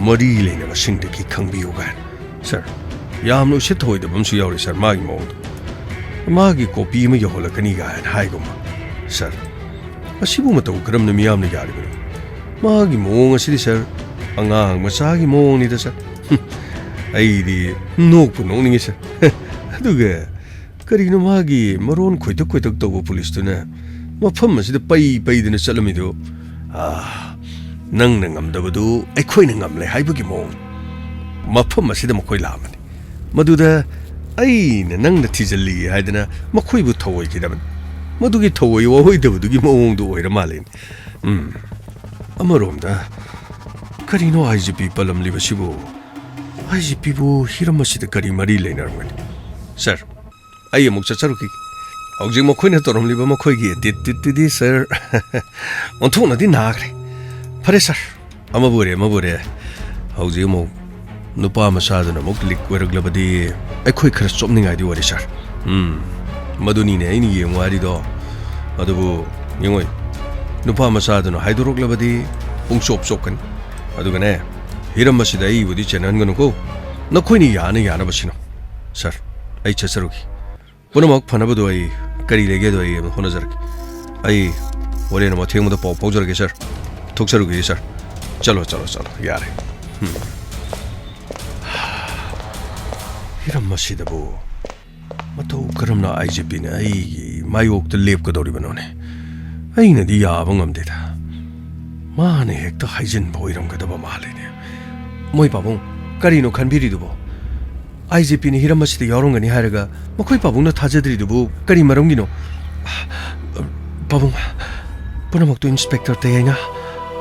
ꯃꯔꯤ ꯂꯩꯅꯕꯁꯤꯡꯗꯒꯤ ꯈꯪꯕꯤꯌꯨ ꯀꯥꯏꯅ꯫ ꯁꯥꯔ, ꯌꯥꯝꯅ ꯎꯁꯤꯠ ꯊꯑꯣꯏꯗꯕ ꯑꯃꯁꯨ ꯌꯥꯎꯔꯤ, ꯁꯥꯔ, ꯃꯥꯒꯤ ꯃꯑꯣꯡꯗꯣ꯫ ꯃꯥꯒꯤ ꯀꯣꯄꯤ ꯑꯃ ꯌꯧꯍꯜꯂꯛꯀꯅꯤ ꯀꯥꯏꯅ ꯍꯥꯏꯒꯨꯝꯕ꯫ ꯁꯥꯔ, ꯑꯁꯤꯕꯨ ꯃꯇꯧ ꯀꯔꯝꯅ ꯃꯤꯌꯥꯝꯅ ꯌꯥꯔꯤꯕꯅꯣ? ꯃꯥꯒꯤ ꯃꯑꯣꯡ ꯑꯁꯤꯗꯤ, ꯁꯥꯔ, ꯑꯉꯥꯡ ꯃꯆꯥꯒꯤ ꯃꯑꯣꯡꯅꯤꯗ, ꯁꯥꯔ꯫ ꯍꯨꯝ, ꯑꯩꯗꯤ ꯅꯣꯛꯄꯨ ꯅꯣꯛꯅꯤꯡꯉꯤ, ꯁꯥꯔ꯫ ꯑꯗꯨꯒ ꯀꯔꯤꯅꯣ ꯃꯥꯒꯤ ꯃꯔꯣꯟ ꯈꯣꯏꯇꯛ ꯈꯣꯏꯇꯛ ꯇꯧꯕ ꯄꯨꯂꯤꯁꯇꯨꯅ ꯃꯐꯝ ꯑꯁꯤꯗ ꯄꯩ ꯄꯩꯗꯅ ꯆꯠꯂꯝꯃꯤꯗꯨ? ꯑꯥ, ꯅꯪꯅ ꯉꯝꯗꯕꯗꯨ ꯑꯩꯈꯣꯏꯅ ꯉꯝꯂꯦ ꯍꯥꯏꯕꯒꯤ ꯃꯑꯣꯡ꯫ ꯃꯐꯝ ꯑꯁꯤꯗ ꯃꯈꯣꯏ ꯂꯥꯛꯑꯝꯕꯅꯤ꯫ ꯃꯗꯨꯗ ꯑꯩꯅ ꯅꯪꯅ ꯊꯤꯖꯤꯜꯂꯤ ꯍꯥꯏꯗꯅ ꯃꯈꯣꯏꯕꯨ ꯊꯧꯑꯣꯏꯈꯤꯗꯕꯅꯤ꯫ ꯃꯗꯨꯒꯤ ꯊꯧꯑꯣꯏ ꯋꯥꯑꯣꯏꯗꯕꯗꯨꯒꯤ ꯃꯑꯣꯡꯗꯨ ꯑꯣꯏꯔ ꯃꯥꯜꯂꯦꯅꯦ꯫ ꯎꯝ꯫ ꯑꯃꯔꯣꯝꯗ, ꯀꯔꯤꯅꯣ ꯑꯥꯏ ꯖꯤ ꯄꯤ ꯄꯜꯂꯝꯂꯤꯕꯁꯤꯕꯨ? ꯑꯥꯏ ꯖꯤ ꯄꯤꯕꯨ ꯍꯤꯔꯝ ꯑꯁꯤꯗ ꯀꯔꯤ ꯃꯔꯤ ꯂꯩꯅꯔꯝꯒꯅꯤ? ꯁꯥꯔ, ꯑꯩ ꯑꯃꯨꯛ ꯆꯠꯆꯔꯨꯈꯤꯒꯦ꯫ ꯍꯧꯖꯤꯛ ꯃꯈꯣꯏꯅ ꯇꯧꯔꯝꯂꯤꯕ ꯃꯈꯣꯏꯒꯤ ꯑꯦꯇꯤꯇ꯭ꯌꯨꯠꯇꯨꯗꯤ, ꯁꯥꯔ, ꯑꯣꯟꯊꯣꯛꯅꯗꯤ ꯅꯥꯈ꯭ꯔꯦ꯫ ꯐꯔꯦ, ꯁꯥꯔ, ꯑꯃꯕꯨ ꯑꯣꯏꯔꯦ, ꯑꯃꯕꯨ ꯑꯣꯏꯔꯦ꯫ ꯍꯧꯖꯤꯛ ꯑꯃꯨꯛ ꯅꯨꯄꯥ ꯃꯆꯥꯗꯨꯅ ꯑꯃꯨꯛ ꯂꯤꯛ ꯑꯣꯏꯔꯛꯂꯕꯗꯤ ꯑꯩꯈꯣꯏ ꯈꯔ ꯆꯣꯞꯅꯤꯡꯉꯥꯏꯗꯤ ꯑꯣꯏꯔꯦ, ꯁꯥꯔ꯫ ꯎꯝ, ꯃꯗꯨꯅꯤꯅꯦ ꯑꯩꯅ ꯌꯦꯡꯉꯨ ꯍꯥꯏꯔꯤꯗꯣ꯫ ꯑꯗꯨꯕꯨ ꯌꯦꯡꯉꯣꯏ, ꯅꯨꯄꯥ ꯃꯆꯥꯗꯨꯅ ꯍꯥꯏꯗꯣꯔꯛꯂꯕꯗꯤ ꯄꯨꯡꯆꯣꯞ ꯆꯣꯞꯀꯅꯤ꯫ ꯑꯗꯨꯒꯅꯦ, ꯍꯤꯔꯝ ꯑꯁꯤꯗ ꯑꯩꯕꯨꯗꯤ ꯆꯦꯟꯍꯟꯒꯅꯨꯀꯣ꯫ ꯅꯈꯣꯏꯅ ꯌꯥꯅ ꯌꯥꯅꯕ ꯁꯤꯅꯣ꯫ ꯁꯥꯔ, ꯑꯩ ꯆꯠꯆꯔꯨꯒꯦ꯫ ꯄꯨꯝꯅꯃꯛ ꯐꯅꯕꯗꯨ ꯑꯩ ꯀꯔꯤ ꯂꯩꯒꯦꯗꯣ ꯑꯩ ꯑꯗꯨꯝ ꯍꯣꯠꯅꯖꯔꯛꯀꯦ꯫ ꯑꯩ ꯍꯣꯔꯦꯟ ꯑꯃꯨꯛ ꯑꯊꯦꯡꯕꯗ ꯄꯥꯎ ꯐꯥꯎꯖꯔꯛꯀꯦ, ꯁꯥꯔ꯫ ꯊꯣꯛꯆꯔꯨꯒꯦ, ꯁꯥꯔ꯫ ꯆꯠꯂꯣ, ꯆꯠꯂꯣ, ꯆꯠꯂꯣ, ꯌꯥꯔꯦ꯫ ꯎꯝ꯫ ꯍꯤꯔꯝ ꯑꯁꯤꯗꯕꯨ ꯃꯇꯧ ꯀꯔꯝꯅ ꯑꯥꯏ ꯖꯤ ꯄꯤꯅ ꯑꯩꯒꯤ ꯃꯥꯌꯣꯛꯇ ꯂꯦꯞꯀꯗꯧꯔꯤꯕꯅꯣꯅꯦ? ꯑꯩꯅꯗꯤ ꯌꯥꯕ ꯉꯝꯗꯦꯗ꯫ ꯃꯥꯅ ꯍꯦꯛꯇ ꯍꯥꯏꯖꯤꯟꯕ ꯑꯣꯏꯔꯝꯒꯗꯕ ꯃꯥꯜꯂꯤꯅꯦ꯫ ꯃꯣꯏ ꯄꯥꯕꯨꯡ, ꯀꯔꯤꯅꯣ ꯈꯟꯕꯤꯔꯤꯗꯨꯕꯣ? ꯑꯥꯏ ꯖꯤ ꯄꯤꯅ ꯍꯤꯔꯝ ꯑꯁꯤꯗ ꯌꯥꯎꯔꯝꯒꯅꯤ ꯍꯥꯏꯔꯒ ꯃꯈꯣꯏ ꯄꯥꯕꯨꯡꯅ ꯊꯥꯖꯗ꯭ꯔꯤꯗꯨꯕꯨ ꯀꯔꯤ ꯃꯔꯝꯒꯤꯅꯣ? ꯄꯥꯕꯨꯡ, ꯄꯨꯝꯅꯃꯛꯇꯨ ꯏꯟꯁꯄꯦꯛꯇꯔ ꯇꯌꯩꯅ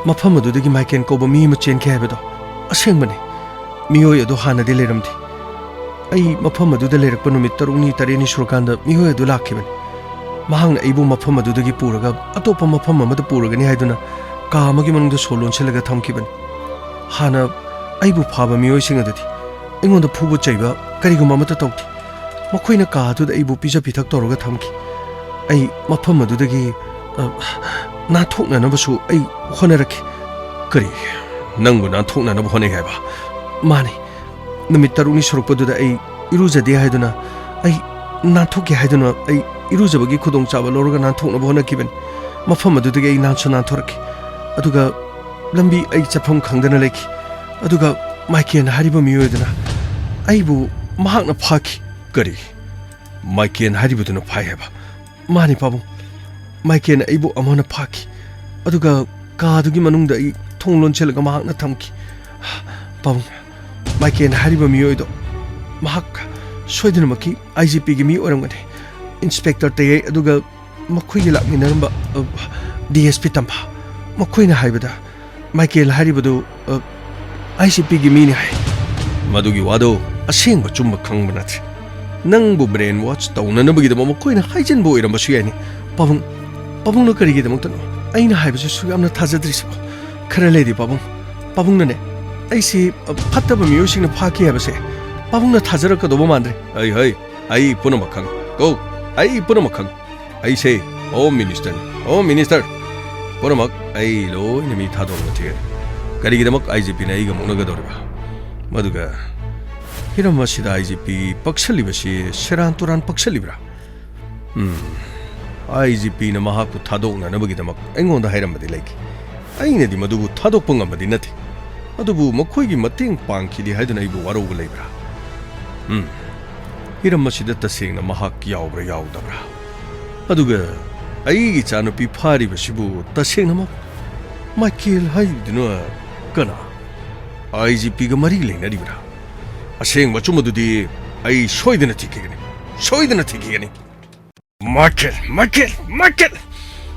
ꯃꯐꯝ ꯑꯗꯨꯗꯒꯤ ꯃꯥꯏꯀꯦꯟ ꯀꯧꯕ ꯃꯤ ꯑꯃ ꯆꯦꯟꯈꯤ ꯍꯥꯏꯕꯗꯣ ꯑꯁꯦꯡꯕꯅꯤ꯫ ꯃꯤꯑꯣꯏ ꯑꯗꯨ ꯍꯥꯟꯅꯗꯤ ꯂꯩꯔꯝꯗꯦ꯫ ꯑꯩ ꯃꯐꯝ ꯑꯗꯨꯗ ꯂꯩꯔꯛꯄ ꯅꯨꯃꯤꯠ ꯇꯔꯨꯛꯅꯤ ꯇꯔꯦꯠꯅꯤ ꯁꯨꯔꯀꯥꯟꯗ ꯃꯤꯑꯣꯏ ꯑꯗꯨ ꯂꯥꯛꯈꯤꯕꯅꯤ꯫ ꯃꯍꯥꯛꯅ ꯑꯩꯕꯨ ꯃꯐꯝ ꯑꯗꯨꯗꯒꯤ ꯄꯨꯔꯒ ꯑꯇꯣꯞꯄ ꯃꯐꯝ ꯑꯃꯗ ꯄꯨꯔꯒꯅꯤ ꯍꯥꯏꯗꯨꯅ ꯀꯥ ꯑꯃꯒꯤ ꯃꯅꯨꯡꯗ ꯁꯣ ꯂꯣꯟꯁꯤꯜꯂꯒ ꯊꯝꯈꯤꯕꯅꯤ꯫ ꯍꯥꯟꯅ ꯑꯩꯕꯨ ꯐꯥꯕ ꯃꯤꯑꯣꯏꯁꯤꯡ ꯑꯗꯨꯗꯤ ꯑꯩꯉꯣꯟꯗ ꯐꯨꯕ ꯆꯩꯕ ꯀꯔꯤꯒꯨꯝꯕ ꯑꯃꯠꯇ ꯇꯧꯗꯦ꯫ ꯃꯈꯣꯏꯅ ꯀꯥ ꯑꯗꯨꯗ ꯑꯩꯕꯨ ꯄꯤꯖ ꯄꯤꯊꯛ ꯇꯧꯔꯒ ꯊꯝꯈꯤ꯫ ꯑꯩ ꯃꯐꯝ ꯑꯗꯨꯗꯒꯤ, ꯑ, ꯅꯥꯟꯊꯣꯛꯅꯅꯕꯁꯨ ꯑꯩ ꯍꯣꯠꯅꯔꯛꯈꯤ꯫ ꯀꯔꯤ? ꯅꯪꯕꯨ ꯅꯥꯟꯊꯣꯛꯅꯅꯕ ꯍꯣꯠꯅꯩ ꯍꯥꯏꯕ? ꯃꯥꯅꯤ꯫ ꯅꯨꯃꯤꯠ ꯇꯔꯨꯛꯅꯤ ꯁꯨꯔꯛꯄꯗꯨꯗ ꯑꯩ ꯏꯔꯨꯖꯗꯦ ꯍꯥꯏꯗꯨꯅ ꯑꯩ ꯅꯥꯟꯊꯣꯛꯀꯦ ꯍꯥꯏꯗꯨꯅ ꯑꯩ ꯏꯔꯨꯖꯕꯒꯤ ꯈꯨꯗꯣꯡꯆꯥꯕ ꯂꯧꯔꯒ ꯅꯥꯟꯊꯣꯛꯅꯕ ꯍꯣꯠꯅꯈꯤꯕꯅꯤ꯫ ꯃꯐꯝ ꯑꯗꯨꯗꯒꯤ ꯑꯩ ꯅꯥꯟꯁꯨ ꯅꯥꯟꯊꯣꯔꯛꯈꯤ꯫ ꯑꯗꯨꯒ ꯂꯝꯕꯤ ꯑꯩ ꯆꯠꯐꯝ ꯈꯪꯗꯅ ꯂꯩꯈꯤ꯫ ꯑꯗꯨꯒ ꯃꯥꯏꯀꯦꯟ ꯍꯥꯏꯔꯤꯕ ꯃꯤꯑꯣꯏ ꯑꯗꯨꯅ ꯑꯩꯕꯨ ꯃꯍꯥꯛꯅ ꯐꯥꯈꯤ꯫ ꯀꯔꯤ? ꯃꯥꯏꯀꯦꯟ ꯍꯥꯏꯔꯤꯕꯗꯨꯅ ꯐꯥꯏ ꯍꯥꯏꯕ? ꯃꯥꯅꯤ ꯄꯥꯕꯨꯡ꯫ ꯃꯥꯏꯀꯦꯟ ꯑꯩꯕꯨ ꯑꯃꯅ ꯐꯥꯈꯤ꯫ ꯑꯗꯨꯒ ꯀꯥꯗꯨꯒꯤ ꯃꯅꯨꯡꯗ ꯑꯩ ꯊꯣꯡ ꯂꯣꯟꯁꯤꯜꯂꯒ ꯃꯍꯥꯛꯅ ꯊꯝꯈꯤ꯫ ꯄꯥꯕꯨꯡ, ꯃꯥꯏꯀꯦꯟ ꯍꯥꯏꯔꯤꯕ ꯃꯤꯑꯣꯏꯗꯣ ꯃꯍꯥꯛ ꯁꯣꯏꯗꯅꯃꯛꯀꯤ ꯑꯥꯏ ꯖꯤ ꯄꯤꯒꯤ ꯃꯤ ꯑꯣꯏꯔꯝꯒꯅꯤ꯫ ꯏꯟꯁꯄꯦꯛꯇꯔ ꯇꯌꯩ ꯑꯗꯨꯒ ꯃꯈꯣꯏꯒꯤ ꯂꯥꯛꯃꯤꯟꯅꯔꯝꯕ, ꯑ, ꯗꯤ ꯑꯦꯁ ꯄꯤ ꯇꯝꯐꯥ, ꯃꯈꯣꯏꯅ ꯍꯥꯏꯕꯗ ꯃꯥꯏꯀꯦꯜ ꯍꯥꯏꯔꯤꯕꯗꯨ, ꯑ, ꯑꯥꯏ ꯖꯤ ꯄꯤꯒꯤ ꯃꯤꯅꯤ ꯍꯥꯏ꯫ ꯃꯗꯨꯒꯤ ꯋꯥꯗꯣ ꯑꯁꯦꯡꯕ ꯑꯆꯨꯝꯕ ꯈꯪꯕ ꯅꯠꯇ꯭ꯔꯦ꯫ ꯅꯪꯕꯨ ꯕ꯭ꯔꯦꯟ ꯋꯥꯁ ꯇꯧꯅꯅꯕꯒꯤꯗꯃꯛ ꯃꯈꯣꯏꯅ ꯍꯥꯏꯖꯤꯟꯕ ꯑꯣꯏꯔꯝꯕꯁꯨ ꯌꯥꯏꯅꯦ꯫ ꯄꯥꯕꯨꯡ, ꯄꯥꯕꯨꯡꯅ ꯀꯔꯤꯒꯤꯗꯃꯛꯇꯅꯣ ꯑꯩꯅ ꯍꯥꯏꯕꯁꯦ ꯁꯨꯛ ꯌꯥꯝꯅ ꯊꯥꯖꯗ꯭ꯔꯤꯁꯤꯕꯣ? ꯈꯔ ꯂꯩꯔꯗꯤ ꯄꯥꯕꯨꯡ, ꯄꯥꯕꯨꯡꯅꯅꯦ ꯑꯩꯁꯤ, ꯑ, ꯐꯠꯇꯕ ꯃꯤꯑꯣꯏꯁꯤꯡꯅ ꯐꯥꯈꯤ ꯍꯥꯏꯕꯁꯦ ꯄꯥꯕꯨꯡꯅ ꯊꯥꯖꯔꯛꯀꯗꯧꯕ ꯃꯥꯟꯗ꯭ꯔꯦ꯫ ꯍꯩ, ꯍꯩ, ꯑꯩ ꯄꯨꯝꯅꯃꯛ ꯈꯪ-, ꯀꯣ, ꯑꯩ ꯄꯨꯝꯅꯃꯛ ꯈꯪ-, ꯑꯩꯁꯦ ꯍꯣꯝ ꯃꯤꯅꯤꯁꯇꯔꯅꯤ꯫ Home minister! ꯄꯨꯝꯅꯃꯛ ꯑꯩ ꯂꯣꯏꯅ ꯃꯤ ꯊꯥꯗꯣꯛꯅꯕ ꯊꯤꯒꯅꯤ꯫ ꯀꯔꯤꯒꯤꯗꯃꯛ ꯑꯥꯏ ꯖꯤ ꯄꯤꯅ ꯑꯩꯒ ꯃꯨꯛꯅꯒꯗꯧꯔꯤꯕ? ꯃꯗꯨꯒ ꯍꯤꯔꯝ ꯑꯁꯤꯗ ꯑꯥꯏ ꯖꯤ ꯄꯤ ꯄꯛꯁꯜꯂꯤꯕꯁꯤ ꯁꯦꯔꯥꯟ ꯇꯨꯔꯥꯟ ꯄꯛꯁꯜꯂꯤꯕ꯭ꯔꯥ? ꯎꯝ, ꯑꯥꯏ ꯖꯤ ꯄꯤꯅ ꯃꯍꯥꯛꯄꯨ ꯊꯥꯗꯣꯛꯅꯅꯕꯒꯤꯗꯃꯛ ꯑꯩꯉꯣꯟꯗ ꯍꯥꯏꯔꯝꯕꯗꯤ ꯂꯩꯈꯤ꯫ ꯑꯩꯅꯗꯤ ꯃꯗꯨꯕꯨ ꯊꯥꯗꯣꯛꯄ ꯉꯝꯕꯗꯤ ꯅꯠꯇꯦ꯫ ꯑꯗꯨꯕꯨ ꯃꯈꯣꯏꯒꯤ ꯃꯇꯦꯡ ꯄꯥꯡꯈꯤꯗꯦ ꯍꯥꯏꯗꯨꯅ ꯑꯩꯕꯨ ꯋꯥꯔꯧꯕ ꯂꯩꯕ꯭ꯔꯥ? ꯎꯝ, ꯍꯤꯔꯝ ꯑꯁꯤꯗ ꯇꯁꯦꯡꯅ ꯃꯍꯥꯛ ꯌꯥꯎꯕ꯭ꯔꯥ ꯌꯥꯎꯗꯕ꯭ꯔꯥ? ꯑꯗꯨꯒ ꯑꯩꯒꯤ ꯏꯆꯥꯅꯨꯄꯤ ꯐꯥꯔꯤꯕꯁꯤꯕꯨ ꯇꯁꯦꯡꯅꯃꯛ ꯃꯥꯏꯀꯦꯜ ꯍꯥꯏꯔꯤꯕꯗꯨꯅ ꯀꯅꯥ? ꯑꯥꯏ ꯖꯤ ꯄꯤꯒ ꯃꯔꯤ ꯂꯩꯅꯔꯤꯕ꯭ꯔꯥ? ꯑꯁꯦꯡꯕ ꯑꯆꯨꯝꯕꯗꯨꯗꯤ ꯑꯩ ꯁꯣꯏꯗꯅ ꯊꯤꯈꯤꯒꯅꯤ, ꯁꯣꯏꯗꯅ ꯊꯤꯈꯤꯒꯅꯤ꯫ Michael, Michael, Michael!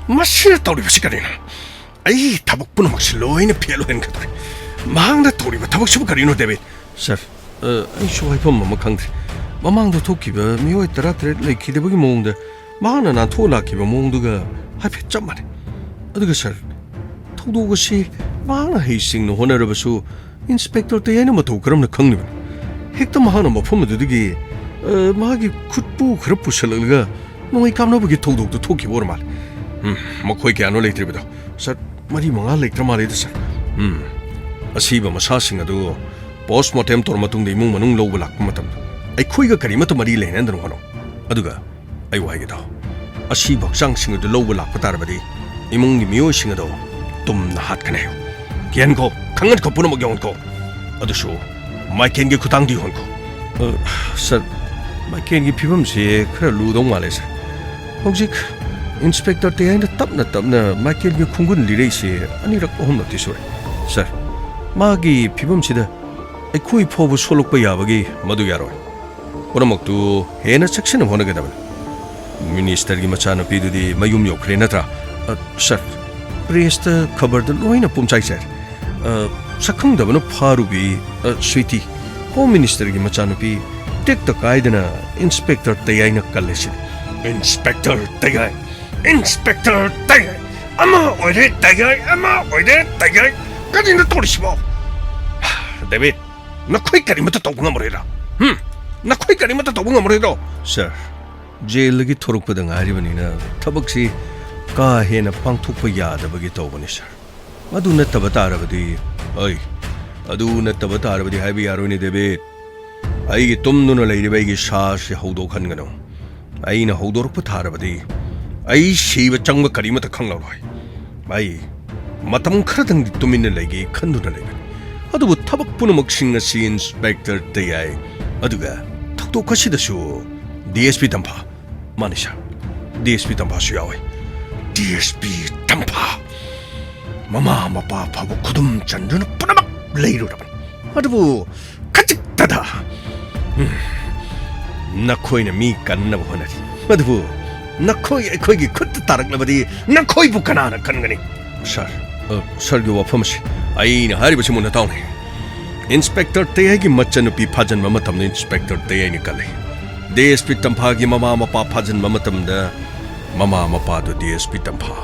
ꯃꯁꯤꯅ ꯇꯧꯔꯤꯕꯁꯤ ꯀꯔꯤꯅꯣ? ꯑꯩ ꯊꯕꯛ ꯄꯨꯝꯅꯃꯛꯁꯤ ꯂꯣꯏꯅ ꯐꯦꯜ ꯑꯣꯏꯍꯟꯒꯗꯧꯔꯦ꯫ ꯃꯍꯥꯛꯅ ꯇꯧꯔꯤꯕ ꯊꯕꯛꯁꯤꯕꯨ ꯀꯔꯤꯅꯣ, ꯗꯦꯕꯤꯠ? ꯁꯥꯔ, ꯑ, ꯑꯩꯁꯨ ꯍꯥꯏꯐꯝ ꯑꯃ ꯈꯪꯗ꯭ꯔꯦ꯫ ꯃꯃꯥꯡꯗ ꯊꯣꯛꯈꯤꯕ ꯃꯤꯑꯣꯏ ꯇꯔꯥꯇꯔꯦꯠ ꯂꯩꯈꯤꯗꯕꯒꯤ ꯃꯑꯣꯡꯗ ꯃꯍꯥꯛꯅ ꯅꯥꯟꯊꯣꯛꯑ ꯂꯥꯛꯈꯤꯕ ꯃꯑꯣꯡꯗꯨꯒ ꯍꯥꯏꯐꯦꯠ ꯆꯞ ꯃꯥꯟꯅꯩ꯫ ꯑꯗꯨꯒ ꯁꯥꯔ, ꯊꯧꯗꯣꯛ ꯑꯁꯤ ꯃꯍꯥꯛꯅ ꯍꯩꯁꯤꯡꯅ ꯍꯣꯠꯅꯔꯕꯁꯨ ꯏꯟꯁꯄꯦꯛꯇꯔ ꯇꯌꯥꯏꯅ ꯃꯇꯧ ꯀꯔꯝꯅ ꯈꯪꯂꯤꯕꯅꯣ? ꯍꯦꯛꯇ ꯃꯍꯥꯛꯅ ꯃꯐꯝ ꯑꯗꯨꯗꯒꯤ, ꯑ, ꯃꯥꯒꯤ ꯈꯨꯠꯄꯨ ꯈꯔ ꯄꯨꯁꯜꯂꯛꯂꯒ ꯅꯣꯡꯃꯩ ꯀꯥꯞꯅꯕꯒꯤ ꯊꯧꯗꯣꯛꯇꯨ ꯊꯣꯛꯈꯤꯕ ꯑꯣꯏꯔ ꯃꯥꯜꯂꯦ꯫ ꯎꯝ, ꯃꯈꯣꯏ ꯀꯌꯥꯅꯣ ꯂꯩꯇ꯭ꯔꯤꯕꯗꯣ? ꯁꯥꯔ, ꯃꯔꯤ ꯃꯉꯥ ꯂꯩꯇ꯭ꯔ ꯃꯥꯜꯂꯦꯗ, ꯁꯥꯔ꯫ ꯎꯝ, ꯑꯁꯤꯕ ꯃꯁꯥꯁꯤꯡ ꯑꯗꯨ ꯄꯣꯁꯃꯣꯔꯇꯦꯝ ꯇꯧꯔ ꯃꯇꯨꯡꯗ ꯏꯃꯨꯡ ꯃꯅꯨꯡ ꯂꯧꯕ ꯂꯥꯛꯄ ꯃꯇꯝꯗ ꯑꯩꯈꯣꯏꯒ ꯀꯔꯤꯃꯠꯇ ꯃꯔꯤ ꯂꯩꯅꯍꯟꯗꯅ ꯍꯣꯠꯅꯧ꯫ ꯑꯗꯨꯒ ꯑꯩ ꯋꯥ ꯍꯥꯏꯒꯦ ꯇꯥꯎ꯫ ꯑꯁꯤꯕ ꯍꯛꯆꯥꯡꯁꯤꯡ ꯑꯗꯨ ꯂꯧꯕ ꯂꯥꯛꯄ ꯇꯥꯔꯕꯗꯤ ꯏꯃꯨꯡꯒꯤ ꯃꯤꯑꯣꯏꯁꯤꯡ ꯑꯗꯨ ꯇꯨꯝꯅ ꯍꯥꯠꯀꯅꯤ ꯍꯥꯏꯌꯨ꯫ ꯀꯤꯍꯟꯈꯣ, ꯈꯪꯍꯟꯈꯣ, ꯄꯨꯝꯅꯃꯛ ꯌꯧꯍꯟꯈꯣ꯫ ꯑꯗꯨꯁꯨ ꯃꯥꯏꯀꯦꯜꯒꯤ ꯈꯨꯊꯥꯡꯗ ꯌꯧꯍꯟꯈꯣ꯫ ꯑ, ꯁꯥꯔ, ꯃꯥꯏꯀꯦꯜꯒꯤ ꯐꯤꯕꯝꯁꯤ ꯈꯔ ꯂꯨꯗꯧ ꯃꯥꯜꯂꯦ, ꯁꯥꯔ꯫ ꯍꯧꯖꯤꯛ ꯏꯟꯁꯄꯦꯛꯇꯔ ꯇꯌꯥꯏꯅ ꯇꯞꯅ ꯇꯞꯅ ꯃꯥꯏꯀꯦꯜꯒꯤ ꯈꯣꯡꯒꯨꯟ ꯂꯤꯔꯛꯏꯁꯤ ꯑꯅꯤꯔꯛ ꯑꯍꯨꯝꯂꯛꯇꯤ ꯁꯨꯔꯦ꯫ ꯁꯥꯔ, ꯃꯥꯒꯤ ꯐꯤꯕꯝꯁꯤꯗ ꯑꯩꯈꯣꯏ ꯐꯥꯎꯕ ꯁꯣꯛꯂꯛꯄ ꯌꯥꯕꯒꯤ ꯃꯗꯨ ꯌꯥꯔꯣꯏ꯫ ꯄꯨꯝꯅꯃꯛꯇꯨ ꯍꯦꯟꯅ ꯆꯦꯛꯁꯤꯟꯅ ꯍꯣꯠꯅꯒꯗꯕꯅꯤ꯫ ꯃꯤꯅꯤꯁꯇꯔꯒꯤ ꯃꯆꯥꯅꯨꯄꯤꯗꯨꯗꯤ ꯃꯌꯨꯝ ꯌꯧꯈ꯭ꯔꯦ ꯅꯠꯇ꯭ꯔꯥ? ꯑ, ꯁꯥꯔ, ꯄ꯭ꯔꯦꯁꯇ ꯈꯕꯔꯗ ꯂꯣꯏꯅ ꯄꯨꯝꯆꯥꯏ ꯆꯥꯏꯔꯦ꯫ ꯑ, ꯁꯛꯈꯪꯗꯕꯅ ꯐꯥꯔꯨꯕꯤ, ꯑ, ꯁ꯭ꯋꯤꯇꯤ, ꯍꯣꯝ ꯃꯤꯅꯤꯁꯇꯔꯒꯤ ꯃꯆꯥꯅꯨꯄꯤ, ꯇꯦꯛꯇ ꯀꯥꯏꯗꯅ ꯏꯟꯁꯄꯦꯛꯇꯔ ꯇꯌꯥꯏꯅ ꯀꯜꯂꯦ ꯁꯤꯅꯤ꯫ ꯏꯟꯁꯄꯦꯛꯇꯔ ꯇꯌꯥꯏ! ꯏꯟꯁꯄꯦꯛꯇꯔ ꯇꯌꯥꯏ! ꯑꯃ ꯑꯣꯏꯔꯦ ꯇꯌꯥꯏ, ꯑꯃ ꯑꯣꯏꯔꯦ ꯇꯌꯥꯏ! ꯀꯔꯤꯅꯣ ꯇꯧꯔꯤꯁꯤꯕꯣ? ꯗꯦꯕꯤꯠ, ꯅꯈꯣꯏ ꯀꯔꯤꯃꯠꯇ ꯇꯧꯕ ꯉꯝꯃꯔꯣꯏꯗ꯭ꯔꯥ? ꯍꯨꯝ? ꯅꯈꯣꯏ ꯀꯔꯤꯃꯠꯇ ꯇꯧꯕ ꯉꯝꯃꯔꯣꯏꯗ꯭ꯔꯣ? ꯁꯥꯔ, ꯖꯦꯜꯗꯒꯤ ꯊꯣꯔꯛꯄꯗ ꯉꯥꯏꯔꯤꯕꯅꯤꯅ ꯊꯕꯛꯁꯤ ꯀꯥ ꯍꯦꯟꯅ ꯄꯥꯡꯊꯣꯛꯄ ꯌꯥꯗꯕꯒꯤ ꯇꯧꯕꯅꯤ, ꯁꯥꯔ꯫ ꯑꯗꯨ ꯅꯠꯇꯕ ꯇꯥꯔꯕꯗꯤ, ꯑꯩ, ꯑꯗꯨ ꯅꯠꯇꯕ ꯇꯥꯔꯕꯗꯤ ꯍꯥꯏꯕ ꯌꯥꯔꯣꯏꯅꯦ, ꯗꯦꯕꯤꯠ꯫ ꯑꯩꯒꯤ ꯇꯨꯝꯗꯨꯅ ꯂꯩꯔꯤꯕ ꯑꯩꯒꯤ ꯁꯥꯁꯤ ꯍꯧꯗꯣꯛꯍꯟꯒꯅꯨ꯫ ꯑꯩꯅ ꯍꯧꯗꯣꯔꯛꯄ ꯇꯥꯔꯕꯗꯤ ꯑꯩ ꯁꯤꯕ ꯆꯪꯕ ꯀꯔꯤꯃꯠꯇ ꯈꯪꯂꯔꯣꯏ꯫ ꯑꯩ ꯃꯇꯝ ꯈꯔꯗꯪꯗꯤ ꯇꯨꯃꯤꯟꯅ ꯂꯩꯒꯦ ꯈꯟꯗꯨꯅ ꯂꯩꯕꯅꯤ꯫ ꯑꯗꯨꯕꯨ ꯊꯕꯛ ꯄꯨꯝꯅꯃꯛꯁꯤꯡ ꯑꯁꯤ ꯏꯟꯁꯄꯦꯛꯇꯔ ꯇꯌꯥꯏ, ꯑꯗꯨꯒ ꯊꯧꯗꯣꯛ ꯑꯁꯤꯗꯁꯨ ꯗꯤ ꯑꯦꯁ ꯄꯤ ꯇꯝꯐꯥ, ꯃꯥꯅꯤ ꯁꯥꯔ, ꯗꯤ ꯑꯦꯁ ꯄꯤ ꯇꯝꯐꯥꯁꯨ ꯌꯥꯎꯏ꯫ ꯗꯤ ꯑꯦꯁ ꯄꯤ ꯇꯝꯐꯥ! ꯃꯃꯥ ꯃꯄꯥ ꯐꯥꯎꯕ ꯈꯨꯗꯨꯝ ꯆꯟꯗꯨꯅ ꯄꯨꯝꯅꯃꯛ ꯂꯩꯔꯨꯔꯕꯅꯤ꯫ ꯑꯗꯨꯕꯨ ꯈꯖꯤꯛꯇꯗ, ꯎꯝ, ꯅꯈꯣꯏꯅ ꯃꯤ ꯀꯟꯅꯕ ꯍꯣꯠꯅꯔꯤ꯫ ꯑꯗꯨꯕꯨ ꯅꯈꯣꯏ ꯑꯩꯈꯣꯏꯒꯤ ꯈꯨꯠꯇ ꯇꯥꯔꯛꯂꯕꯗꯤ ꯅꯈꯣꯏꯕꯨ ꯀꯅꯥꯅ ꯀꯟꯒꯅꯤ? ꯁꯥꯔ, ꯑ, ꯁꯥꯔꯒꯤ ꯋꯥꯐꯝ ꯑꯁꯤ ꯑꯩꯅ ꯍꯥꯏꯔꯤꯕꯁꯤ ꯃꯨꯟꯅ ꯇꯥꯎꯅꯦ꯫ ꯏꯟꯁꯄꯦꯛꯇꯔ ꯇꯌꯥꯏꯒꯤ ꯃꯆꯟꯅꯨꯄꯤ ꯐꯥꯖꯤꯟꯕ ꯃꯇꯝꯗ ꯏꯟꯁꯄꯦꯛꯇꯔ ꯇꯌꯥꯏꯅ ꯀꯜꯂꯤ꯫ ꯗꯤ ꯑꯦꯁ ꯄꯤ ꯇꯝꯐꯥꯒꯤ ꯃꯃꯥ ꯃꯄꯥ ꯐꯥꯖꯤꯟꯕ ꯃꯇꯝꯗ ꯃꯃꯥ ꯃꯄꯥꯗꯨ ꯗꯤ ꯑꯦꯁ ꯄꯤ ꯇꯝꯐꯥ,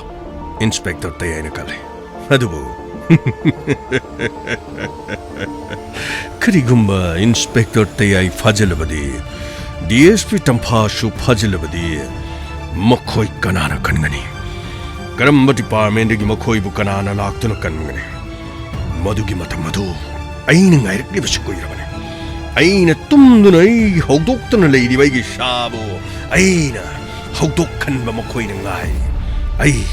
ꯏꯟꯁꯄꯦꯛꯇꯔ ꯇꯌꯥꯏꯅ ꯀꯜꯂꯤ꯫ ꯑꯗꯨꯕꯨ ꯀꯔꯤꯒꯨꯝꯕ ꯏꯟꯁꯄꯦꯛꯇꯔ ꯇꯌꯥꯏ ꯐꯥꯖꯤꯜꯂꯕꯗꯤ, ꯗꯤ ꯑꯦꯁ ꯄꯤ ꯇꯝꯐꯥꯁꯨ ꯐꯥꯖꯤꯜꯂꯕꯗꯤ, ꯃꯈꯣꯏ ꯀꯅꯥꯅ ꯀꯟꯒꯅꯤ? ꯀꯔꯝꯕ ꯗꯤꯄꯥꯔꯠꯃꯦꯟꯗꯒꯤ ꯃꯈꯣꯏꯕꯨ ꯀꯅꯥꯅ ꯂꯥꯛꯇꯨꯅ ꯀꯟꯒꯅꯤ? ꯃꯗꯨꯒꯤ ꯃꯇꯝ ꯑꯗꯨ ꯑꯩꯅ ꯉꯥꯏꯔꯛꯂꯤꯕꯁꯤ ꯀꯨꯏꯔꯕꯅꯤ꯫ ꯑꯩꯅ ꯇꯨꯝꯗꯨꯅ ꯑꯩ ꯍꯧꯗꯣꯛꯇꯨꯅ ꯂꯩꯔꯤꯕ ꯑꯩꯒꯤ ꯏꯁꯥꯕꯨ ꯑꯩꯅ ꯍꯧꯗꯣꯛꯍꯟꯕ ꯃꯈꯣꯏꯅ ꯉꯥꯏ꯫ ꯑꯩ,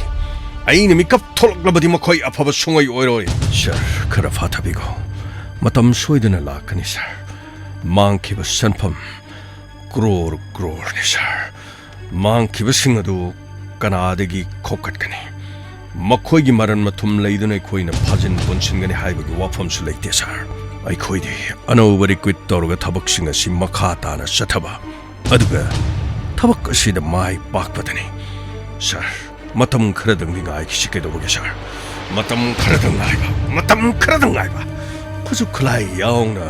ꯑꯩꯅ ꯃꯤꯀꯞ ꯊꯣꯛꯂꯛꯂꯕꯗꯤ ꯃꯈꯣꯏ ꯑꯐꯕ ꯁꯨꯡꯑꯣꯏ ꯑꯣꯏꯔꯣꯏ꯫ ꯁꯥꯔ, ꯈꯔ ꯐꯥꯊꯕꯤꯈꯣ꯫ ꯃꯇꯝ ꯁꯣꯏꯗꯅ ꯂꯥꯛꯀꯅꯤ, ꯁꯥꯔ꯫ ꯃꯥꯡꯈꯤꯕ ꯁꯦꯟꯐꯝ ꯀ꯭ꯔꯣꯔ ꯀ꯭ꯔꯣꯔꯅꯤ, ꯁꯥꯔ꯫ ꯃꯥꯡꯈꯤꯕꯁꯤꯡ ꯑꯗꯨ ꯀꯅꯥꯗꯒꯤ ꯈꯣꯝꯒꯠꯀꯅꯤ? ꯃꯈꯣꯏꯒꯤ ꯃꯔꯟ ꯃꯊꯨꯝ ꯂꯩꯗꯨꯅ ꯑꯩꯈꯣꯏꯅ ꯐꯥꯖꯤꯟ ꯄꯨꯟꯁꯤꯟꯒꯅꯤ ꯍꯥꯏꯕꯒꯤ ꯋꯥꯐꯝꯁꯨ ꯂꯩꯇꯦ, ꯁꯥꯔ꯫ ꯑꯩꯈꯣꯏꯗꯤ ꯑꯅꯧꯕ ꯔꯤꯀ꯭ꯔꯨꯠ ꯇꯧꯔꯒ ꯊꯕꯛꯁꯤꯡ ꯑꯁꯤ ꯃꯈꯥ ꯇꯥꯅ ꯆꯠꯊꯕ, ꯑꯗꯨꯒ ꯊꯕꯛ ꯑꯁꯤꯗ ꯃꯥꯏ ꯄꯥꯛꯄꯗꯅꯤ, ꯁꯥꯔ꯫ ꯃꯇꯝ ꯈꯔꯗꯪꯗꯤ ꯉꯥꯏꯈꯤꯁꯤ꯫ ꯀꯩꯗꯧꯕꯒꯦ, ꯁꯥꯔ? ꯃꯇꯝ ꯈꯔꯗꯪ ꯉꯥꯏꯕ, ꯃꯇꯝ ꯈꯔꯗꯪ ꯉꯥꯏꯕ꯫ ꯈꯨꯠꯁꯨ ꯈꯨꯠꯂꯥꯏ ꯌꯥꯎꯅ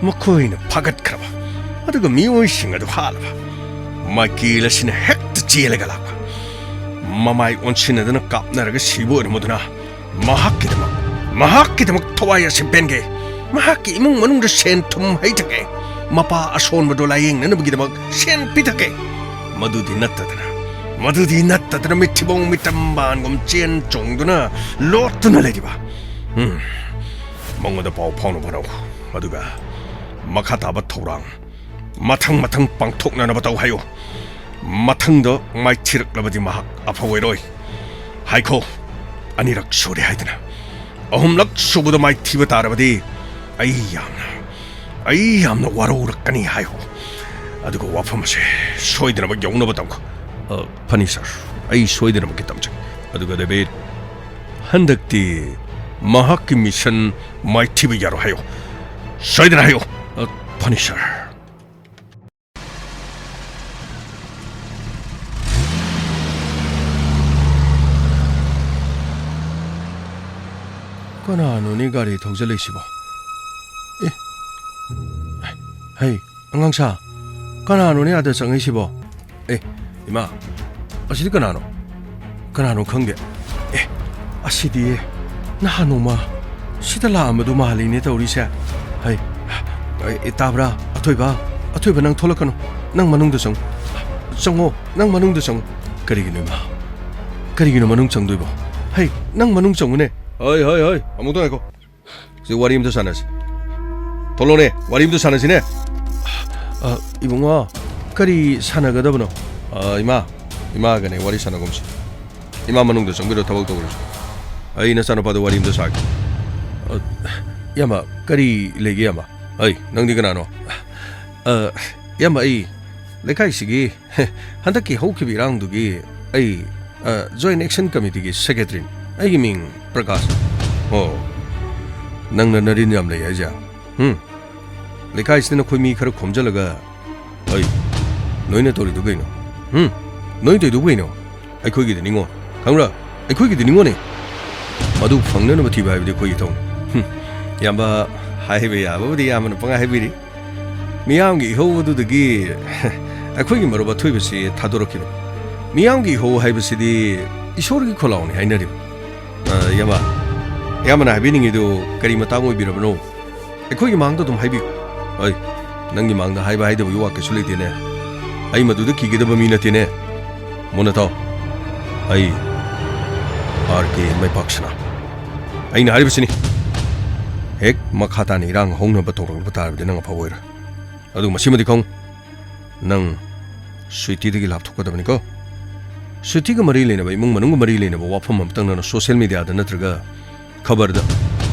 ꯃꯈꯣꯏꯅ ꯐꯥꯒꯠꯈ꯭ꯔꯕ, ꯑꯗꯨꯒ ꯃꯤꯑꯣꯏꯁꯤꯡ ꯑꯗꯨ ꯍꯥꯠꯂꯕ꯫ ꯃꯥꯏꯀꯦꯜ ꯑꯁꯤꯅ ꯍꯦꯛꯇ ꯆꯦꯜꯂꯒ ꯂꯥꯛꯄ꯫ ꯃꯃꯥꯏ ꯑꯣꯟꯁꯤꯟꯅꯗꯨꯅ ꯀꯥꯞꯅꯔꯒ ꯁꯤꯕ ꯑꯣꯏꯔꯝꯃꯗꯨꯅ ꯃꯍꯥꯛꯀꯤꯗꯃꯛ, ꯃꯍꯥꯛꯀꯤꯗꯃꯛ ꯊꯋꯥꯏ ꯑꯁꯤ ꯄꯦꯟꯒꯦ꯫ ꯃꯍꯥꯛꯀꯤ ꯏꯃꯨꯡ ꯃꯅꯨꯡꯗ ꯁꯦꯟ ꯊꯨꯝ ꯍꯩꯊꯒꯦ꯫ ꯃꯄꯥ ꯑꯁꯣꯟꯕꯗꯨ ꯂꯥꯌꯦꯡꯅꯅꯕꯒꯤꯗꯃꯛ ꯁꯦꯟ ꯄꯤꯊꯒꯦ꯫ ꯃꯗꯨꯗꯤ ꯅꯠꯇꯗꯅ, ꯃꯗꯨꯗꯤ ꯅꯠꯇꯗꯅ ꯃꯤꯠꯊꯤꯕꯣꯡ ꯃꯤꯠꯇꯝꯕꯥꯟꯒꯨꯝ ꯆꯦꯟ ꯆꯣꯡꯗꯨꯅ ꯂꯣꯠꯇꯨꯅ ꯂꯩꯔꯤꯕ꯫ ꯎꯝ, ꯃꯉꯣꯟꯗ ꯄꯥꯎ ꯐꯥꯎꯅꯕ ꯍꯣꯠꯅꯧ꯫ ꯑꯗꯨꯒ ꯃꯈꯥ ꯇꯥꯕ ꯊꯧꯔꯥꯡ ꯃꯊꯪ ꯃꯊꯪ ꯄꯥꯡꯊꯣꯛꯅꯅꯕ ꯇꯧ ꯍꯥꯏꯌꯨ꯫ ꯃꯊꯪꯗ ꯃꯥꯏꯊꯤꯔꯛꯂꯕꯗꯤ ꯃꯍꯥꯛ ꯑꯐꯕ ꯑꯣꯏꯔꯣꯏ꯫ ꯍꯥꯏꯈꯣ, ꯑꯅꯤꯔꯛ ꯁꯨꯔꯦ ꯍꯥꯏꯗꯅ꯫ ꯑꯍꯨꯝꯂꯛ ꯁꯨꯕꯗ ꯃꯥꯏꯊꯤꯕ ꯇꯥꯔꯕꯗꯤ ꯑꯩ ꯌꯥꯝꯅ, ꯑꯩ ꯌꯥꯝꯅ ꯋꯥꯔꯧꯔꯛꯀꯅꯤ ꯍꯥꯏꯌꯨ꯫ ꯑꯗꯨꯒ ꯋꯥꯐꯝ ꯑꯁꯦ ꯁꯣꯏꯗꯅꯃꯛ ꯌꯧꯅꯕ ꯇꯧꯈꯣ꯫ ꯑ, ꯐꯅꯤ, ꯁꯥꯔ꯫ ꯑꯩ ꯁꯣꯏꯗꯅꯃꯛꯀꯤ ꯇꯝꯖꯒꯦ꯫ ꯑꯗꯨꯒ ꯗꯦꯕꯤꯠ, ꯍꯟꯗꯛꯇꯤ ꯃꯍꯥꯛꯀꯤ ꯃꯤꯁꯟ ꯃꯥꯏꯊꯤꯕ ꯌꯥꯔꯣ ꯍꯥꯏꯌꯣ꯫ ꯁꯣꯏꯗꯅ ꯍꯥꯏꯌꯨ꯫ ꯑ, ꯐꯅꯤꯁꯔ꯫ ꯀꯅꯥꯅꯣꯅꯦ ꯒꯥꯔꯤ ꯊꯧꯖꯜꯂꯛꯏꯁꯤꯕꯣ? ꯑꯦ, ꯍꯩ, ꯑꯉꯥꯡꯁꯥ, ꯀꯅꯥꯅꯣꯅꯦ ꯑꯥꯗ ꯆꯪꯉꯛꯏꯁꯤꯕꯣ? ꯑꯦ, ꯏꯃꯥ, ꯑꯁꯤꯗꯤ ꯀꯅꯥꯅꯣ? ꯀꯅꯥꯅꯣ ꯈꯪꯗꯦ꯫ ꯑꯦ, ꯑꯁꯤꯗꯤ ꯅꯍꯥꯟ ꯅꯣꯡꯃ ꯁꯤꯗ ꯂꯥꯛꯑꯝꯕꯗꯨ ꯃꯥꯜꯂꯤꯅꯦ ꯇꯧꯔꯤꯁꯦ꯫ ꯍꯩ, ꯑꯦ, ꯇꯥꯕ꯭ꯔꯥ? ꯑꯊꯣꯏꯕ, ꯑꯊꯣꯏꯕ, ꯅꯪ ꯊꯣꯛꯂꯛꯀꯅꯨ꯫ ꯅꯪ ꯃꯅꯨꯡꯗ ꯆꯪꯉꯨ꯫ ꯆꯪꯉꯣ, ꯅꯪ ꯃꯅꯨꯡꯗ ꯆꯪꯉꯨ꯫ ꯀꯔꯤꯒꯤꯅꯣ ꯏꯃꯥ? ꯀꯔꯤꯒꯤꯅꯣ ꯃꯅꯨꯡ ꯆꯪꯗꯣꯏꯕꯣ? ꯍꯩ, ꯅꯪ ꯃꯅꯨꯡ ꯆꯪꯉꯨꯅꯦ꯫ ꯍꯣꯏ, ꯍꯣꯏ, ꯍꯣꯏ, ꯑꯃꯨꯛꯇ ꯉꯥꯏꯈꯣ꯫ ꯁꯤ ꯋꯥꯔꯤ ꯑꯝꯇ ꯁꯥꯟꯅꯁꯤ꯫ ꯊꯣꯛꯂꯛꯑꯣꯅꯦ, ꯋꯥꯔꯤ ꯑꯝꯇ ꯁꯥꯟꯅꯁꯤꯅꯦ꯫ ꯑ, ꯏꯕꯨꯡꯉꯣ, ꯀꯔꯤ ꯁꯥꯟꯅꯒꯗꯕꯅꯣ? ꯑ, ꯏꯃꯥ, ꯏꯃꯥꯒꯅꯦ ꯋꯥꯔꯤ ꯁꯥꯟꯅꯒꯨꯝꯁꯤ꯫ ꯏꯃꯥ ꯃꯅꯨꯡꯗ ꯆꯪꯕꯤꯔꯣ, ꯊꯕꯛ ꯇꯧꯔꯁꯤ꯫ ꯑꯩ ꯅꯆꯥꯅꯨꯄꯥꯗ ꯋꯥꯔꯤ ꯑꯝꯇ ꯁꯥꯒꯦ꯫ ꯑ, ꯏꯌꯥꯝꯕ, ꯀꯔꯤ ꯂꯩꯒꯦ ꯏꯌꯥꯝꯕ? ꯑꯩ, ꯅꯪꯗꯤ ꯀꯅꯥꯅꯣ? ꯑ, ꯏꯌꯥꯝꯕ, ꯑꯩ ꯂꯩꯀꯥꯏꯁꯤꯒꯤ ꯍꯦ, ꯍꯟꯗꯛꯀꯤ ꯍꯧꯈꯤꯕ ꯏꯔꯥꯡꯗꯨꯒꯤ ꯑꯩ, ꯑ, Joint Action Committeeꯒꯤ secretaryꯅꯤ꯫ ꯑꯩꯒꯤ ꯃꯤꯡ ꯄ꯭ꯔꯀꯥꯁ꯫ ꯑꯣ, ꯅꯪꯅ ꯅꯔꯤꯟ ꯌꯥꯝ ꯂꯩ ꯍꯥꯏꯁꯦ? ꯍꯨꯝ? ꯂꯩꯀꯥꯏꯁꯤꯗ ꯅꯈꯣꯏ ꯃꯤ ꯈꯔ ꯈꯣꯝꯖꯤꯜꯂꯒ, ꯑꯩ, ꯅꯣꯏꯅ ꯇꯧꯔꯤꯗꯨ ꯀꯩꯅꯣ? ꯍꯨꯝ? ꯅꯣꯏ ꯇꯧꯔꯤꯗꯨ ꯀꯩꯅꯣ? ꯑꯩꯈꯣꯏꯒꯤꯗꯤ ꯅꯤꯉꯣ꯫ ꯈꯪꯕ꯭ꯔꯥ? ꯑꯩꯈꯣꯏꯒꯤꯗꯤ ꯅꯤꯉꯣꯅꯦ꯫ ꯃꯗꯨ ꯐꯪꯅꯅꯕ ꯊꯤꯕ ꯍꯥꯏꯕꯗꯤ ꯑꯩꯈꯣꯏꯒꯤ ꯏꯊꯧꯅꯤ꯫ ꯍꯨꯝ꯫ ꯏꯌꯥꯝꯕ, ꯍꯥꯏꯕ ꯌꯥꯕꯕꯨꯗꯤ ꯏꯌꯥꯝꯕꯅ ꯄꯪꯍꯥꯏ ꯍꯥꯏꯕꯤꯔꯤ꯫ ꯃꯤꯌꯥꯝꯒꯤ ꯏꯍꯧ ꯑꯗꯨꯗꯒꯤ ꯑꯩꯈꯣꯏꯒꯤ ꯃꯔꯨꯞ ꯑꯊꯣꯏꯕꯁꯤ ꯊꯥꯗꯣꯔꯛꯈꯤꯕꯅꯤ꯫ ꯃꯤꯌꯥꯝꯒꯤ ꯏꯍꯧ ꯍꯥꯏꯕꯁꯤꯗꯤ ꯏꯁꯣꯔꯒꯤ ꯈꯨꯂꯥꯎꯅꯤ ꯍꯥꯏꯅꯔꯤꯕ꯫ ꯑ, ꯏꯌꯥꯝꯕ, ꯏꯌꯥꯝꯕꯅ ꯍꯥꯏꯕꯤꯅꯤꯡꯉꯤꯗꯨ ꯀꯔꯤ ꯃꯇꯥꯡ ꯑꯣꯏꯕꯤꯔꯕꯅꯣ? ꯑꯩꯈꯣꯏꯒꯤ ꯃꯥꯡꯗ ꯑꯗꯨꯝ ꯍꯥꯏꯕꯤꯌꯨ꯫ ꯑꯩ, ꯅꯪꯒꯤ ꯃꯥꯡꯗ ꯍꯥꯏꯕ ꯍꯥꯏꯗꯕꯒꯤ ꯋꯥ ꯀꯩꯁꯨ ꯂꯩꯇꯦꯅꯦ꯫ ꯑꯩ ꯃꯗꯨꯗ ꯀꯤꯒꯗꯕ ꯃꯤ ꯅꯠꯇꯦꯅꯦ꯫ ꯃꯨꯟꯅ ꯇꯥꯎ꯫ ꯑꯩ, ꯑꯥꯔ ꯀꯦ ꯃꯩꯄꯥꯛꯁꯅꯥ꯫ ꯑꯩꯅ ꯍꯥꯏꯔꯤꯕꯁꯤꯅꯤ꯫ ꯍꯦꯛ ꯃꯈꯥ ꯇꯥꯅ ꯏꯔꯥꯡ ꯍꯧꯅꯕ ꯇꯧꯔꯛꯂꯕ ꯇꯥꯔꯕꯗꯤ ꯅꯪ ꯑꯐꯕ ꯑꯣꯏꯔꯣꯏ꯫ ꯑꯗꯨꯒ ꯃꯁꯤꯃꯗꯤ ꯈꯪꯉꯨ, ꯅꯪ ꯁ꯭ꯋꯤꯇꯤꯗꯒꯤ ꯂꯥꯞꯊꯣꯛꯀꯗꯕꯅꯤꯀꯣ꯫ ꯁ꯭ꯋꯤꯇꯤꯒ ꯃꯔꯤ ꯂꯩꯅꯕ, ꯏꯃꯨꯡ ꯃꯅꯨꯡꯒ ꯃꯔꯤ ꯂꯩꯅꯕ ꯋꯥꯐꯝ ꯑꯃꯇꯪ ꯅꯪꯅ social mediaꯗ ꯅꯠꯇ꯭ꯔꯒ ꯈꯕꯔꯗ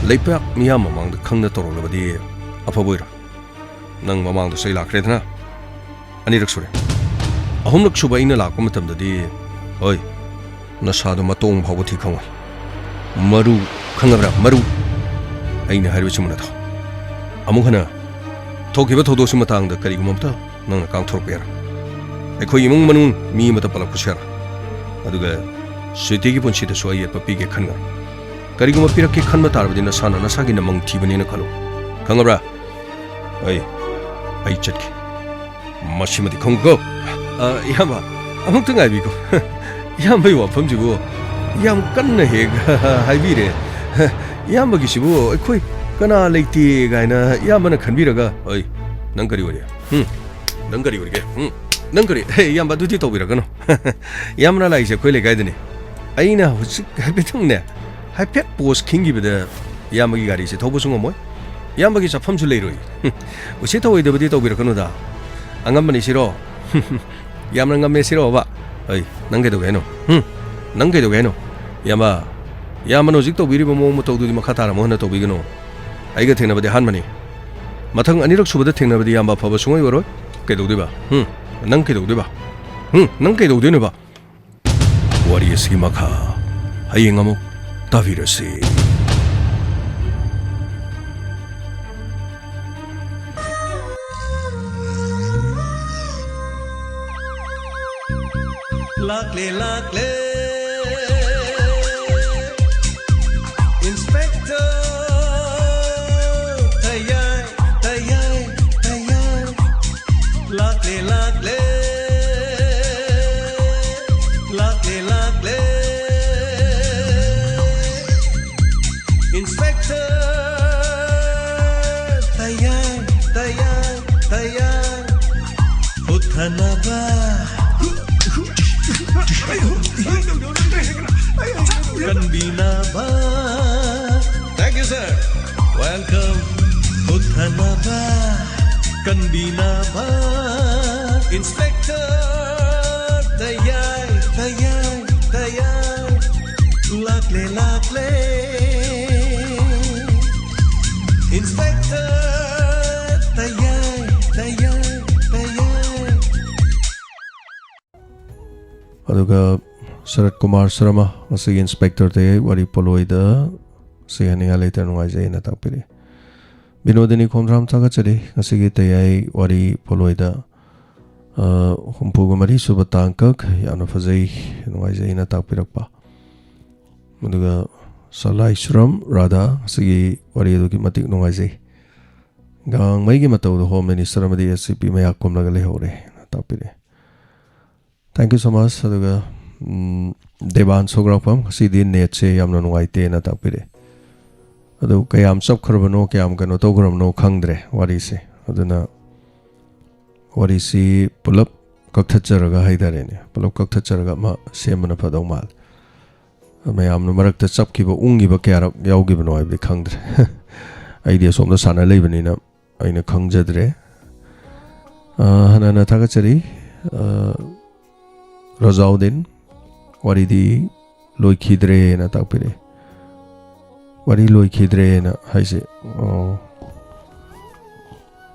ꯂꯩꯄꯥꯛ ꯃꯤꯌꯥꯝ ꯃꯃꯥꯡꯗ ꯈꯪꯅ ꯇꯧꯔꯛꯂꯕꯗꯤ ꯑꯐꯕ ꯑꯣꯏꯔꯣꯏ꯫ ꯅꯪ ꯃꯃꯥꯡꯗ ꯆꯩ ꯂꯥꯛꯈ꯭ꯔꯦꯗꯅ, ꯑꯅꯤꯔꯛ ꯁꯨꯔꯦ꯫ ꯑꯍꯨꯝꯂꯛ ꯁꯨꯕ ꯑꯩꯅ ꯂꯥꯛꯄ ꯃꯇꯝꯗꯗꯤ, ꯍꯣꯏ, ꯅꯁꯥꯗꯣ ꯃꯇꯣꯡ ꯐꯥꯎꯕ ꯊꯤ ꯈꯪꯉꯣꯏ꯫ ꯃꯔꯨ, ꯈꯪꯉꯕ꯭ꯔꯥ? ꯃꯔꯨ꯫ ꯑꯩꯅ ꯍꯥꯏꯔꯤꯕꯁꯤ ꯃꯨꯟꯅ ꯇꯥꯎ꯫ ꯑꯃꯨꯛ ꯍꯟꯅ ꯊꯣꯛꯈꯤꯕ ꯊꯧꯗꯣꯛꯁꯤ ꯃꯇꯥꯡꯗ ꯀꯔꯤꯒꯨꯝꯕ ꯑꯃꯇ ꯅꯪꯅ ꯉꯥꯡꯊꯣꯔꯛꯄ ꯌꯥꯔꯣꯏ꯫ ꯑꯩꯈꯣꯏ ꯏꯃꯨꯡ ꯃꯅꯨꯡ ꯃꯤ ꯑꯃꯠꯇ ꯄꯜꯂꯛꯄꯁꯨ ꯌꯥꯔꯣꯏ꯫ ꯑꯗꯨꯒ ꯁ꯭ꯋꯤꯇꯤꯒꯤ ꯄꯨꯟꯁꯤꯗꯁꯨ ꯑꯌꯦꯠꯄ ꯄꯤꯒꯦ ꯈꯟꯒꯅꯨ꯫ ꯀꯔꯤꯒꯨꯝꯕ ꯄꯤꯔꯛꯀꯦ ꯈꯟꯕ ꯇꯥꯔꯕꯗꯤ ꯅꯁꯥꯅ ꯅꯁꯥꯒꯤ ꯅꯃꯪ ꯊꯤꯕꯅꯦꯅ ꯈꯜꯂꯨ꯫ ꯈꯪꯉꯕ꯭ꯔꯥ? ꯑꯩ, ꯑꯩ ꯆꯠꯀꯦ꯫ ꯃꯁꯤꯃꯗꯤ ꯈꯪꯉꯨꯀꯣ꯫ ꯑ, ꯏꯌꯥꯝꯕ, ꯑꯃꯨꯛꯇ ꯉꯥꯏꯕꯤꯀꯣ꯫ ꯏꯌꯥꯝꯕꯒꯤ ꯋꯥꯐꯝꯁꯤꯕꯨ ꯌꯥꯝ ꯀꯟꯅ ꯍꯦꯛ ꯍꯥꯏꯕꯤꯔꯦ꯫ ꯏꯌꯥꯝꯕꯒꯤꯁꯤꯕꯨ ꯑꯩꯈꯣꯏ ꯀꯅꯥ ꯂꯩꯇꯦ ꯀꯥꯏꯅ ꯏꯌꯥꯝꯕꯅ ꯈꯟꯕꯤꯔꯒ, ꯑꯩ, ꯅꯪ ꯀꯔꯤ ꯑꯣꯏꯔꯦ? ꯍꯨꯝ? ꯅꯪ ꯀꯔꯤ ꯑꯣꯏꯔꯤꯒꯦ? ꯍꯨꯝ? ꯅꯪ ꯀꯔꯤ? ꯍꯦ, ꯏꯌꯥꯝꯕ, ꯑꯗꯨꯗꯤ ꯇꯧꯕꯤꯔꯛꯀꯅꯨ꯫ ꯏꯌꯥꯝꯕꯅ ꯂꯥꯛꯏꯁꯦ ꯑꯩꯈꯣꯏ ꯂꯩꯀꯥꯏꯗꯅꯤ꯫ ꯑꯩꯅ ꯍꯧꯖꯤꯛ ꯍꯥꯏꯐꯦꯠꯇꯪꯅꯦ, ꯍꯥꯏꯐꯦꯠ ꯄꯣꯁ ꯈꯤꯡꯈꯤꯕꯗ ꯏꯌꯥꯝꯕꯒꯤ ꯒꯥꯔꯤꯁꯦ ꯊꯧꯕꯁꯨ ꯉꯝꯃꯣꯏ꯫ ꯏꯌꯥꯝꯕꯒꯤ ꯆꯠꯐꯝꯁꯨ ꯂꯩꯔꯣꯏ꯫ ꯎꯁꯤꯠ ꯊꯑꯣꯏꯗꯕꯗꯤ ꯇꯧꯕꯤꯔꯛꯀꯅꯨꯗ꯫ ꯑꯉꯝꯕꯅꯤ ꯁꯤꯔꯣ? ꯌꯥꯝꯅ ꯉꯝꯃꯦ ꯁꯤꯔꯣꯕ? ꯑꯩ, ꯅꯪ ꯀꯩꯗꯧꯒꯦ ꯍꯥꯏꯅꯣ? ꯍꯨꯝ? ꯅꯪ ꯀꯩꯗꯧꯒꯦ ꯍꯥꯏꯅꯣ? ꯏꯌꯥꯝꯕ, ꯏꯌꯥꯝꯕꯅ ꯍꯧꯖꯤꯛ ꯇꯧꯕꯤꯔꯤꯕ ꯃꯑꯣꯡ ꯃꯇꯧꯗꯨꯗꯤ ꯃꯈꯥ ꯇꯥꯅ ꯑꯃꯨꯛ ꯍꯟꯅ ꯇꯧꯕꯤꯒꯅꯨ꯫ ꯑꯩꯒ ꯊꯦꯡꯅꯕꯗꯤ ꯑꯍꯥꯟꯕꯅꯤ꯫ ꯃꯊꯪ ꯑꯅꯤꯔꯛ ꯁꯨꯕꯗ ꯊꯦꯡꯅꯕꯗꯤ ꯏꯌꯥꯝꯕ ꯑꯐꯕ ꯁꯨꯡꯑꯣꯏ ꯑꯣꯏꯔꯣꯏ꯫ ꯀꯩꯗꯧꯗꯣꯏꯕ? ꯍꯨꯝ? ꯅꯪ ꯀꯩꯗꯧꯗꯣꯏꯕ? ꯍꯨꯝ? ꯅꯪ ꯀꯩꯗꯧꯗꯣꯏꯅꯣꯕ? ꯋꯥꯔꯤ ꯑꯁꯤꯒꯤ ꯃꯈꯥ ꯍꯌꯦꯡ ꯑꯃꯨꯛ ꯇꯥꯕꯤꯔꯁꯤ꯫ ꯂꯥꯛꯂꯦ, ꯂꯥꯛꯂꯦ, Inspector ꯇꯌꯥꯏ, ꯇꯌꯥꯏ, ꯇꯌꯥꯏ꯫ ꯂꯥꯛꯂꯦ, ꯂꯥꯛꯂꯦ, ꯂꯥꯛꯂꯦ, ꯂꯥꯛꯂꯦ, Inspector ꯇꯌꯥꯏ, ꯇꯌꯥꯏ, ꯇꯌꯥꯏ꯫ ꯍꯨꯠꯊꯅꯕ, ꯀꯟꯕꯤꯅꯕ꯫ Thank you, sir. Welcome. ꯍꯨꯠꯊꯅꯕ, ꯀꯟꯕꯤꯅꯕ꯫ Inspector ꯇꯌꯥꯏ, ꯇꯌꯥꯏ, ꯇꯌꯥꯏ꯫ ꯂꯥꯛꯂꯦ, ꯂꯥꯛꯂꯦ, Inspector ꯇꯌꯥꯏ, ꯇꯌꯥꯏ, ꯇꯌꯥꯏ꯫ ꯑꯗꯨꯒ ꯁꯔꯠ ꯀꯨꯃꯥꯔ ꯁꯔꯃ, ꯉꯁꯤꯒꯤ Inspector ꯇꯌꯥꯏ ꯋꯥꯔꯤ ꯄꯣꯠꯂꯣꯏꯗ ꯁꯤꯍꯟꯅꯤꯡꯉꯥꯏ ꯂꯩꯇꯅ ꯅꯨꯡꯉꯥꯏꯖꯩꯅ ꯇꯥꯛꯄꯤꯔꯤ꯫ ꯕꯤꯅꯣꯗꯤꯅꯤ ꯈꯣꯝꯗ꯭ꯔꯥꯝ, ꯊꯥꯒꯠꯆꯔꯤ꯫ ꯉꯁꯤꯒꯤ ꯇꯌꯥꯏ ꯋꯥꯔꯤ ꯄꯣꯂꯣꯏꯗ, ꯑ, ꯍꯨꯝꯐꯨꯒ ꯃꯔꯤ ꯁꯨꯕ ꯇꯥꯡꯀꯛ, ꯌꯥꯝꯅ ꯐꯖꯩ, ꯅꯨꯡꯉꯥꯏꯖꯩꯅ ꯇꯥꯛꯄꯤꯔꯛꯄ꯫ ꯑꯗꯨꯒ ꯁꯂꯥꯏ ꯁꯨꯔꯝ ꯔꯥꯙꯥ, ꯉꯁꯤꯒꯤ ꯋꯥꯔꯤ ꯑꯗꯨꯛꯀꯤ ꯃꯇꯤꯛ ꯅꯨꯡꯉꯥꯏꯖꯩ꯫ ꯒꯥꯡꯃꯩꯒꯤ ꯃꯇꯧꯗ Home Minister ꯑꯃꯗꯤ S C P ꯃꯌꯥ ꯀꯨꯝꯂꯒ ꯂꯩꯍꯧꯔꯦꯅ ꯇꯥꯛꯄꯤꯔꯛꯑꯦ꯫ Thank you so much꯫ ꯑꯗꯨꯒ, ꯎꯝ, ꯗꯦꯕꯥꯟ ꯁꯣꯒ꯭ꯔꯥꯛꯄꯝ, ꯉꯁꯤꯗꯤ netꯁꯦ ꯌꯥꯝꯅ ꯅꯨꯡꯉꯥꯏꯇꯦꯅ ꯇꯥꯛꯄꯤꯔꯛꯑꯦ꯫ ꯑꯗꯨ ꯀꯌꯥꯝ ꯆꯞꯈ꯭ꯔꯕꯅꯣ, ꯀꯌꯥꯝ ꯀꯩꯅꯣ ꯇꯧꯈ꯭ꯔꯕꯅꯣ ꯈꯪꯗ꯭ꯔꯦ ꯋꯥꯔꯤꯁꯦ꯫ ꯑꯗꯨꯅ ꯋꯥꯔꯤꯁꯤ ꯄꯨꯂꯞ ꯀꯛꯊꯠꯆꯔꯒ ꯍꯥꯏꯇꯥꯔꯦꯅꯦ, ꯄꯨꯂꯞ ꯀꯛꯊꯠꯆꯔꯒ ꯑꯃ ꯁꯦꯝꯕꯅ ꯐꯗꯧ ꯃꯥꯜꯂꯦ꯫ ꯃꯌꯥꯝꯅ ꯃꯔꯛꯇ ꯆꯞꯈꯤꯕ, ꯎꯪꯈꯤꯕ ꯀꯌꯥꯔꯛ ꯌꯥꯎꯈꯤꯕꯅꯣ ꯍꯥꯏꯕꯗꯤ ꯈꯪꯗ꯭ꯔꯦ꯫ ꯑꯩꯗꯤ ꯑꯁꯣꯝꯗ ꯁꯥꯟꯅ ꯂꯩꯕꯅꯤꯅ ꯑꯩꯅ ꯈꯪꯖꯗ꯭ꯔꯦ꯫ ꯑ, ꯍꯟꯅ ꯍꯟꯅ ꯊꯥꯒꯠꯆꯔꯤ꯫ ꯑ, ꯔꯖꯥꯎꯗꯤꯟ, ꯋꯥꯔꯤꯗꯤ ꯂꯣꯏꯈꯤꯗ꯭ꯔꯦꯅ ꯇꯥꯛꯄꯤꯔꯛꯑꯦ꯫ ꯋꯥꯔꯤ ꯂꯣꯏꯈꯤꯗ꯭ꯔꯦꯅ ꯍꯥꯏꯁꯦ, ꯑꯣ,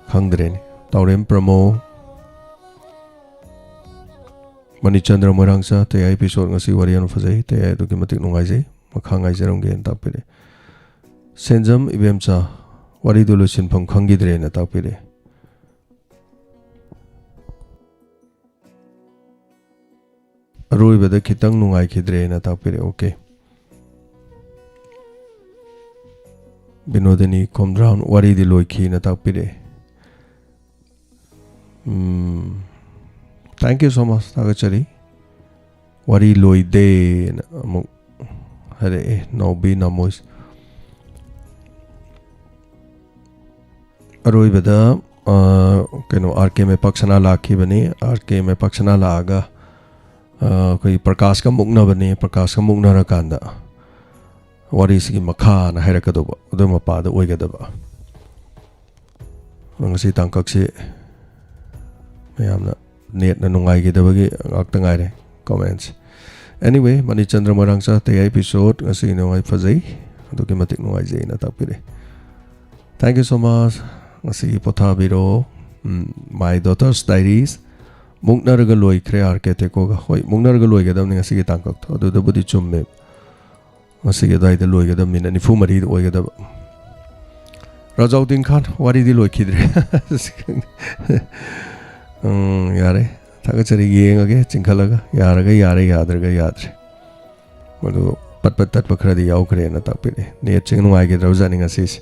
ꯈꯪꯗ꯭ꯔꯦꯅꯦ꯫ ꯇꯥꯎꯔꯦꯝ ꯄ꯭ꯔꯃꯣ, ꯃꯅꯤꯆꯟꯗ꯭ꯔ ꯃꯣꯏꯔꯥꯡꯆꯥ, ꯇꯌꯥꯏ episode ꯉꯁꯤ ꯋꯥꯔꯤ ꯌꯥꯝ ꯐꯖꯩ, ꯇꯌꯥꯏ ꯑꯗꯨꯛꯀꯤ ꯃꯇꯤꯛ ꯅꯨꯡꯉꯥꯏꯖꯩ, ꯃꯈꯥ ꯉꯥꯏꯖꯔꯝꯒꯦꯅ ꯇꯥꯛꯄꯤꯔꯛꯑꯦ꯫ ꯁꯦꯟꯖꯝ ꯏꯕꯦꯝꯆꯥ, ꯋꯥꯔꯤꯗꯨ ꯂꯣꯏꯁꯤꯟꯐꯝ ꯈꯪꯈꯤꯗ꯭ꯔꯦꯅ ꯇꯥꯛꯄꯤꯔꯛꯑꯦ꯫ ꯑꯔꯣꯏꯕꯗ ꯈꯤꯇꯪ ꯅꯨꯡꯉꯥꯏꯈꯤꯗ꯭ꯔꯦꯅ ꯇꯥꯛꯄꯤꯔꯛꯑꯦ꯫ Okay꯫ ꯕꯤꯅꯣꯗꯤꯅꯤ ꯈꯣꯝꯗ꯭ꯔꯥꯝ, ꯋꯥꯔꯤꯗꯤ ꯂꯣꯏꯈꯤꯅ ꯇꯥꯛꯄꯤꯔꯛꯑꯦ꯫ ꯎꯝ, thank you so much, ꯊꯥꯒꯠꯆꯔꯤ꯫ ꯋꯥꯔꯤ ꯂꯣꯏꯗꯦꯅ ꯑꯃꯨꯛ ꯍꯥꯏꯔꯛꯑꯦ ꯅꯥꯎꯕꯤ ꯅꯃꯣꯏ꯫ ꯑꯔꯣꯏꯕꯗ, ꯑ, ꯀꯩꯅꯣ, R K ꯃꯩꯄꯥꯛꯁꯅꯥ ꯂꯥꯛꯈꯤꯕꯅꯤ꯫ R K ꯃꯩꯄꯥꯛꯁꯅꯥ ꯂꯥꯛꯑꯒ, ꯑ, ꯑꯩꯈꯣꯏꯒꯤ ꯄ꯭ꯔꯀꯥꯁꯀ ꯃꯨꯛꯅꯕꯅꯤ꯫ ꯄ꯭ꯔꯀꯥꯁꯀ ꯃꯨꯛꯅꯔꯀꯥꯟꯗ ꯋꯥꯔꯤꯁꯤꯒꯤ ꯃꯈꯥꯅ ꯍꯥꯏꯔꯛꯀꯗꯧꯕ, ꯑꯗꯨ ꯃꯄꯥꯗ ꯑꯣꯏꯒꯗꯕ꯫ ꯉꯁꯤ ꯇꯥꯡꯀꯛꯁꯤ ꯃꯌꯥꯝꯅ netꯅ ꯅꯨꯡꯉꯥꯏꯈꯤꯗꯕꯒꯤ ꯉꯥꯛꯇ ꯉꯥꯏꯔꯦ comments꯫ Anyway, ꯃꯅꯤꯆꯟꯗ꯭ꯔ ꯃꯣꯏꯔꯥꯡꯆꯥ, ꯇꯌꯥꯏ episode ꯉꯁꯤ ꯅꯨꯡꯉꯥꯏ, ꯐꯖꯩ, ꯑꯗꯨꯛꯀꯤ ꯃꯇꯤꯛ ꯅꯨꯡꯉꯥꯏꯖꯩꯅ ꯇꯥꯛꯄꯤꯔꯦ꯫ Thank you so much꯫ ꯉꯁꯤꯒꯤ ꯄꯣꯊꯥꯕꯤꯔꯣ꯫ ꯎꯝ, My Daughter's Diaries꯫ ꯃꯨꯛꯅꯔꯒ ꯂꯣꯏꯈ꯭ꯔꯦ R K ꯇꯦꯀꯣꯒ꯫ ꯍꯣꯏ, ꯃꯨꯛꯅꯔꯒ ꯂꯣꯏꯒꯗꯕꯅꯤ ꯉꯁꯤꯒꯤ ꯇꯥꯡꯀꯛꯇꯣ꯫ ꯑꯗꯨꯗꯕꯨꯗꯤ ꯆꯨꯝꯃꯦ꯫ ꯉꯁꯤꯒꯤ ꯑꯗꯨꯋꯥꯏꯗ ꯂꯣꯏꯒꯗꯕꯅꯤꯅ ꯅꯤꯐꯨ ꯃꯔꯤꯗ ꯑꯣꯏꯒꯗꯕ꯫ ꯔꯖꯥꯎꯗꯤꯟ ꯈꯥꯟ, ꯋꯥꯔꯤꯗꯤ ꯂꯣꯏꯈꯤꯗ꯭ꯔꯦ꯫ ꯎꯝ, ꯌꯥꯔꯦ꯫ ꯊꯥꯒꯠꯆꯔꯤ, ꯌꯦꯡꯉꯒꯦ ꯆꯤꯡꯈꯠꯂꯒ꯫ ꯌꯥꯔꯒ ꯌꯥꯔꯦ, ꯌꯥꯗ꯭ꯔꯒ ꯌꯥꯗ꯭ꯔꯦ꯫ ꯃꯗꯨ ꯄꯠ ꯄꯠ ꯇꯠꯄ ꯈꯔꯗꯤ ꯌꯥꯎꯈ꯭ꯔꯦꯅ ꯇꯥꯛꯄꯤꯔꯛꯑꯦ꯫ ꯅꯦꯠꯁꯦ ꯅꯨꯡꯉꯥꯏꯈꯤꯗ꯭ꯔꯕꯖꯥꯠꯅꯤ ꯉꯁꯤꯁꯦ꯫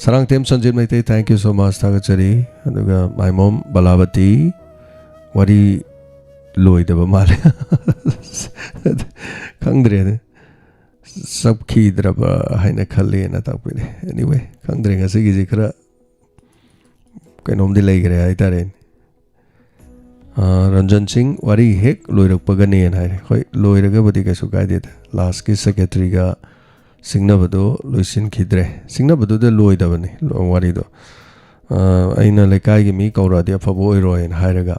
Sarangthem Sanjit Meitei, thank you so much, ꯊꯥꯒꯠꯆꯔꯤ꯫ ꯑꯗꯨꯒ ꯃꯥꯏꯃꯣꯝ ꯕꯂꯥꯕꯇꯤ, ꯋꯥꯔꯤ ꯂꯣꯏꯗꯕ ꯃꯥꯜꯂꯦ꯫ ꯈꯪꯗ꯭ꯔꯦꯅꯦ꯫ ꯆꯞꯈꯤꯗ꯭ꯔꯕ ꯍꯥꯏꯅ ꯈꯜꯂꯦꯅ ꯇꯥꯛꯄꯤꯔꯦ꯫ Anyway, ꯈꯪꯗ꯭ꯔꯦ, ꯉꯁꯤꯒꯤꯁꯤ ꯈꯔ ꯀꯩꯅꯣꯝꯗꯤ ꯂꯩꯈ꯭ꯔꯦ ꯍꯥꯏꯇꯥꯔꯦꯅꯦ꯫ ꯑꯥ, ꯔꯟꯖꯟ ꯁꯤꯡ, ꯋꯥꯔꯤ ꯍꯦꯛ ꯂꯣꯏꯔꯛꯄꯒꯅꯦꯅ ꯍꯥꯏꯔꯦ꯫ ꯍꯣꯏ, ꯂꯣꯏꯔꯒꯕꯨꯗꯤ ꯀꯩꯁꯨ ꯀꯥꯏꯗꯦꯗ꯫ ꯂꯥꯁꯀꯤ ꯁꯦꯀ꯭ꯔꯦꯇꯔꯤꯒ ꯁꯤꯡꯅꯕꯗꯣ ꯂꯣꯏꯁꯤꯟꯈꯤꯗ꯭ꯔꯦ꯫ ꯁꯤꯡꯅꯕꯗꯨꯗ ꯂꯣꯏꯗꯕꯅꯤ ꯂꯣ-, ꯋꯥꯔꯤꯗꯣ꯫ ꯑꯥ, ꯑꯩꯅ ꯂꯩꯀꯥꯏꯒꯤ ꯃꯤ ꯀꯧꯔꯛꯑꯗꯤ ꯑꯐꯕ ꯑꯣꯏꯔꯣꯏꯅ ꯍꯥꯏꯔꯒ,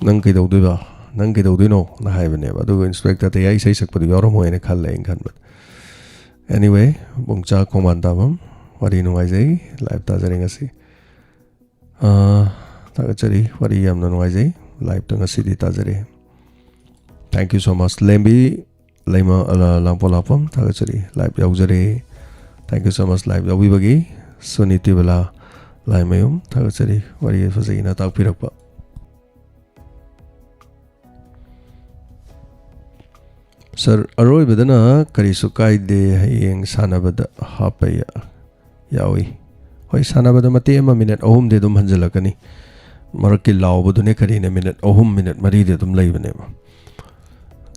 "ꯅꯪ ꯀꯩꯗꯧꯗꯣꯏꯕ? ꯅꯪ ꯀꯩꯗꯧꯗꯣꯏꯅꯣ?" ꯅ ꯍꯥꯏꯕꯅꯦꯕ꯫ ꯑꯗꯨꯒ ꯏꯟꯁꯄꯦꯛꯇꯔ ꯇꯌꯥꯏ ꯏꯁꯩ ꯁꯛꯄꯗꯨ ꯌꯥꯎꯔꯝꯃꯣꯏꯅ ꯈꯜꯂꯦ ꯑꯩꯅ ꯈꯟꯕꯗ꯫ Anyway, ꯄꯨꯡꯆꯥ ꯈꯣꯡꯕꯥꯟ ꯇꯥꯐꯝ, ꯋꯥꯔꯤ ꯅꯨꯡꯉꯥꯏꯖꯩ, ꯂꯥꯏꯚ ꯇꯥꯖꯔꯦ ꯉꯁꯤ꯫ ꯑꯥ, ꯊꯥꯒꯠꯆꯔꯤ, ꯋꯥꯔꯤ ꯌꯥꯝꯅ ꯅꯨꯡꯉꯥꯏꯖꯩ, ꯂꯥꯏꯚꯇ ꯉꯁꯤꯗꯤ ꯇꯥꯖꯔꯦ꯫ Thank you so much꯫ ꯂꯦꯝꯕꯤ ꯂꯩꯃ, ꯑ, ꯂꯥꯡꯄꯣꯛ ꯂꯥꯛꯄꯝ, ꯊꯥꯒꯠꯆꯔꯤ, ꯂꯥꯏꯚ ꯌꯥꯎꯖꯔꯦ꯫ Thank you so much live ꯌꯥꯎꯕꯤꯕꯒꯤ꯫ ꯁꯨꯅꯤꯇꯤ ꯕꯂꯥ ꯂꯥꯏꯃꯌꯨꯝ, ꯊꯥꯒꯠꯆꯔꯤ, ꯋꯥꯔꯤ ꯐꯖꯩꯅ ꯇꯥꯛꯄꯤꯔꯛꯄ꯫ ꯁꯥꯔ, ꯑꯔꯣꯏꯕꯗꯅ ꯀꯔꯤꯁꯨ ꯀꯥꯏꯗꯦ, ꯍꯌꯦꯡ ꯁꯥꯟꯅꯕꯗ ꯍꯥꯞꯄ ꯌꯥ-, ꯌꯥꯎꯏ꯫ ꯍꯣꯏ, ꯁꯥꯟꯅꯕꯗ ꯃꯇꯦꯛ ꯑꯃ ꯃꯤꯅꯠ ꯑꯍꯨꯝꯗꯤ ꯑꯗꯨꯝ ꯍꯟꯖꯤꯜꯂꯛꯀꯅꯤ꯫ ꯃꯔꯛꯀꯤ ꯂꯥꯎꯕꯗꯨꯅꯦ ꯀꯔꯤꯅꯦ, ꯃꯤꯅꯠ ꯑꯍꯨꯝ, ꯃꯤꯅꯠ ꯃꯔꯤꯗꯤ ꯑꯗꯨꯝ ꯂꯩꯕꯅꯦꯕ꯫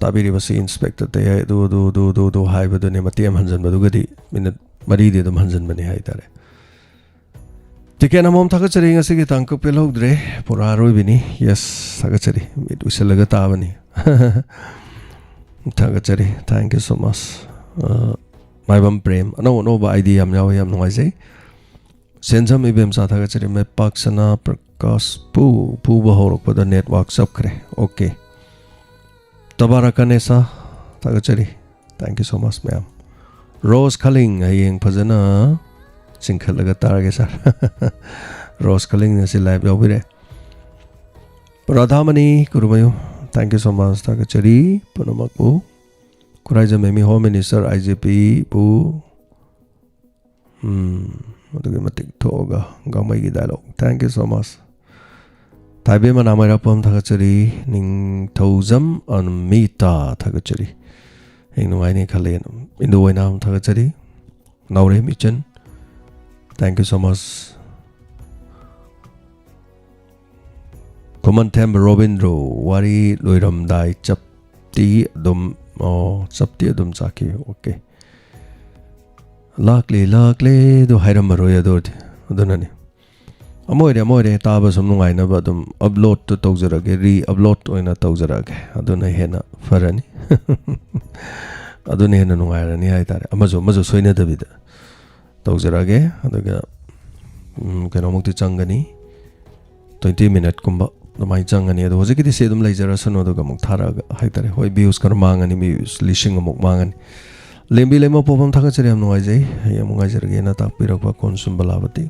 ꯇꯥꯕꯤꯔꯤꯕꯁꯤ ꯏꯟꯁꯄꯦꯛꯇꯔ ꯇꯌꯥꯏ ꯑꯗꯨ, ꯑꯗꯨ, ꯑꯗꯨ, ꯑꯗꯨ, ꯑꯗꯨ ꯍꯥꯏꯕꯗꯨꯅꯦ, ꯃꯇꯦꯛ ꯑꯃ ꯍꯟꯖꯤꯟꯕꯗꯨꯒꯗꯤ ꯃꯤꯅꯠ ꯃꯔꯤꯗꯤ ꯑꯗꯨꯝ ꯍꯟꯖꯤꯟꯕꯅꯦ ꯍꯥꯏꯇꯥꯔꯦ꯫ ꯇꯤꯀꯦꯠ ꯑꯃꯃꯝ ꯊꯥꯒꯠꯆꯔꯤ꯫ ꯉꯁꯤꯒꯤ ꯇꯥꯡꯀꯛ ꯄꯦꯜꯍꯧꯗ꯭ꯔꯦ꯫ ꯄꯨꯔꯥ ꯑꯔꯣꯏꯕꯤꯅꯤ꯫ Yes, ꯊꯥꯒꯠꯆꯔꯤ꯫ ꯃꯤꯠ ꯎꯏꯁꯤꯜꯂꯒ ꯇꯥꯕꯅꯤ꯫ ꯊꯥꯒꯠꯆꯔꯤ꯫ Thank you so much꯫ ꯑ, ꯃꯥꯏꯕꯝ ꯄ꯭ꯔꯦꯝ꯫ ꯑꯅꯧ ꯑꯅꯧꯕ ID ꯌꯥꯝ ꯌꯥꯎꯋꯦ꯫ ꯌꯥꯝ ꯅꯨꯡꯉꯥꯏꯖꯩ꯫ ꯁꯦꯟꯖꯝ ꯏꯕꯦꯝꯆꯥ ꯊꯥꯒꯠꯆꯔꯤ꯫ ꯃꯩꯄꯥꯛ ꯁꯅꯥ ꯄ꯭ꯔꯀꯥꯁ ꯄꯨ-, ꯄꯨꯕ ꯍꯧꯔꯛꯄꯗ network ꯆꯞꯈ꯭ꯔꯦ꯫ Okay꯫ ꯇꯕꯥꯔꯥ ꯀꯅꯦꯁꯥ ꯊꯥꯒꯠꯆꯔꯤ꯫ Thank you so much, ꯃꯌꯥꯝ꯫ ꯔꯣꯁ ꯈꯂꯤꯡ, ꯍꯌꯦꯡ ꯐꯖꯅ ꯆꯤꯡꯈꯠꯂꯒ ꯇꯥꯔꯒꯦ, ꯁꯥꯔ꯫ ꯔꯣꯁ ꯈꯂꯤꯡ ꯉꯁꯤ live ꯌꯥꯎꯕꯤꯔꯦ꯫ ꯔꯥꯙꯥꯃꯅꯤ ꯀꯨꯔꯨꯃꯌꯨ, thank you so much, ꯊꯥꯒꯠꯆꯔꯤ ꯄꯨꯝꯅꯃꯛꯄꯨ꯫ ꯈꯨꯔꯥꯏꯖꯝ ꯃꯦꯃꯤ, Home Minister, IGP ꯄꯨ, ꯎꯝ, ꯑꯗꯨꯛꯀꯤ ꯃꯇꯤꯛ ꯊꯣꯛꯑꯒ ꯒꯥꯡꯃꯩꯒꯤ dialogue. Thank you so much. ꯊꯥꯏꯕꯦꯝ ꯃꯅꯥ ꯃꯩꯔꯥꯛꯄꯝ ꯊꯥꯒꯠꯆꯔꯤ꯫ ꯅꯤꯡꯊꯧꯖꯝ ꯑꯅꯃꯤꯇꯥ ꯊꯥꯒꯠꯆꯔꯤ꯫ ꯍꯌꯦꯡ ꯅꯨꯡꯉꯥꯏꯅꯤ ꯈꯜꯂꯦ꯫ ꯏꯟꯗꯣ ꯑꯣꯏꯅꯥꯝ ꯊꯥꯒꯠꯆꯔꯤ꯫ ꯅꯥꯎꯔꯦꯝ ꯏꯆꯟ, thank you so much. ꯈꯨꯃꯟꯊꯦꯝ ꯔꯣꯕꯤꯟꯗ꯭ꯔꯣ, ꯋꯥꯔꯤ ꯂꯣꯏꯔꯝꯗꯥꯏ ꯆꯞꯇꯤ ꯑꯗꯨꯝ, ꯑꯣ, ꯆꯞꯇꯤ ꯑꯗꯨꯝ ꯆꯥꯛꯈꯤ꯫ Okay. ꯂꯥꯛꯂꯦ, ꯂꯥꯛꯂꯦ ꯑꯗꯨ ꯍꯥꯏꯔꯝꯃꯔꯣꯏ ꯑꯗꯨ ꯑꯣꯏꯔꯗꯤ꯫ ꯑꯗꯨꯅꯅꯤ꯫ ꯑꯃ ꯑꯣꯏꯔꯦ, ꯑꯃ ꯑꯣꯏꯔꯦ, ꯇꯥꯕ ꯁꯨꯝ ꯅꯨꯡꯉꯥꯏꯅꯕ ꯑꯗꯨꯝ upload ꯇꯨ ꯇꯧꯖꯔꯛꯑꯒꯦ, re-upload ꯑꯣꯏꯅ ꯇꯧꯖꯔꯛꯑꯒꯦ꯫ ꯑꯗꯨꯅ ꯍꯦꯟꯅ ꯐꯔꯅꯤ꯫ ꯑꯗꯨꯅ ꯍꯦꯟꯅ ꯅꯨꯡꯉꯥꯏꯔꯅꯤ ꯍꯥꯏꯇꯥꯔꯦ꯫ ꯑꯃꯁꯨ, ꯑꯃꯁꯨ ꯁꯣꯏꯅꯗꯕꯤꯗ ꯇꯧꯖꯔꯛꯑꯒꯦ꯫ ꯑꯗꯨꯒ, ꯎꯝ, ꯀꯩꯅꯣꯃꯨꯛꯇꯤ ꯆꯪꯒꯅꯤ, twenty minute ꯀꯨꯝꯕ ꯑꯗꯨꯃꯥꯏꯅ ꯆꯪꯒꯅꯤ꯫ ꯑꯗꯣ ꯍꯧꯖꯤꯛꯀꯤꯗꯤ ꯁꯤ ꯑꯗꯨꯝ ꯂꯩꯖꯔꯁꯅꯨ, ꯑꯗꯨꯒ ꯑꯃꯨꯛ ꯊꯥꯔꯛꯑꯒ ꯍꯥꯏꯇꯥꯔꯦ꯫ ꯍꯣꯏ, views ꯈꯔ ꯃꯥꯡꯒꯅꯤ, views ꯂꯤꯁꯤꯡ ꯑꯃꯨꯛ ꯃꯥꯡꯒꯅꯤ꯫ ꯂꯦꯝꯕꯤ ꯂꯩꯃ ꯄꯣꯐꯝ ꯊꯥꯒꯠꯆꯔꯤ, ꯌꯥꯝ ꯅꯨꯡꯉꯥꯏꯖꯩ꯫ ꯍꯌꯦꯡ ꯑꯃꯨꯛ ꯉꯥꯏꯖꯔꯒꯦꯅ ꯇꯥꯛꯄꯤꯔꯛꯄ ꯀꯣꯟꯁꯨꯝ ꯕꯂꯥꯕꯇꯤ꯫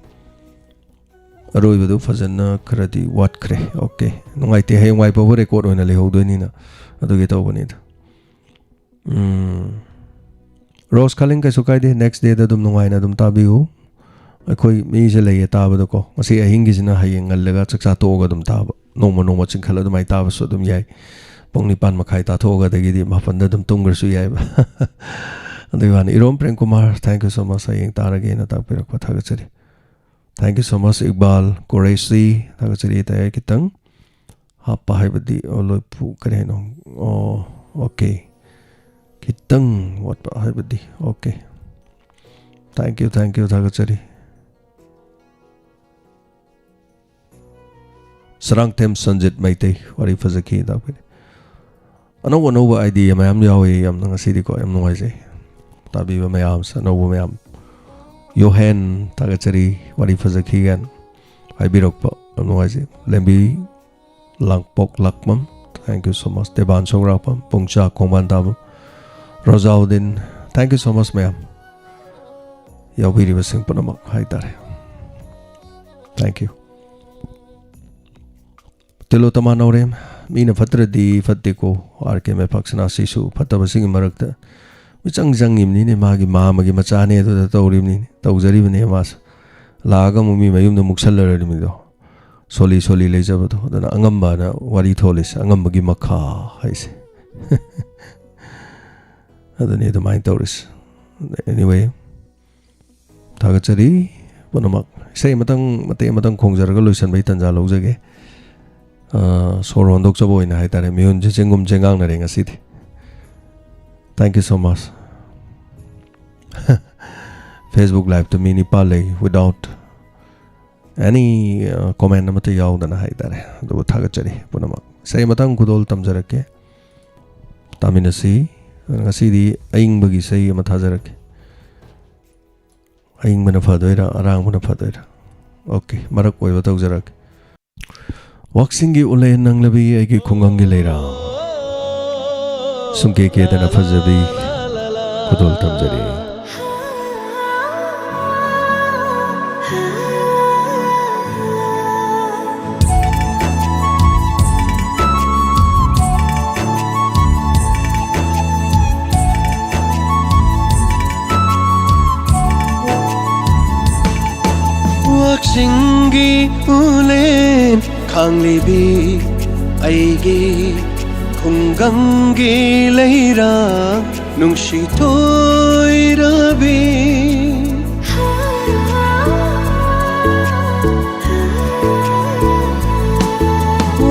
ꯑꯔꯣꯏꯕꯗꯨ ꯐꯖꯅ ꯈꯔꯗꯤ ꯋꯥꯠꯈ꯭ꯔꯦ꯫ Okay, ꯅꯨꯡꯉꯥꯏꯇꯦ, ꯍꯌꯦꯡꯋꯥꯏ ꯐꯥꯎꯕ record ꯑꯣꯏꯅ ꯂꯩꯍꯧꯗꯣꯏꯅꯤꯅ ꯑꯗꯨꯒꯤ ꯇꯧꯕꯅꯤꯗ꯫ ꯎꯝ꯫ ꯔꯣꯁ ꯈꯥꯂꯤꯡ, ꯀꯩꯁꯨ ꯀꯥꯏꯗꯦ, next dayꯗ ꯑꯗꯨꯝ ꯅꯨꯡꯉꯥꯏꯅ ꯑꯗꯨꯝ ꯇꯥꯕꯤꯌꯨ꯫ ꯑꯩꯈꯣꯏ ꯃꯤꯁꯦ ꯂꯩꯌꯦ ꯇꯥꯕꯗꯀꯣ, ꯉꯁꯤ ꯑꯍꯤꯡꯒꯤꯁꯤꯅ ꯍꯌꯦꯡ ꯉꯜꯂꯒ ꯆꯥꯛꯆꯥ ꯇꯣꯛꯑꯒ ꯑꯗꯨꯝ ꯇꯥꯕ, ꯅꯣꯡꯃ ꯅꯣꯡꯃ ꯆꯤꯡꯈꯠꯂ ꯑꯗꯨꯃꯥꯏꯅ ꯇꯥꯕꯁꯨ ꯑꯗꯨꯝ ꯌꯥꯏ꯫ ꯄꯨꯡ ꯅꯤꯄꯥꯟ ꯃꯈꯥꯏ ꯇꯥꯊꯣꯛꯑꯒ ꯑꯗꯒꯤꯗꯤ ꯃꯥꯄꯟꯗ ꯑꯗꯨꯝ ꯇꯨꯝꯈ꯭ꯔꯁꯨ ꯌꯥꯏꯕ꯫ ꯑꯗꯨꯒꯤ ꯋꯥꯅꯤ꯫ ꯏꯔꯣꯝ Prem Kumar, thank you so much, ꯍꯌꯦꯡ ꯇꯥꯔꯒꯦꯅ ꯇꯥꯛꯄꯤꯔꯛꯄ ꯊꯥꯒꯠꯆꯔꯤ꯫ Thank you so much, Iqbal ꯀꯨꯔꯩꯁꯤ, ꯊꯥꯒꯠꯆꯔꯤ꯫ ꯇꯌꯥꯏ ꯈꯤꯇꯪ ꯍꯥꯞꯄ ꯍꯥꯏꯕꯗꯤ, ꯑꯣ, ꯂꯣꯏ ꯐꯨ-, ꯀꯔꯤ ꯍꯥꯏꯅꯣ? ꯑꯣ, okay, ꯈꯤꯇꯪ ꯋꯥꯠꯄ ꯍꯥꯏꯕꯗꯤ, okay, thank you, thank you, ꯊꯥꯒꯠꯆꯔꯤ꯫ ꯁꯔꯥꯡꯊꯦꯝ ꯁꯟꯖꯤꯠ ꯃꯩꯇꯩ, ꯋꯥꯔꯤ ꯐꯖꯈꯤ ꯇꯥꯛꯄꯤꯔꯤ꯫ ꯑꯅꯧ ꯑꯅꯧꯕ idea ꯃꯌꯥꯝ ꯌꯥꯎꯏ, ꯌꯥꯝꯅ ꯉꯁꯤꯗꯤꯀꯣ ꯌꯥꯝ ꯅꯨꯡꯉꯥꯏꯖꯩ꯫ ꯇꯥꯕꯤꯕ ꯃꯌꯥꯝꯁꯦ, ꯑꯅꯧꯕ ꯃꯌꯥꯝ꯫ ꯌꯣꯍꯦꯟ, ꯊꯥꯒꯠꯆꯔꯤ, ꯋꯥꯔꯤ ꯐꯖꯈꯤ ꯀꯥꯏꯅ ꯍꯥꯏꯕꯤꯔꯛꯄ, ꯌꯥꯝ ꯅꯨꯡꯉꯥꯏꯖꯩ꯫ ꯂꯦꯝꯕꯤ ꯂꯥꯡꯄꯣꯛ ꯂꯥꯛꯄꯝ, thank you so much꯫ ꯇꯦꯕꯥꯟ ꯁꯧꯒ꯭ꯔꯥꯛꯄꯝ, ꯄꯨꯡꯆꯥ ꯈꯣꯡꯕꯥꯟ ꯇꯥꯕꯝ, ꯔꯣꯖꯥꯎꯗꯤꯟ, thank you so much ꯃꯌꯥꯝ, ꯌꯥꯎꯕꯤꯔꯤꯕꯁꯤꯡ ꯄꯨꯝꯅꯃꯛ ꯍꯥꯏꯇꯥꯔꯦ꯫ Thank you꯫ ꯇꯤꯂꯣꯇꯃꯥ ꯅꯥꯎꯔꯦꯝ, ꯃꯤꯅ ꯐꯠꯇ꯭ꯔꯗꯤ ꯐꯠꯇꯦꯀꯣ, ꯑꯥꯔ ꯀꯦ ꯃꯩꯐꯥꯛ ꯁꯅꯥꯁꯤꯁꯨ ꯐꯠꯇꯕꯁꯤꯡꯒꯤ ꯃꯔꯛꯇ ꯃꯤꯆꯪ ꯆꯪꯉꯤꯕꯅꯤꯅꯦ, ꯃꯥꯒꯤ ꯃꯥꯝꯃꯒꯤ ꯃꯆꯥꯅꯦ ꯑꯗꯨꯗ ꯇꯧꯔꯤꯕꯅꯤꯅꯦ, ꯇꯧꯖꯔꯤꯕꯅꯦ ꯃꯥꯁꯨ꯫ ꯂꯥꯛꯑꯒ ꯑꯃꯨꯛ ꯃꯤ ꯃꯌꯨꯝꯗ ꯃꯨꯛꯁꯜꯂꯔꯅꯤ ꯃꯤꯗꯣ꯫ Solly Solly ꯂꯩꯖꯕꯗꯣ꯫ ꯑꯗꯨꯅ ꯑꯉꯝꯕꯅ ꯋꯥꯔꯤ ꯊꯣꯜꯂꯤꯁꯦ, ꯑꯉꯝꯕꯒꯤ ꯃꯈꯥ ꯍꯥꯏꯁꯦ꯫ ꯑꯗꯨꯅꯤ ꯑꯗꯨꯃꯥꯏꯅ ꯇꯧꯔꯤꯁꯦ꯫ Anyway, ꯊꯥꯒꯠꯆꯔꯤ ꯄꯨꯝꯅꯃꯛ꯫ ꯏꯁꯩ ꯑꯃꯇꯪ, ꯃꯇꯦꯛ ꯑꯃꯇꯪ ꯈꯣꯡꯖꯔꯒ ꯂꯣꯏꯁꯤꯟꯕꯒꯤ ꯇꯥꯟꯖꯥ ꯂꯧꯖꯒꯦ꯫ ꯑꯥ, ꯁꯣꯔ ꯍꯣꯟꯗꯣꯛꯆꯕ ꯑꯣꯏꯅ ꯍꯥꯏꯇꯥꯔꯦ꯫ ꯃꯤꯍꯨꯟꯁꯦ ꯆꯦꯡꯒꯨꯝ ꯆꯦꯡꯉꯥꯡꯅꯔꯦ ꯉꯁꯤꯗꯤ꯫ Thank you so much꯫ Facebook Live-ꯇ ꯃꯤ ꯅꯤꯄꯥꯜ ꯂꯩ, without any, ꯑ, comment ꯑꯃꯠꯇ ꯌꯥꯎꯗꯅ ꯍꯥꯏꯇꯥꯔꯦ꯫ ꯑꯗꯨꯕꯨ ꯊꯥꯒꯠꯆꯔꯤ ꯄꯨꯝꯅꯃꯛ꯫ ꯏꯁꯩ ꯃꯊꯪ ꯈꯨꯗꯣꯜ ꯇꯝꯖꯔꯛꯀꯦ꯫ ꯇꯥꯃꯤꯟꯅꯁꯤ꯫ ꯉꯁꯤꯗꯤ ꯑꯏꯪꯕꯒꯤ ꯏꯁꯩ ꯑꯃ ꯊꯥꯖꯔꯛꯀꯦ꯫ ꯑꯏꯪꯕꯅ ꯐꯗꯣꯏꯔꯥ, ꯑꯔꯥꯡꯕꯅ ꯐꯗꯣꯏꯔꯥ? Okay, ꯃꯔꯛ ꯑꯣꯏꯕ ꯇꯧꯖꯔꯛꯀꯦ꯫ ꯋꯥꯛꯆꯤꯡꯒꯤ ꯎꯂꯦꯟ ꯅꯪꯂꯕꯤ ꯑꯩꯒꯤ ꯈꯨꯡꯒꯪꯒꯤ ꯂꯩꯔꯥ, ꯁꯨꯡꯀꯦ ꯀꯦꯗꯅ ꯐꯖꯕꯤ, ꯈꯨꯗꯣꯜ ꯇꯝꯖꯔꯤ꯫ ꯋꯥꯛꯆꯤꯡꯒꯤ ꯎꯂꯦꯟ ꯈꯥꯡꯂꯤꯕꯤ ꯑꯩꯒꯤ ꯈꯨꯡꯒꯪꯒꯤ ꯂꯩꯔꯥ ꯅꯨꯡꯁꯤ ꯊꯣꯏꯔꯕꯤ꯫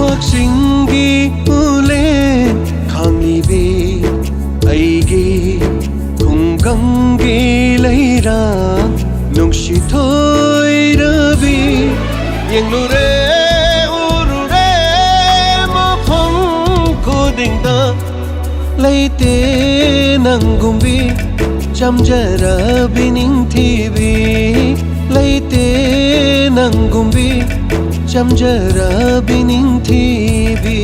ꯋꯥꯛꯆꯤꯡꯒꯤ ꯎꯂꯦꯟ ꯈꯥꯡꯂꯤꯕꯤ ꯑꯩꯒꯤ ꯈꯨꯡꯒꯪꯒꯤ ꯂꯩꯔꯥ ꯅꯨꯡꯁꯤ ꯊꯣꯏꯔꯕꯤ꯫ ꯌꯦꯡꯂꯨꯔꯦ ꯎꯔꯨꯔꯦ ꯃꯐꯝ ꯈꯨꯗꯤꯡꯗ ꯂꯩꯇꯦ ꯅꯪꯒꯨꯝꯕꯤ ꯆꯝꯖꯔꯕꯤ ꯅꯤꯡꯊꯤꯕꯤ꯫ ꯂꯩꯇꯦ ꯅꯪꯒꯨꯝꯕꯤ ꯆꯝꯖꯔꯕꯤ ꯅꯤꯡꯊꯤꯕꯤ꯫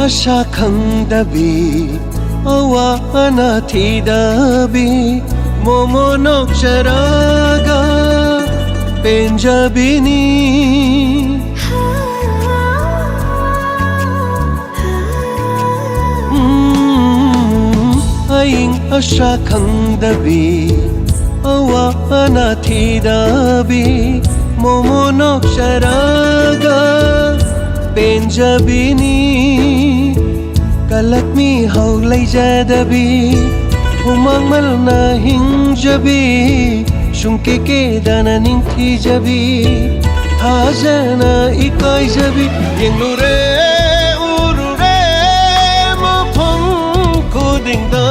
ꯑꯁꯥ ꯈꯪꯗꯕꯤ, ꯑꯋꯥ ꯑꯅꯥ ꯊꯤꯗꯕꯤ, ꯃꯣꯃꯣ ꯅꯣꯛꯆꯔꯒ ꯄꯦꯟꯖꯕꯤꯅꯤ꯫ ꯎꯝ, ꯑꯏꯪ ꯑꯁꯥ ꯈꯪꯗꯕꯤ, ꯑꯋꯥ ꯑꯅꯥ ꯊꯤꯗꯕꯤ, ꯃꯣꯃꯣ ꯅꯣꯛꯆꯔꯒ ꯄꯦꯟꯖꯕꯤꯅꯤ꯫ ꯀꯂꯛ ꯃꯤꯍꯧ ꯂꯩꯖꯗꯕꯤ, ꯍꯨꯃꯥꯡ ꯃꯜꯅ ꯍꯤꯡꯖꯕꯤ, ꯁꯨꯡꯀꯦ ꯀꯦꯗꯅ ꯅꯤꯡꯊꯤꯖꯕꯤ, ꯊꯥꯖꯅ ꯏꯀꯥꯏꯖꯕꯤ, ꯌꯦꯡꯂꯨꯔꯦ ꯎꯔꯨꯔꯦ ꯃꯐꯝ ꯈꯨꯗꯤꯡꯗ,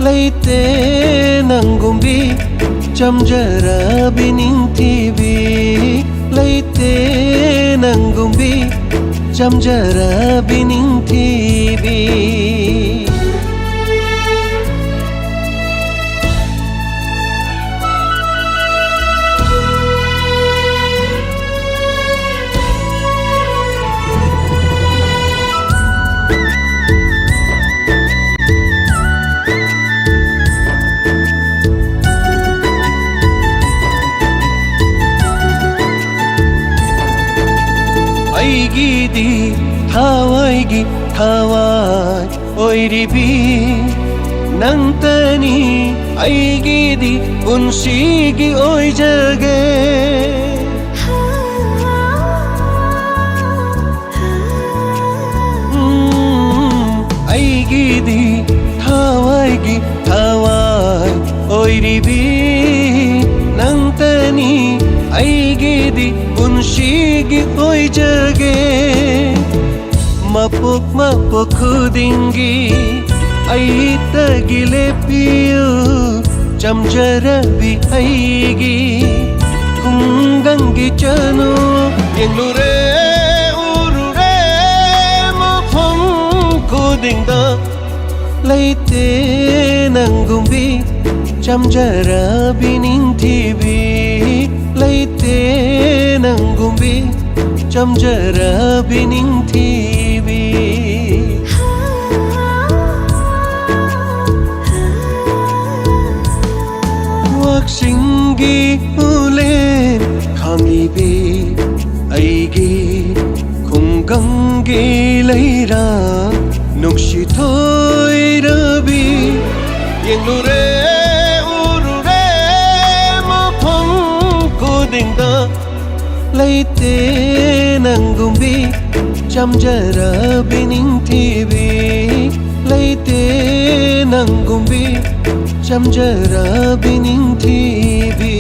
ꯂꯩꯇꯦ ꯅꯪꯒꯨꯝꯕꯤ ꯆꯝꯖꯔꯕꯤ ꯅꯤꯡꯊꯤꯕꯤ, ꯂꯩꯇꯦ ꯅꯪꯒꯨꯝꯕꯤ ꯆꯝꯖꯔꯕꯤ ꯅꯤꯡꯊꯤꯕꯤ꯫ ꯑꯩꯒꯤꯗꯤ ꯊꯋꯥꯏꯒꯤ ꯊꯋꯥꯏ ꯑꯣꯏꯔꯤꯕꯤ ꯅꯪꯇꯅꯤ, ꯑꯩꯒꯤꯗꯤ ꯄꯨꯟꯁꯤꯒꯤ ꯑꯣꯏꯖꯒꯦ꯫ ꯎꯝ, ꯑꯩꯒꯤꯗꯤ ꯊꯋꯥꯏꯒꯤ ꯊꯋꯥꯏ ꯑꯣꯏꯔꯤꯕꯤ ꯅꯪꯇꯅꯤ, ꯑꯩꯒꯤꯗꯤ ꯄꯨꯟꯁꯤꯒꯤ ꯑꯣꯏꯖꯒꯦ꯫ ꯃꯄꯣꯛ ꯃꯄꯣꯛ ꯈꯨꯗꯤꯡꯒꯤ ꯑꯩꯇꯒꯤ ꯂꯦꯞꯄꯤꯌꯨ, ꯆꯝꯖꯔꯕꯤ ꯑꯩꯒꯤ ꯈꯨꯡꯒꯪꯒꯤ ꯆꯅꯨ꯫ ꯌꯦꯡꯂꯨꯔꯦ ꯎꯔꯨꯔꯦ ꯃꯐꯝ ꯈꯨꯗꯤꯡꯗ, ꯂꯩꯇꯦ ꯅꯪꯒꯨꯝꯕꯤ ꯆꯝꯖꯔꯕꯤ ꯅꯤꯡꯊꯤꯕꯤ, ꯂꯩꯇꯦ ꯅꯪꯒꯨꯝꯕꯤ ꯆꯝꯖꯔꯕꯤ ꯅꯤꯡꯊꯤꯕꯤ꯫ ꯒꯤ ꯎꯂꯦꯟ ꯈꯥꯡꯂꯤꯕꯤ ꯑꯩꯒꯤ ꯈꯨꯡꯒꯪꯒꯤ ꯂꯩꯔꯥ ꯅꯨꯡꯁꯤ ꯊꯣꯏꯔꯕꯤ ꯌꯦꯡꯂꯨꯔꯦ ꯎꯔꯨꯔꯦ ꯃꯐꯝ ꯈꯨꯗꯤꯡꯗ ꯂꯩꯇꯦ ꯅꯪꯒꯨꯝꯕꯤ ꯆꯝꯖꯔꯕꯤ ꯅꯤꯡꯊꯤꯕꯤ ꯂꯩꯇꯦ ꯅꯪꯒꯨꯝꯕꯤ ꯆꯝꯖꯔꯕꯤ ꯅꯤꯡꯊꯤꯕꯤ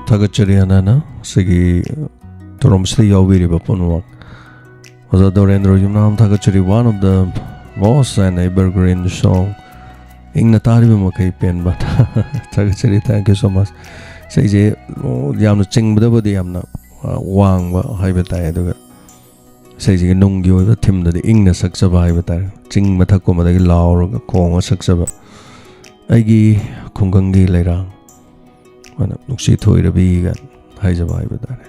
ꯊꯥꯒꯠꯆꯔꯤ ꯍꯥꯟꯅ ꯁꯤꯒꯤ ꯊꯧꯔꯝꯁꯤꯗ ꯌꯥꯎꯕꯤꯔꯤꯕ ꯄꯨꯝꯅꯃꯛ꯫ ꯑꯣꯖꯥ ꯗꯣꯔꯦꯟꯗ꯭ꯔ ꯌꯨꯝꯅꯥꯝ ꯊꯥꯒꯠꯆꯔꯤ, one of the most and evergreen song. ꯏꯪꯅ ꯇꯥꯔꯤꯕ ꯃꯈꯩ ꯄꯦꯟꯕ꯫ ꯊꯥꯒꯠꯆꯔꯤ, thank you so much. ꯏꯁꯩꯁꯦ, ꯑꯣ, ꯌꯥꯝꯅ ꯆꯤꯡꯕꯗꯕꯨꯗꯤ ꯌꯥꯝꯅ, ꯑ, ꯋꯥꯡꯕ ꯍꯥꯏꯕ ꯇꯥꯏ, ꯑꯗꯨꯒ ꯏꯁꯩꯁꯤꯒꯤ ꯅꯨꯡꯒꯤ ꯑꯣꯏꯕ ꯊꯤꯝꯗꯗꯤ ꯏꯪꯅ ꯁꯛꯆꯕ ꯍꯥꯏꯕ ꯇꯥꯔꯦ, ꯆꯤꯡ ꯃꯊꯛꯀꯨꯝꯕꯗꯒꯤ ꯂꯥꯎꯔꯒ ꯈꯣꯡꯉ ꯁꯛꯆꯕ꯫ ꯑꯩꯒꯤ ꯈꯨꯡꯒꯪꯒꯤ ꯂꯩꯔꯥꯡ, ꯑꯗꯨꯅ ꯅꯨꯡꯁꯤ ꯊꯣꯏꯔꯕꯤꯒ ꯍꯥꯏꯖꯕ ꯍꯥꯏꯕ ꯇꯥꯔꯦ꯫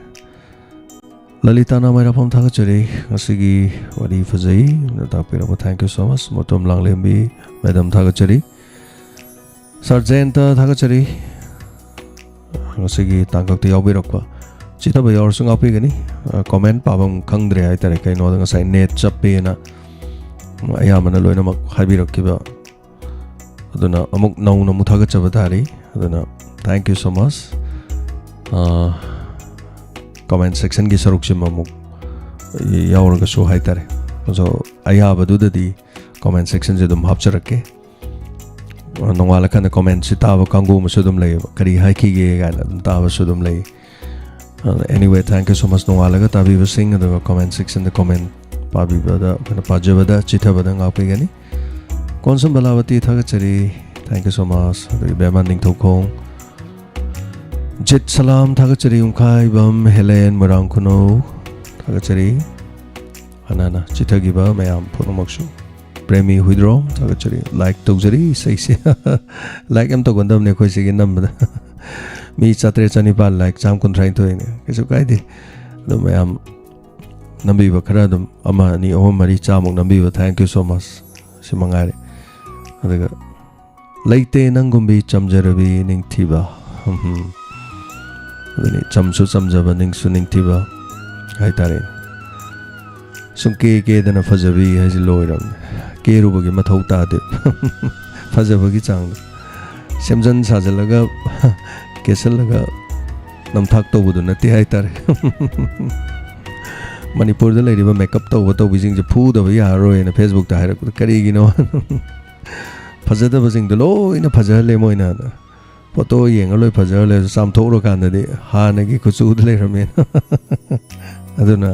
ꯂꯂꯤꯇꯥ ꯅꯥꯃꯩꯔꯥꯐꯝ ꯊꯥꯒꯠꯆꯔꯤ, ꯉꯁꯤꯒꯤ ꯋꯥꯔꯤ ꯐꯖꯩ ꯇꯥꯛꯄꯤꯔꯛꯄ, thank you so much꯫ ꯃꯇꯣꯝ ꯂꯥꯡꯂꯦꯝꯕꯤ ꯃꯦꯗꯥꯝ ꯊꯥꯒꯠꯆꯔꯤ꯫ ꯁꯥꯔ ꯖꯌꯟꯇ ꯊꯥꯒꯠꯆꯔꯤ, ꯉꯁꯤꯒꯤ ꯇꯥꯡꯀꯛꯇ ꯌꯥꯎꯕꯤꯔꯛꯄ꯫ ꯆꯤꯊꯕ ꯌꯥꯎꯔꯁꯨ ꯉꯥꯛꯄꯤꯒꯅꯤ꯫ ꯑ, comment ꯄꯥꯐꯝ ꯈꯪꯗ꯭ꯔꯦ ꯍꯥꯏꯇꯥꯔꯦ, ꯀꯩꯅꯣꯗ ꯉꯁꯥꯏ net ꯆꯞꯄꯦꯅ ꯑꯌꯥꯝꯕꯅ ꯂꯣꯏꯅꯃꯛ ꯍꯥꯏꯕꯤꯔꯛꯈꯤꯕ꯫ ꯑꯗꯨꯅ ꯑꯃꯨꯛ ꯅꯧꯅ ꯑꯃꯨꯛ ꯊꯥꯒꯠꯆꯕ ꯇꯥꯔꯤ꯫ ꯑꯗꯨꯅ thank you so much꯫ ꯑ, comment sectionꯒꯤ ꯁꯔꯨꯛꯁꯤꯃ ꯑꯃꯨꯛ ꯌꯥꯎꯔꯒꯁꯨ ꯍꯥꯏꯇꯥꯔꯦ꯫ ꯑꯗꯣ ꯑꯌꯥꯕꯗꯨꯗꯗꯤ comment sectionꯁꯦ ꯑꯗꯨꯝ ꯍꯥꯞꯆꯔꯛꯀꯦ꯫ ꯅꯣꯡꯉꯥꯜꯂꯀꯥꯟꯗ commentꯁꯤ ꯇꯥꯕ ꯀꯥꯡꯕꯨ ꯑꯃꯁꯨ ꯑꯗꯨꯝ ꯂꯩꯌꯦꯕ, "ꯀꯔꯤ ꯍꯥꯏꯈꯤꯒꯦ?" ꯀꯥꯏꯅ ꯑꯗꯨꯝ ꯇꯥꯕꯁꯨ ꯑꯗꯨꯝ ꯂꯩ꯫ ꯑꯗ, anyway, thank you so much ꯅꯣꯡꯉꯥꯜꯂꯒ ꯇꯥꯕꯤꯕꯁꯤꯡ, ꯑꯗꯨꯒ comment sectionꯗ comment ꯄꯥꯕꯤꯕꯗ, ꯑꯩꯈꯣꯏꯅ ꯄꯥꯖꯕꯗ, ꯆꯤꯊꯕꯗ ꯉꯥꯛꯄꯤꯒꯅꯤ꯫ ꯀꯣꯟꯁꯝ ꯕꯂꯥꯕꯇꯤ ꯊꯥꯒꯠꯆꯔꯤ, thank you so much꯫ ꯑꯗꯨꯒ ꯏꯕꯦꯝꯃ ꯅꯤꯡꯊꯧꯈꯣꯡ, ꯖꯤꯠ ꯁꯂꯥꯝ ꯊꯥꯒꯠꯆꯔꯤ꯫ ꯎꯝꯈꯥꯏꯕꯝ ꯍꯦꯂꯦꯟ ꯃꯣꯏꯔꯥꯡ ꯈꯨꯅꯧ ꯊꯥꯒꯠꯆꯔꯤ꯫ ꯍꯥꯟꯅꯅ ꯆꯤꯊꯈꯤꯕ ꯃꯌꯥꯝ ꯄꯨꯝꯅꯃꯛꯁꯨ꯫ ꯄ꯭ꯔꯦꯃꯤ ꯍꯨꯏꯗ꯭ꯔꯣꯝ ꯊꯥꯒꯠꯆꯔꯤ꯫ ꯂꯥꯏꯛ ꯇꯧꯖꯔꯤ ꯏꯁꯩꯁꯦ꯫ ꯂꯥꯏꯛ ꯌꯥꯝ ꯇꯧꯒꯟꯗꯕꯅꯦ ꯑꯩꯈꯣꯏ ꯁꯤꯒꯤ ꯅꯝꯕꯗ꯫ ꯃꯤ ꯆꯥꯇ꯭ꯔꯦꯠ ꯆꯅꯤꯄꯥꯟ ꯂꯥꯏꯛ ꯆꯥꯝ ꯀꯨꯟꯊ꯭ꯔꯥꯅꯤꯊꯣꯏꯅꯦ꯫ ꯀꯩꯁꯨ ꯀꯥꯏꯗꯦ꯫ ꯑꯗꯨ ꯃꯌꯥꯝ ꯅꯝꯕꯤꯕ ꯈꯔ ꯑꯗꯨꯝ ꯑꯃ, ꯑꯅꯤ, ꯑꯍꯨꯝ, ꯃꯔꯤ, ꯆꯥꯃꯨꯛ ꯅꯝꯕꯤꯕ, thank you so much꯫ ꯁꯤ ꯃꯉꯥꯏꯔꯦ꯫ ꯑꯗꯨꯒ ꯂꯩꯇꯦ ꯅꯪꯒꯨꯝꯕꯤ ꯆꯝꯖꯔꯕꯤ ꯅꯤꯡꯊꯤꯕ꯫ ꯎꯝ꯫ ꯑꯗꯨꯅꯤ, ꯆꯝꯁꯨ ꯆꯝꯖꯕ, ꯅꯤꯡꯁꯨ ꯅꯤꯡꯊꯤꯕ ꯍꯥꯏꯇꯥꯔꯦ꯫ ꯁꯨꯝ ꯀꯦ ꯀꯦꯗꯅ ꯐꯖꯕꯤ ꯍꯥꯏꯁꯤ ꯂꯣꯏꯔꯕꯅꯦ꯫ ꯀꯦꯔꯨꯕꯒꯤ ꯃꯊꯧ ꯇꯥꯗꯦ꯫ ꯐꯖꯕꯒꯤ ꯆꯥꯡꯗ ꯁꯦꯝꯖꯟ ꯁꯥꯖꯜꯂꯒ ꯀꯦꯁꯜꯂꯒ ꯅꯝꯊꯥꯛ ꯇꯧꯕꯗꯨ ꯅꯠꯇꯦ ꯍꯥꯏꯇꯥꯔꯦ꯫ ꯃꯅꯤꯄꯨꯔꯗ ꯂꯩꯔꯤꯕ ꯃꯦꯀꯞ ꯇꯧꯕ ꯇꯧꯕꯤꯁꯤꯡꯁꯦ ꯐꯨꯗꯕ ꯌꯥꯔꯔꯣꯏꯅ ꯐꯦꯁꯕꯨꯛꯇ ꯍꯥꯏꯔꯛꯄꯗ, ꯀꯔꯤꯒꯤꯅꯣ? ꯐꯖꯗꯕꯁꯤꯡꯗꯣ ꯂꯣꯏꯅ ꯐꯖꯍꯜꯂꯦ ꯃꯣꯏꯅ꯫ ꯐꯣꯇꯣ ꯌꯦꯡꯉ ꯂꯣꯏ ꯐꯖꯍꯜꯂꯦ꯫ ꯆꯥꯝꯊꯣꯛꯎꯔꯀꯥꯟꯗꯗꯤ ꯍꯥꯟꯅꯒꯤ ꯀꯨꯆꯨꯗ ꯂꯩꯔꯝꯃꯦꯅ꯫ ꯑꯗꯨꯅ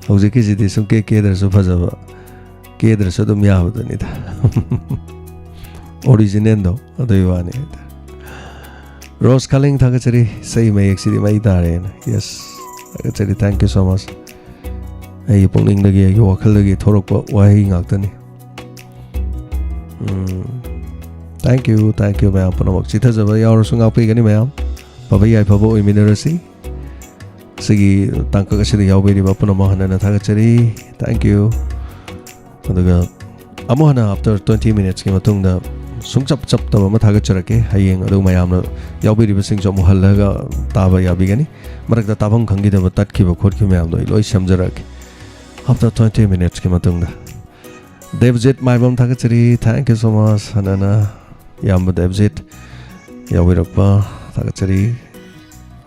ꯍꯧꯖꯤꯛꯀꯤꯁꯤꯗꯤ ꯁꯨꯝ ꯀꯦ ꯀꯦꯗ꯭ꯔꯁꯨ ꯐꯖꯕ, ꯀꯦꯗ꯭ꯔꯁꯨ ꯑꯗꯨꯝ ꯌꯥꯕꯗꯨꯅꯤꯗ꯫ ꯑꯣꯔꯤꯖꯤꯅꯦꯜꯗꯣ ꯑꯗꯨꯒꯤ ꯋꯥꯅꯤ ꯍꯥꯏꯇꯥꯔꯦ꯫ ꯔꯣꯁ ꯈꯥꯂꯤꯡ ꯊꯥꯒꯠꯆꯔꯤ꯫ ꯏꯁꯩ ꯃꯌꯦꯛꯁꯤꯗꯤ ꯃꯩ ꯇꯥꯔꯦꯅ꯫ ꯌꯦꯁ, ꯊꯥꯒꯠꯆꯔꯤ꯫ Thank you so much꯫ ꯑꯩꯒꯤ ꯄꯨꯛꯅꯤꯡꯗꯒꯤ, ꯑꯩꯒꯤ ꯋꯥꯈꯜꯗꯒꯤ ꯊꯣꯔꯛꯄ ꯋꯥꯍꯩ ꯉꯥꯛꯇꯅꯤ꯫ ꯎꯝ꯫ Thank you, thank you ꯃꯌꯥꯝ ꯄꯨꯝꯅꯃꯛ꯫ ꯆꯤꯊꯖꯕ ꯌꯥꯎꯔꯁꯨ ꯉꯥꯛꯄꯤꯒꯅꯤ ꯃꯌꯥꯝ꯫ ꯐꯕ ꯌꯥꯏꯐꯕ ꯑꯣꯏꯃꯤꯟꯅꯔꯁꯤ꯫ ꯁꯤꯒꯤ ꯇꯥꯡꯀꯛ ꯑꯁꯤꯗ ꯌꯥꯎꯕꯤꯔꯤꯕ ꯄꯨꯝꯅꯃꯛ ꯍꯟꯅ ꯍꯟꯅ ꯊꯥꯒꯠꯆꯔꯤ꯫ Thank you꯫ ꯑꯗꯨꯒ ꯑꯃꯨꯛ ꯍꯟꯅ after twenty minutesꯀꯤ ꯃꯇꯨꯡꯗ ꯁꯨꯡꯆꯞ ꯆꯞꯇꯕ ꯑꯃ ꯊꯥꯒꯠꯆꯔꯛꯀꯦ꯫ ꯍꯌꯦꯡ ꯑꯗꯨ ꯃꯌꯥꯝꯅ ꯌꯥꯎꯕꯤꯔꯤꯕꯁꯤꯡꯁꯨ ꯑꯃꯨꯛ ꯍꯜꯂꯒ ꯇꯥꯕ ꯌꯥꯕꯤꯒꯅꯤ꯫ ꯃꯔꯛꯇ ꯇꯥꯐꯝ ꯈꯪꯈꯤꯗꯕ, ꯇꯠꯈꯤꯕ ꯈꯣꯠꯈꯤꯕ ꯃꯌꯥꯝꯗꯣ ꯑꯩ ꯂꯣꯏ ꯁꯦꯝꯖꯔꯛꯀꯦ꯫ After twenty minutesꯀꯤ ꯃꯇꯨꯡꯗ꯫ ꯗꯦꯕꯖꯤꯠ ꯃꯥꯏꯕꯝ ꯊꯥꯒꯠꯆꯔꯤ꯫ Thank you so much꯫ ꯍꯟꯅ ꯍꯟꯅ ꯏꯌꯥꯝꯕ ꯗꯦꯕꯖꯤꯠ ꯌꯥꯎꯕꯤꯔꯛꯄ ꯊꯥꯒꯠꯆꯔꯤ꯫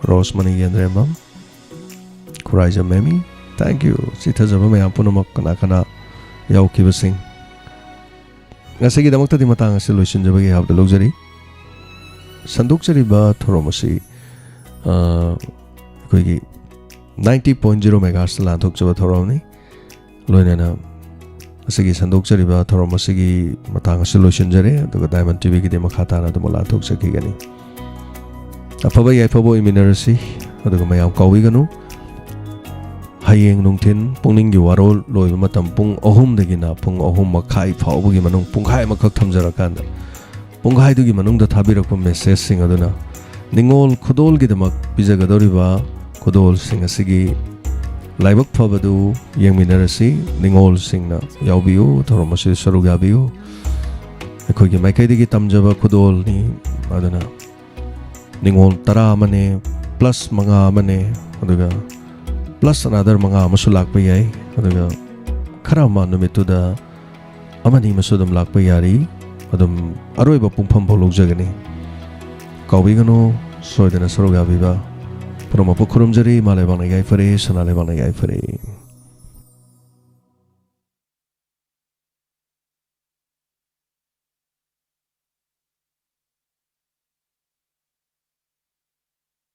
ꯔꯣꯁꯃꯅꯤ ꯌꯦꯟꯗ꯭ꯔꯦꯝꯕꯝ, ꯈꯨꯔꯥꯏꯖꯝ ꯃꯦꯃꯤ, thank you꯫ ꯆꯤꯊꯖꯕ ꯃꯌꯥꯝ ꯄꯨꯝꯅꯃꯛ, ꯀꯅꯥ ꯀꯅꯥ ꯌꯥꯎꯈꯤꯕꯁꯤꯡ꯫ ꯉꯁꯤꯒꯤꯗꯃꯛꯇꯗꯤ ꯃꯇꯥꯡ ꯑꯁꯤ ꯂꯣꯏꯁꯤꯟꯖꯕꯒꯤ ꯑꯍꯥꯕꯗ ꯂꯧꯖꯔꯤ꯫ ꯁꯟꯗꯣꯛꯆꯔꯤꯕ ꯊꯧꯔꯝ ꯑꯁꯤ, ꯑ, ꯑꯩꯈꯣꯏꯒꯤ ninety point zero megahertzꯇ ꯂꯥꯟꯊꯣꯛꯆꯕ ꯊꯧꯔꯝꯅꯤ꯫ ꯂꯣꯏꯅꯅ ꯑꯁꯤꯒꯤ ꯁꯟꯗꯣꯛꯆꯔꯤꯕ ꯊꯧꯔꯝ ꯑꯁꯤꯒꯤ ꯃꯇꯥꯡ ꯑꯁꯤ ꯂꯣꯏꯁꯤꯟꯖꯔꯦ, ꯑꯗꯨꯒ Diamond TVꯒꯤꯗꯤ ꯃꯈꯥ ꯇꯥꯅ ꯑꯗꯨꯃꯛ ꯂꯥꯟꯊꯣꯛꯆꯈꯤꯒꯅꯤ꯫ ꯑꯐꯕ ꯌꯥꯏꯐꯕ ꯑꯣꯏꯃꯤꯟꯅꯔꯁꯤ꯫ ꯑꯗꯨꯒ ꯃꯌꯥꯝ ꯀꯥꯎꯕꯤꯒꯅꯨ, ꯍꯌꯦꯡ ꯅꯨꯡꯊꯤꯟ ꯄꯨꯛꯅꯤꯡꯒꯤ ꯋꯥꯔꯣꯜ ꯂꯣꯏꯕ ꯃꯇꯝ ꯄꯨꯡ ꯑꯍꯨꯝꯗꯒꯤꯅ ꯄꯨꯡ ꯑꯍꯨꯝ ꯃꯈꯥꯏ ꯐꯥꯎꯕꯒꯤ ꯃꯅꯨꯡ, ꯄꯨꯡꯈꯥꯏ ꯑꯃꯈꯛ ꯊꯝꯖꯔꯀꯥꯟꯗ, ꯄꯨꯡꯈꯥꯏꯗꯨꯒꯤ ꯃꯅꯨꯡꯗ ꯊꯥꯕꯤꯔꯛꯄ ꯃꯦꯁꯦꯖꯁꯤꯡ ꯑꯗꯨꯅ ꯅꯤꯡꯉꯣꯜ ꯈꯨꯗꯣꯜꯒꯤꯗꯃꯛ ꯄꯤꯖꯒꯗꯧꯔꯤꯕ ꯈꯨꯗꯣꯜꯁꯤꯡ ꯑꯁꯤꯒꯤ ꯂꯥꯏꯕꯛ ꯐꯕꯗꯨ ꯌꯦꯡꯃꯤꯟꯅꯔꯁꯤ꯫ ꯅꯤꯡꯉꯣꯜꯁꯤꯡꯅ ꯌꯥꯎꯕꯤꯌꯨ, ꯊꯧꯔꯝ ꯑꯁꯤꯗ ꯁꯔꯨꯛ ꯌꯥꯕꯤꯌꯨ꯫ ꯑꯩꯈꯣꯏꯒꯤ ꯃꯥꯏꯀꯩꯗꯒꯤ ꯇꯝꯖꯕ ꯈꯨꯗꯣꯜꯅꯤ꯫ ꯑꯗꯨꯅ ꯅꯤꯡꯉꯣꯜ ꯇꯔꯥ ꯑꯃꯅꯦ, ꯄ꯭ꯂꯁ ꯃꯉꯥ ꯑꯃꯅꯦ, ꯑꯗꯨꯒ ꯄ꯭ꯂꯁ ꯑꯅꯥꯗꯔ ꯃꯉꯥ ꯑꯃꯁꯨ ꯂꯥꯛꯄ ꯌꯥꯏ꯫ ꯑꯗꯨꯒ ꯈꯔ ꯑꯃ ꯅꯨꯃꯤꯠꯇꯨꯗ ꯑꯃꯅꯤ ꯑꯃꯁꯨ ꯑꯗꯨꯝ ꯂꯥꯛꯄ ꯌꯥꯔꯤ꯫ ꯑꯗꯨꯝ ꯑꯔꯣꯏꯕ ꯄꯨꯡꯐꯝ ꯐꯥꯎ ꯂꯧꯖꯒꯅꯤ꯫ ꯀꯥꯎꯕꯤꯒꯅꯨ, ꯁꯣꯏꯗꯅ ꯁꯔꯨꯛ ꯌꯥꯕꯤꯕ꯫ ꯄꯨꯝꯅꯃꯛꯄꯨ ꯈꯨꯔꯨꯝꯖꯔꯤ꯫ ꯏꯃꯥ ꯂꯩꯕꯥꯛꯅ ꯌꯥꯏꯐꯔꯦ, ꯁꯅꯥ ꯂꯩꯕꯥꯛꯅ ꯌꯥꯏꯐꯔꯦ꯫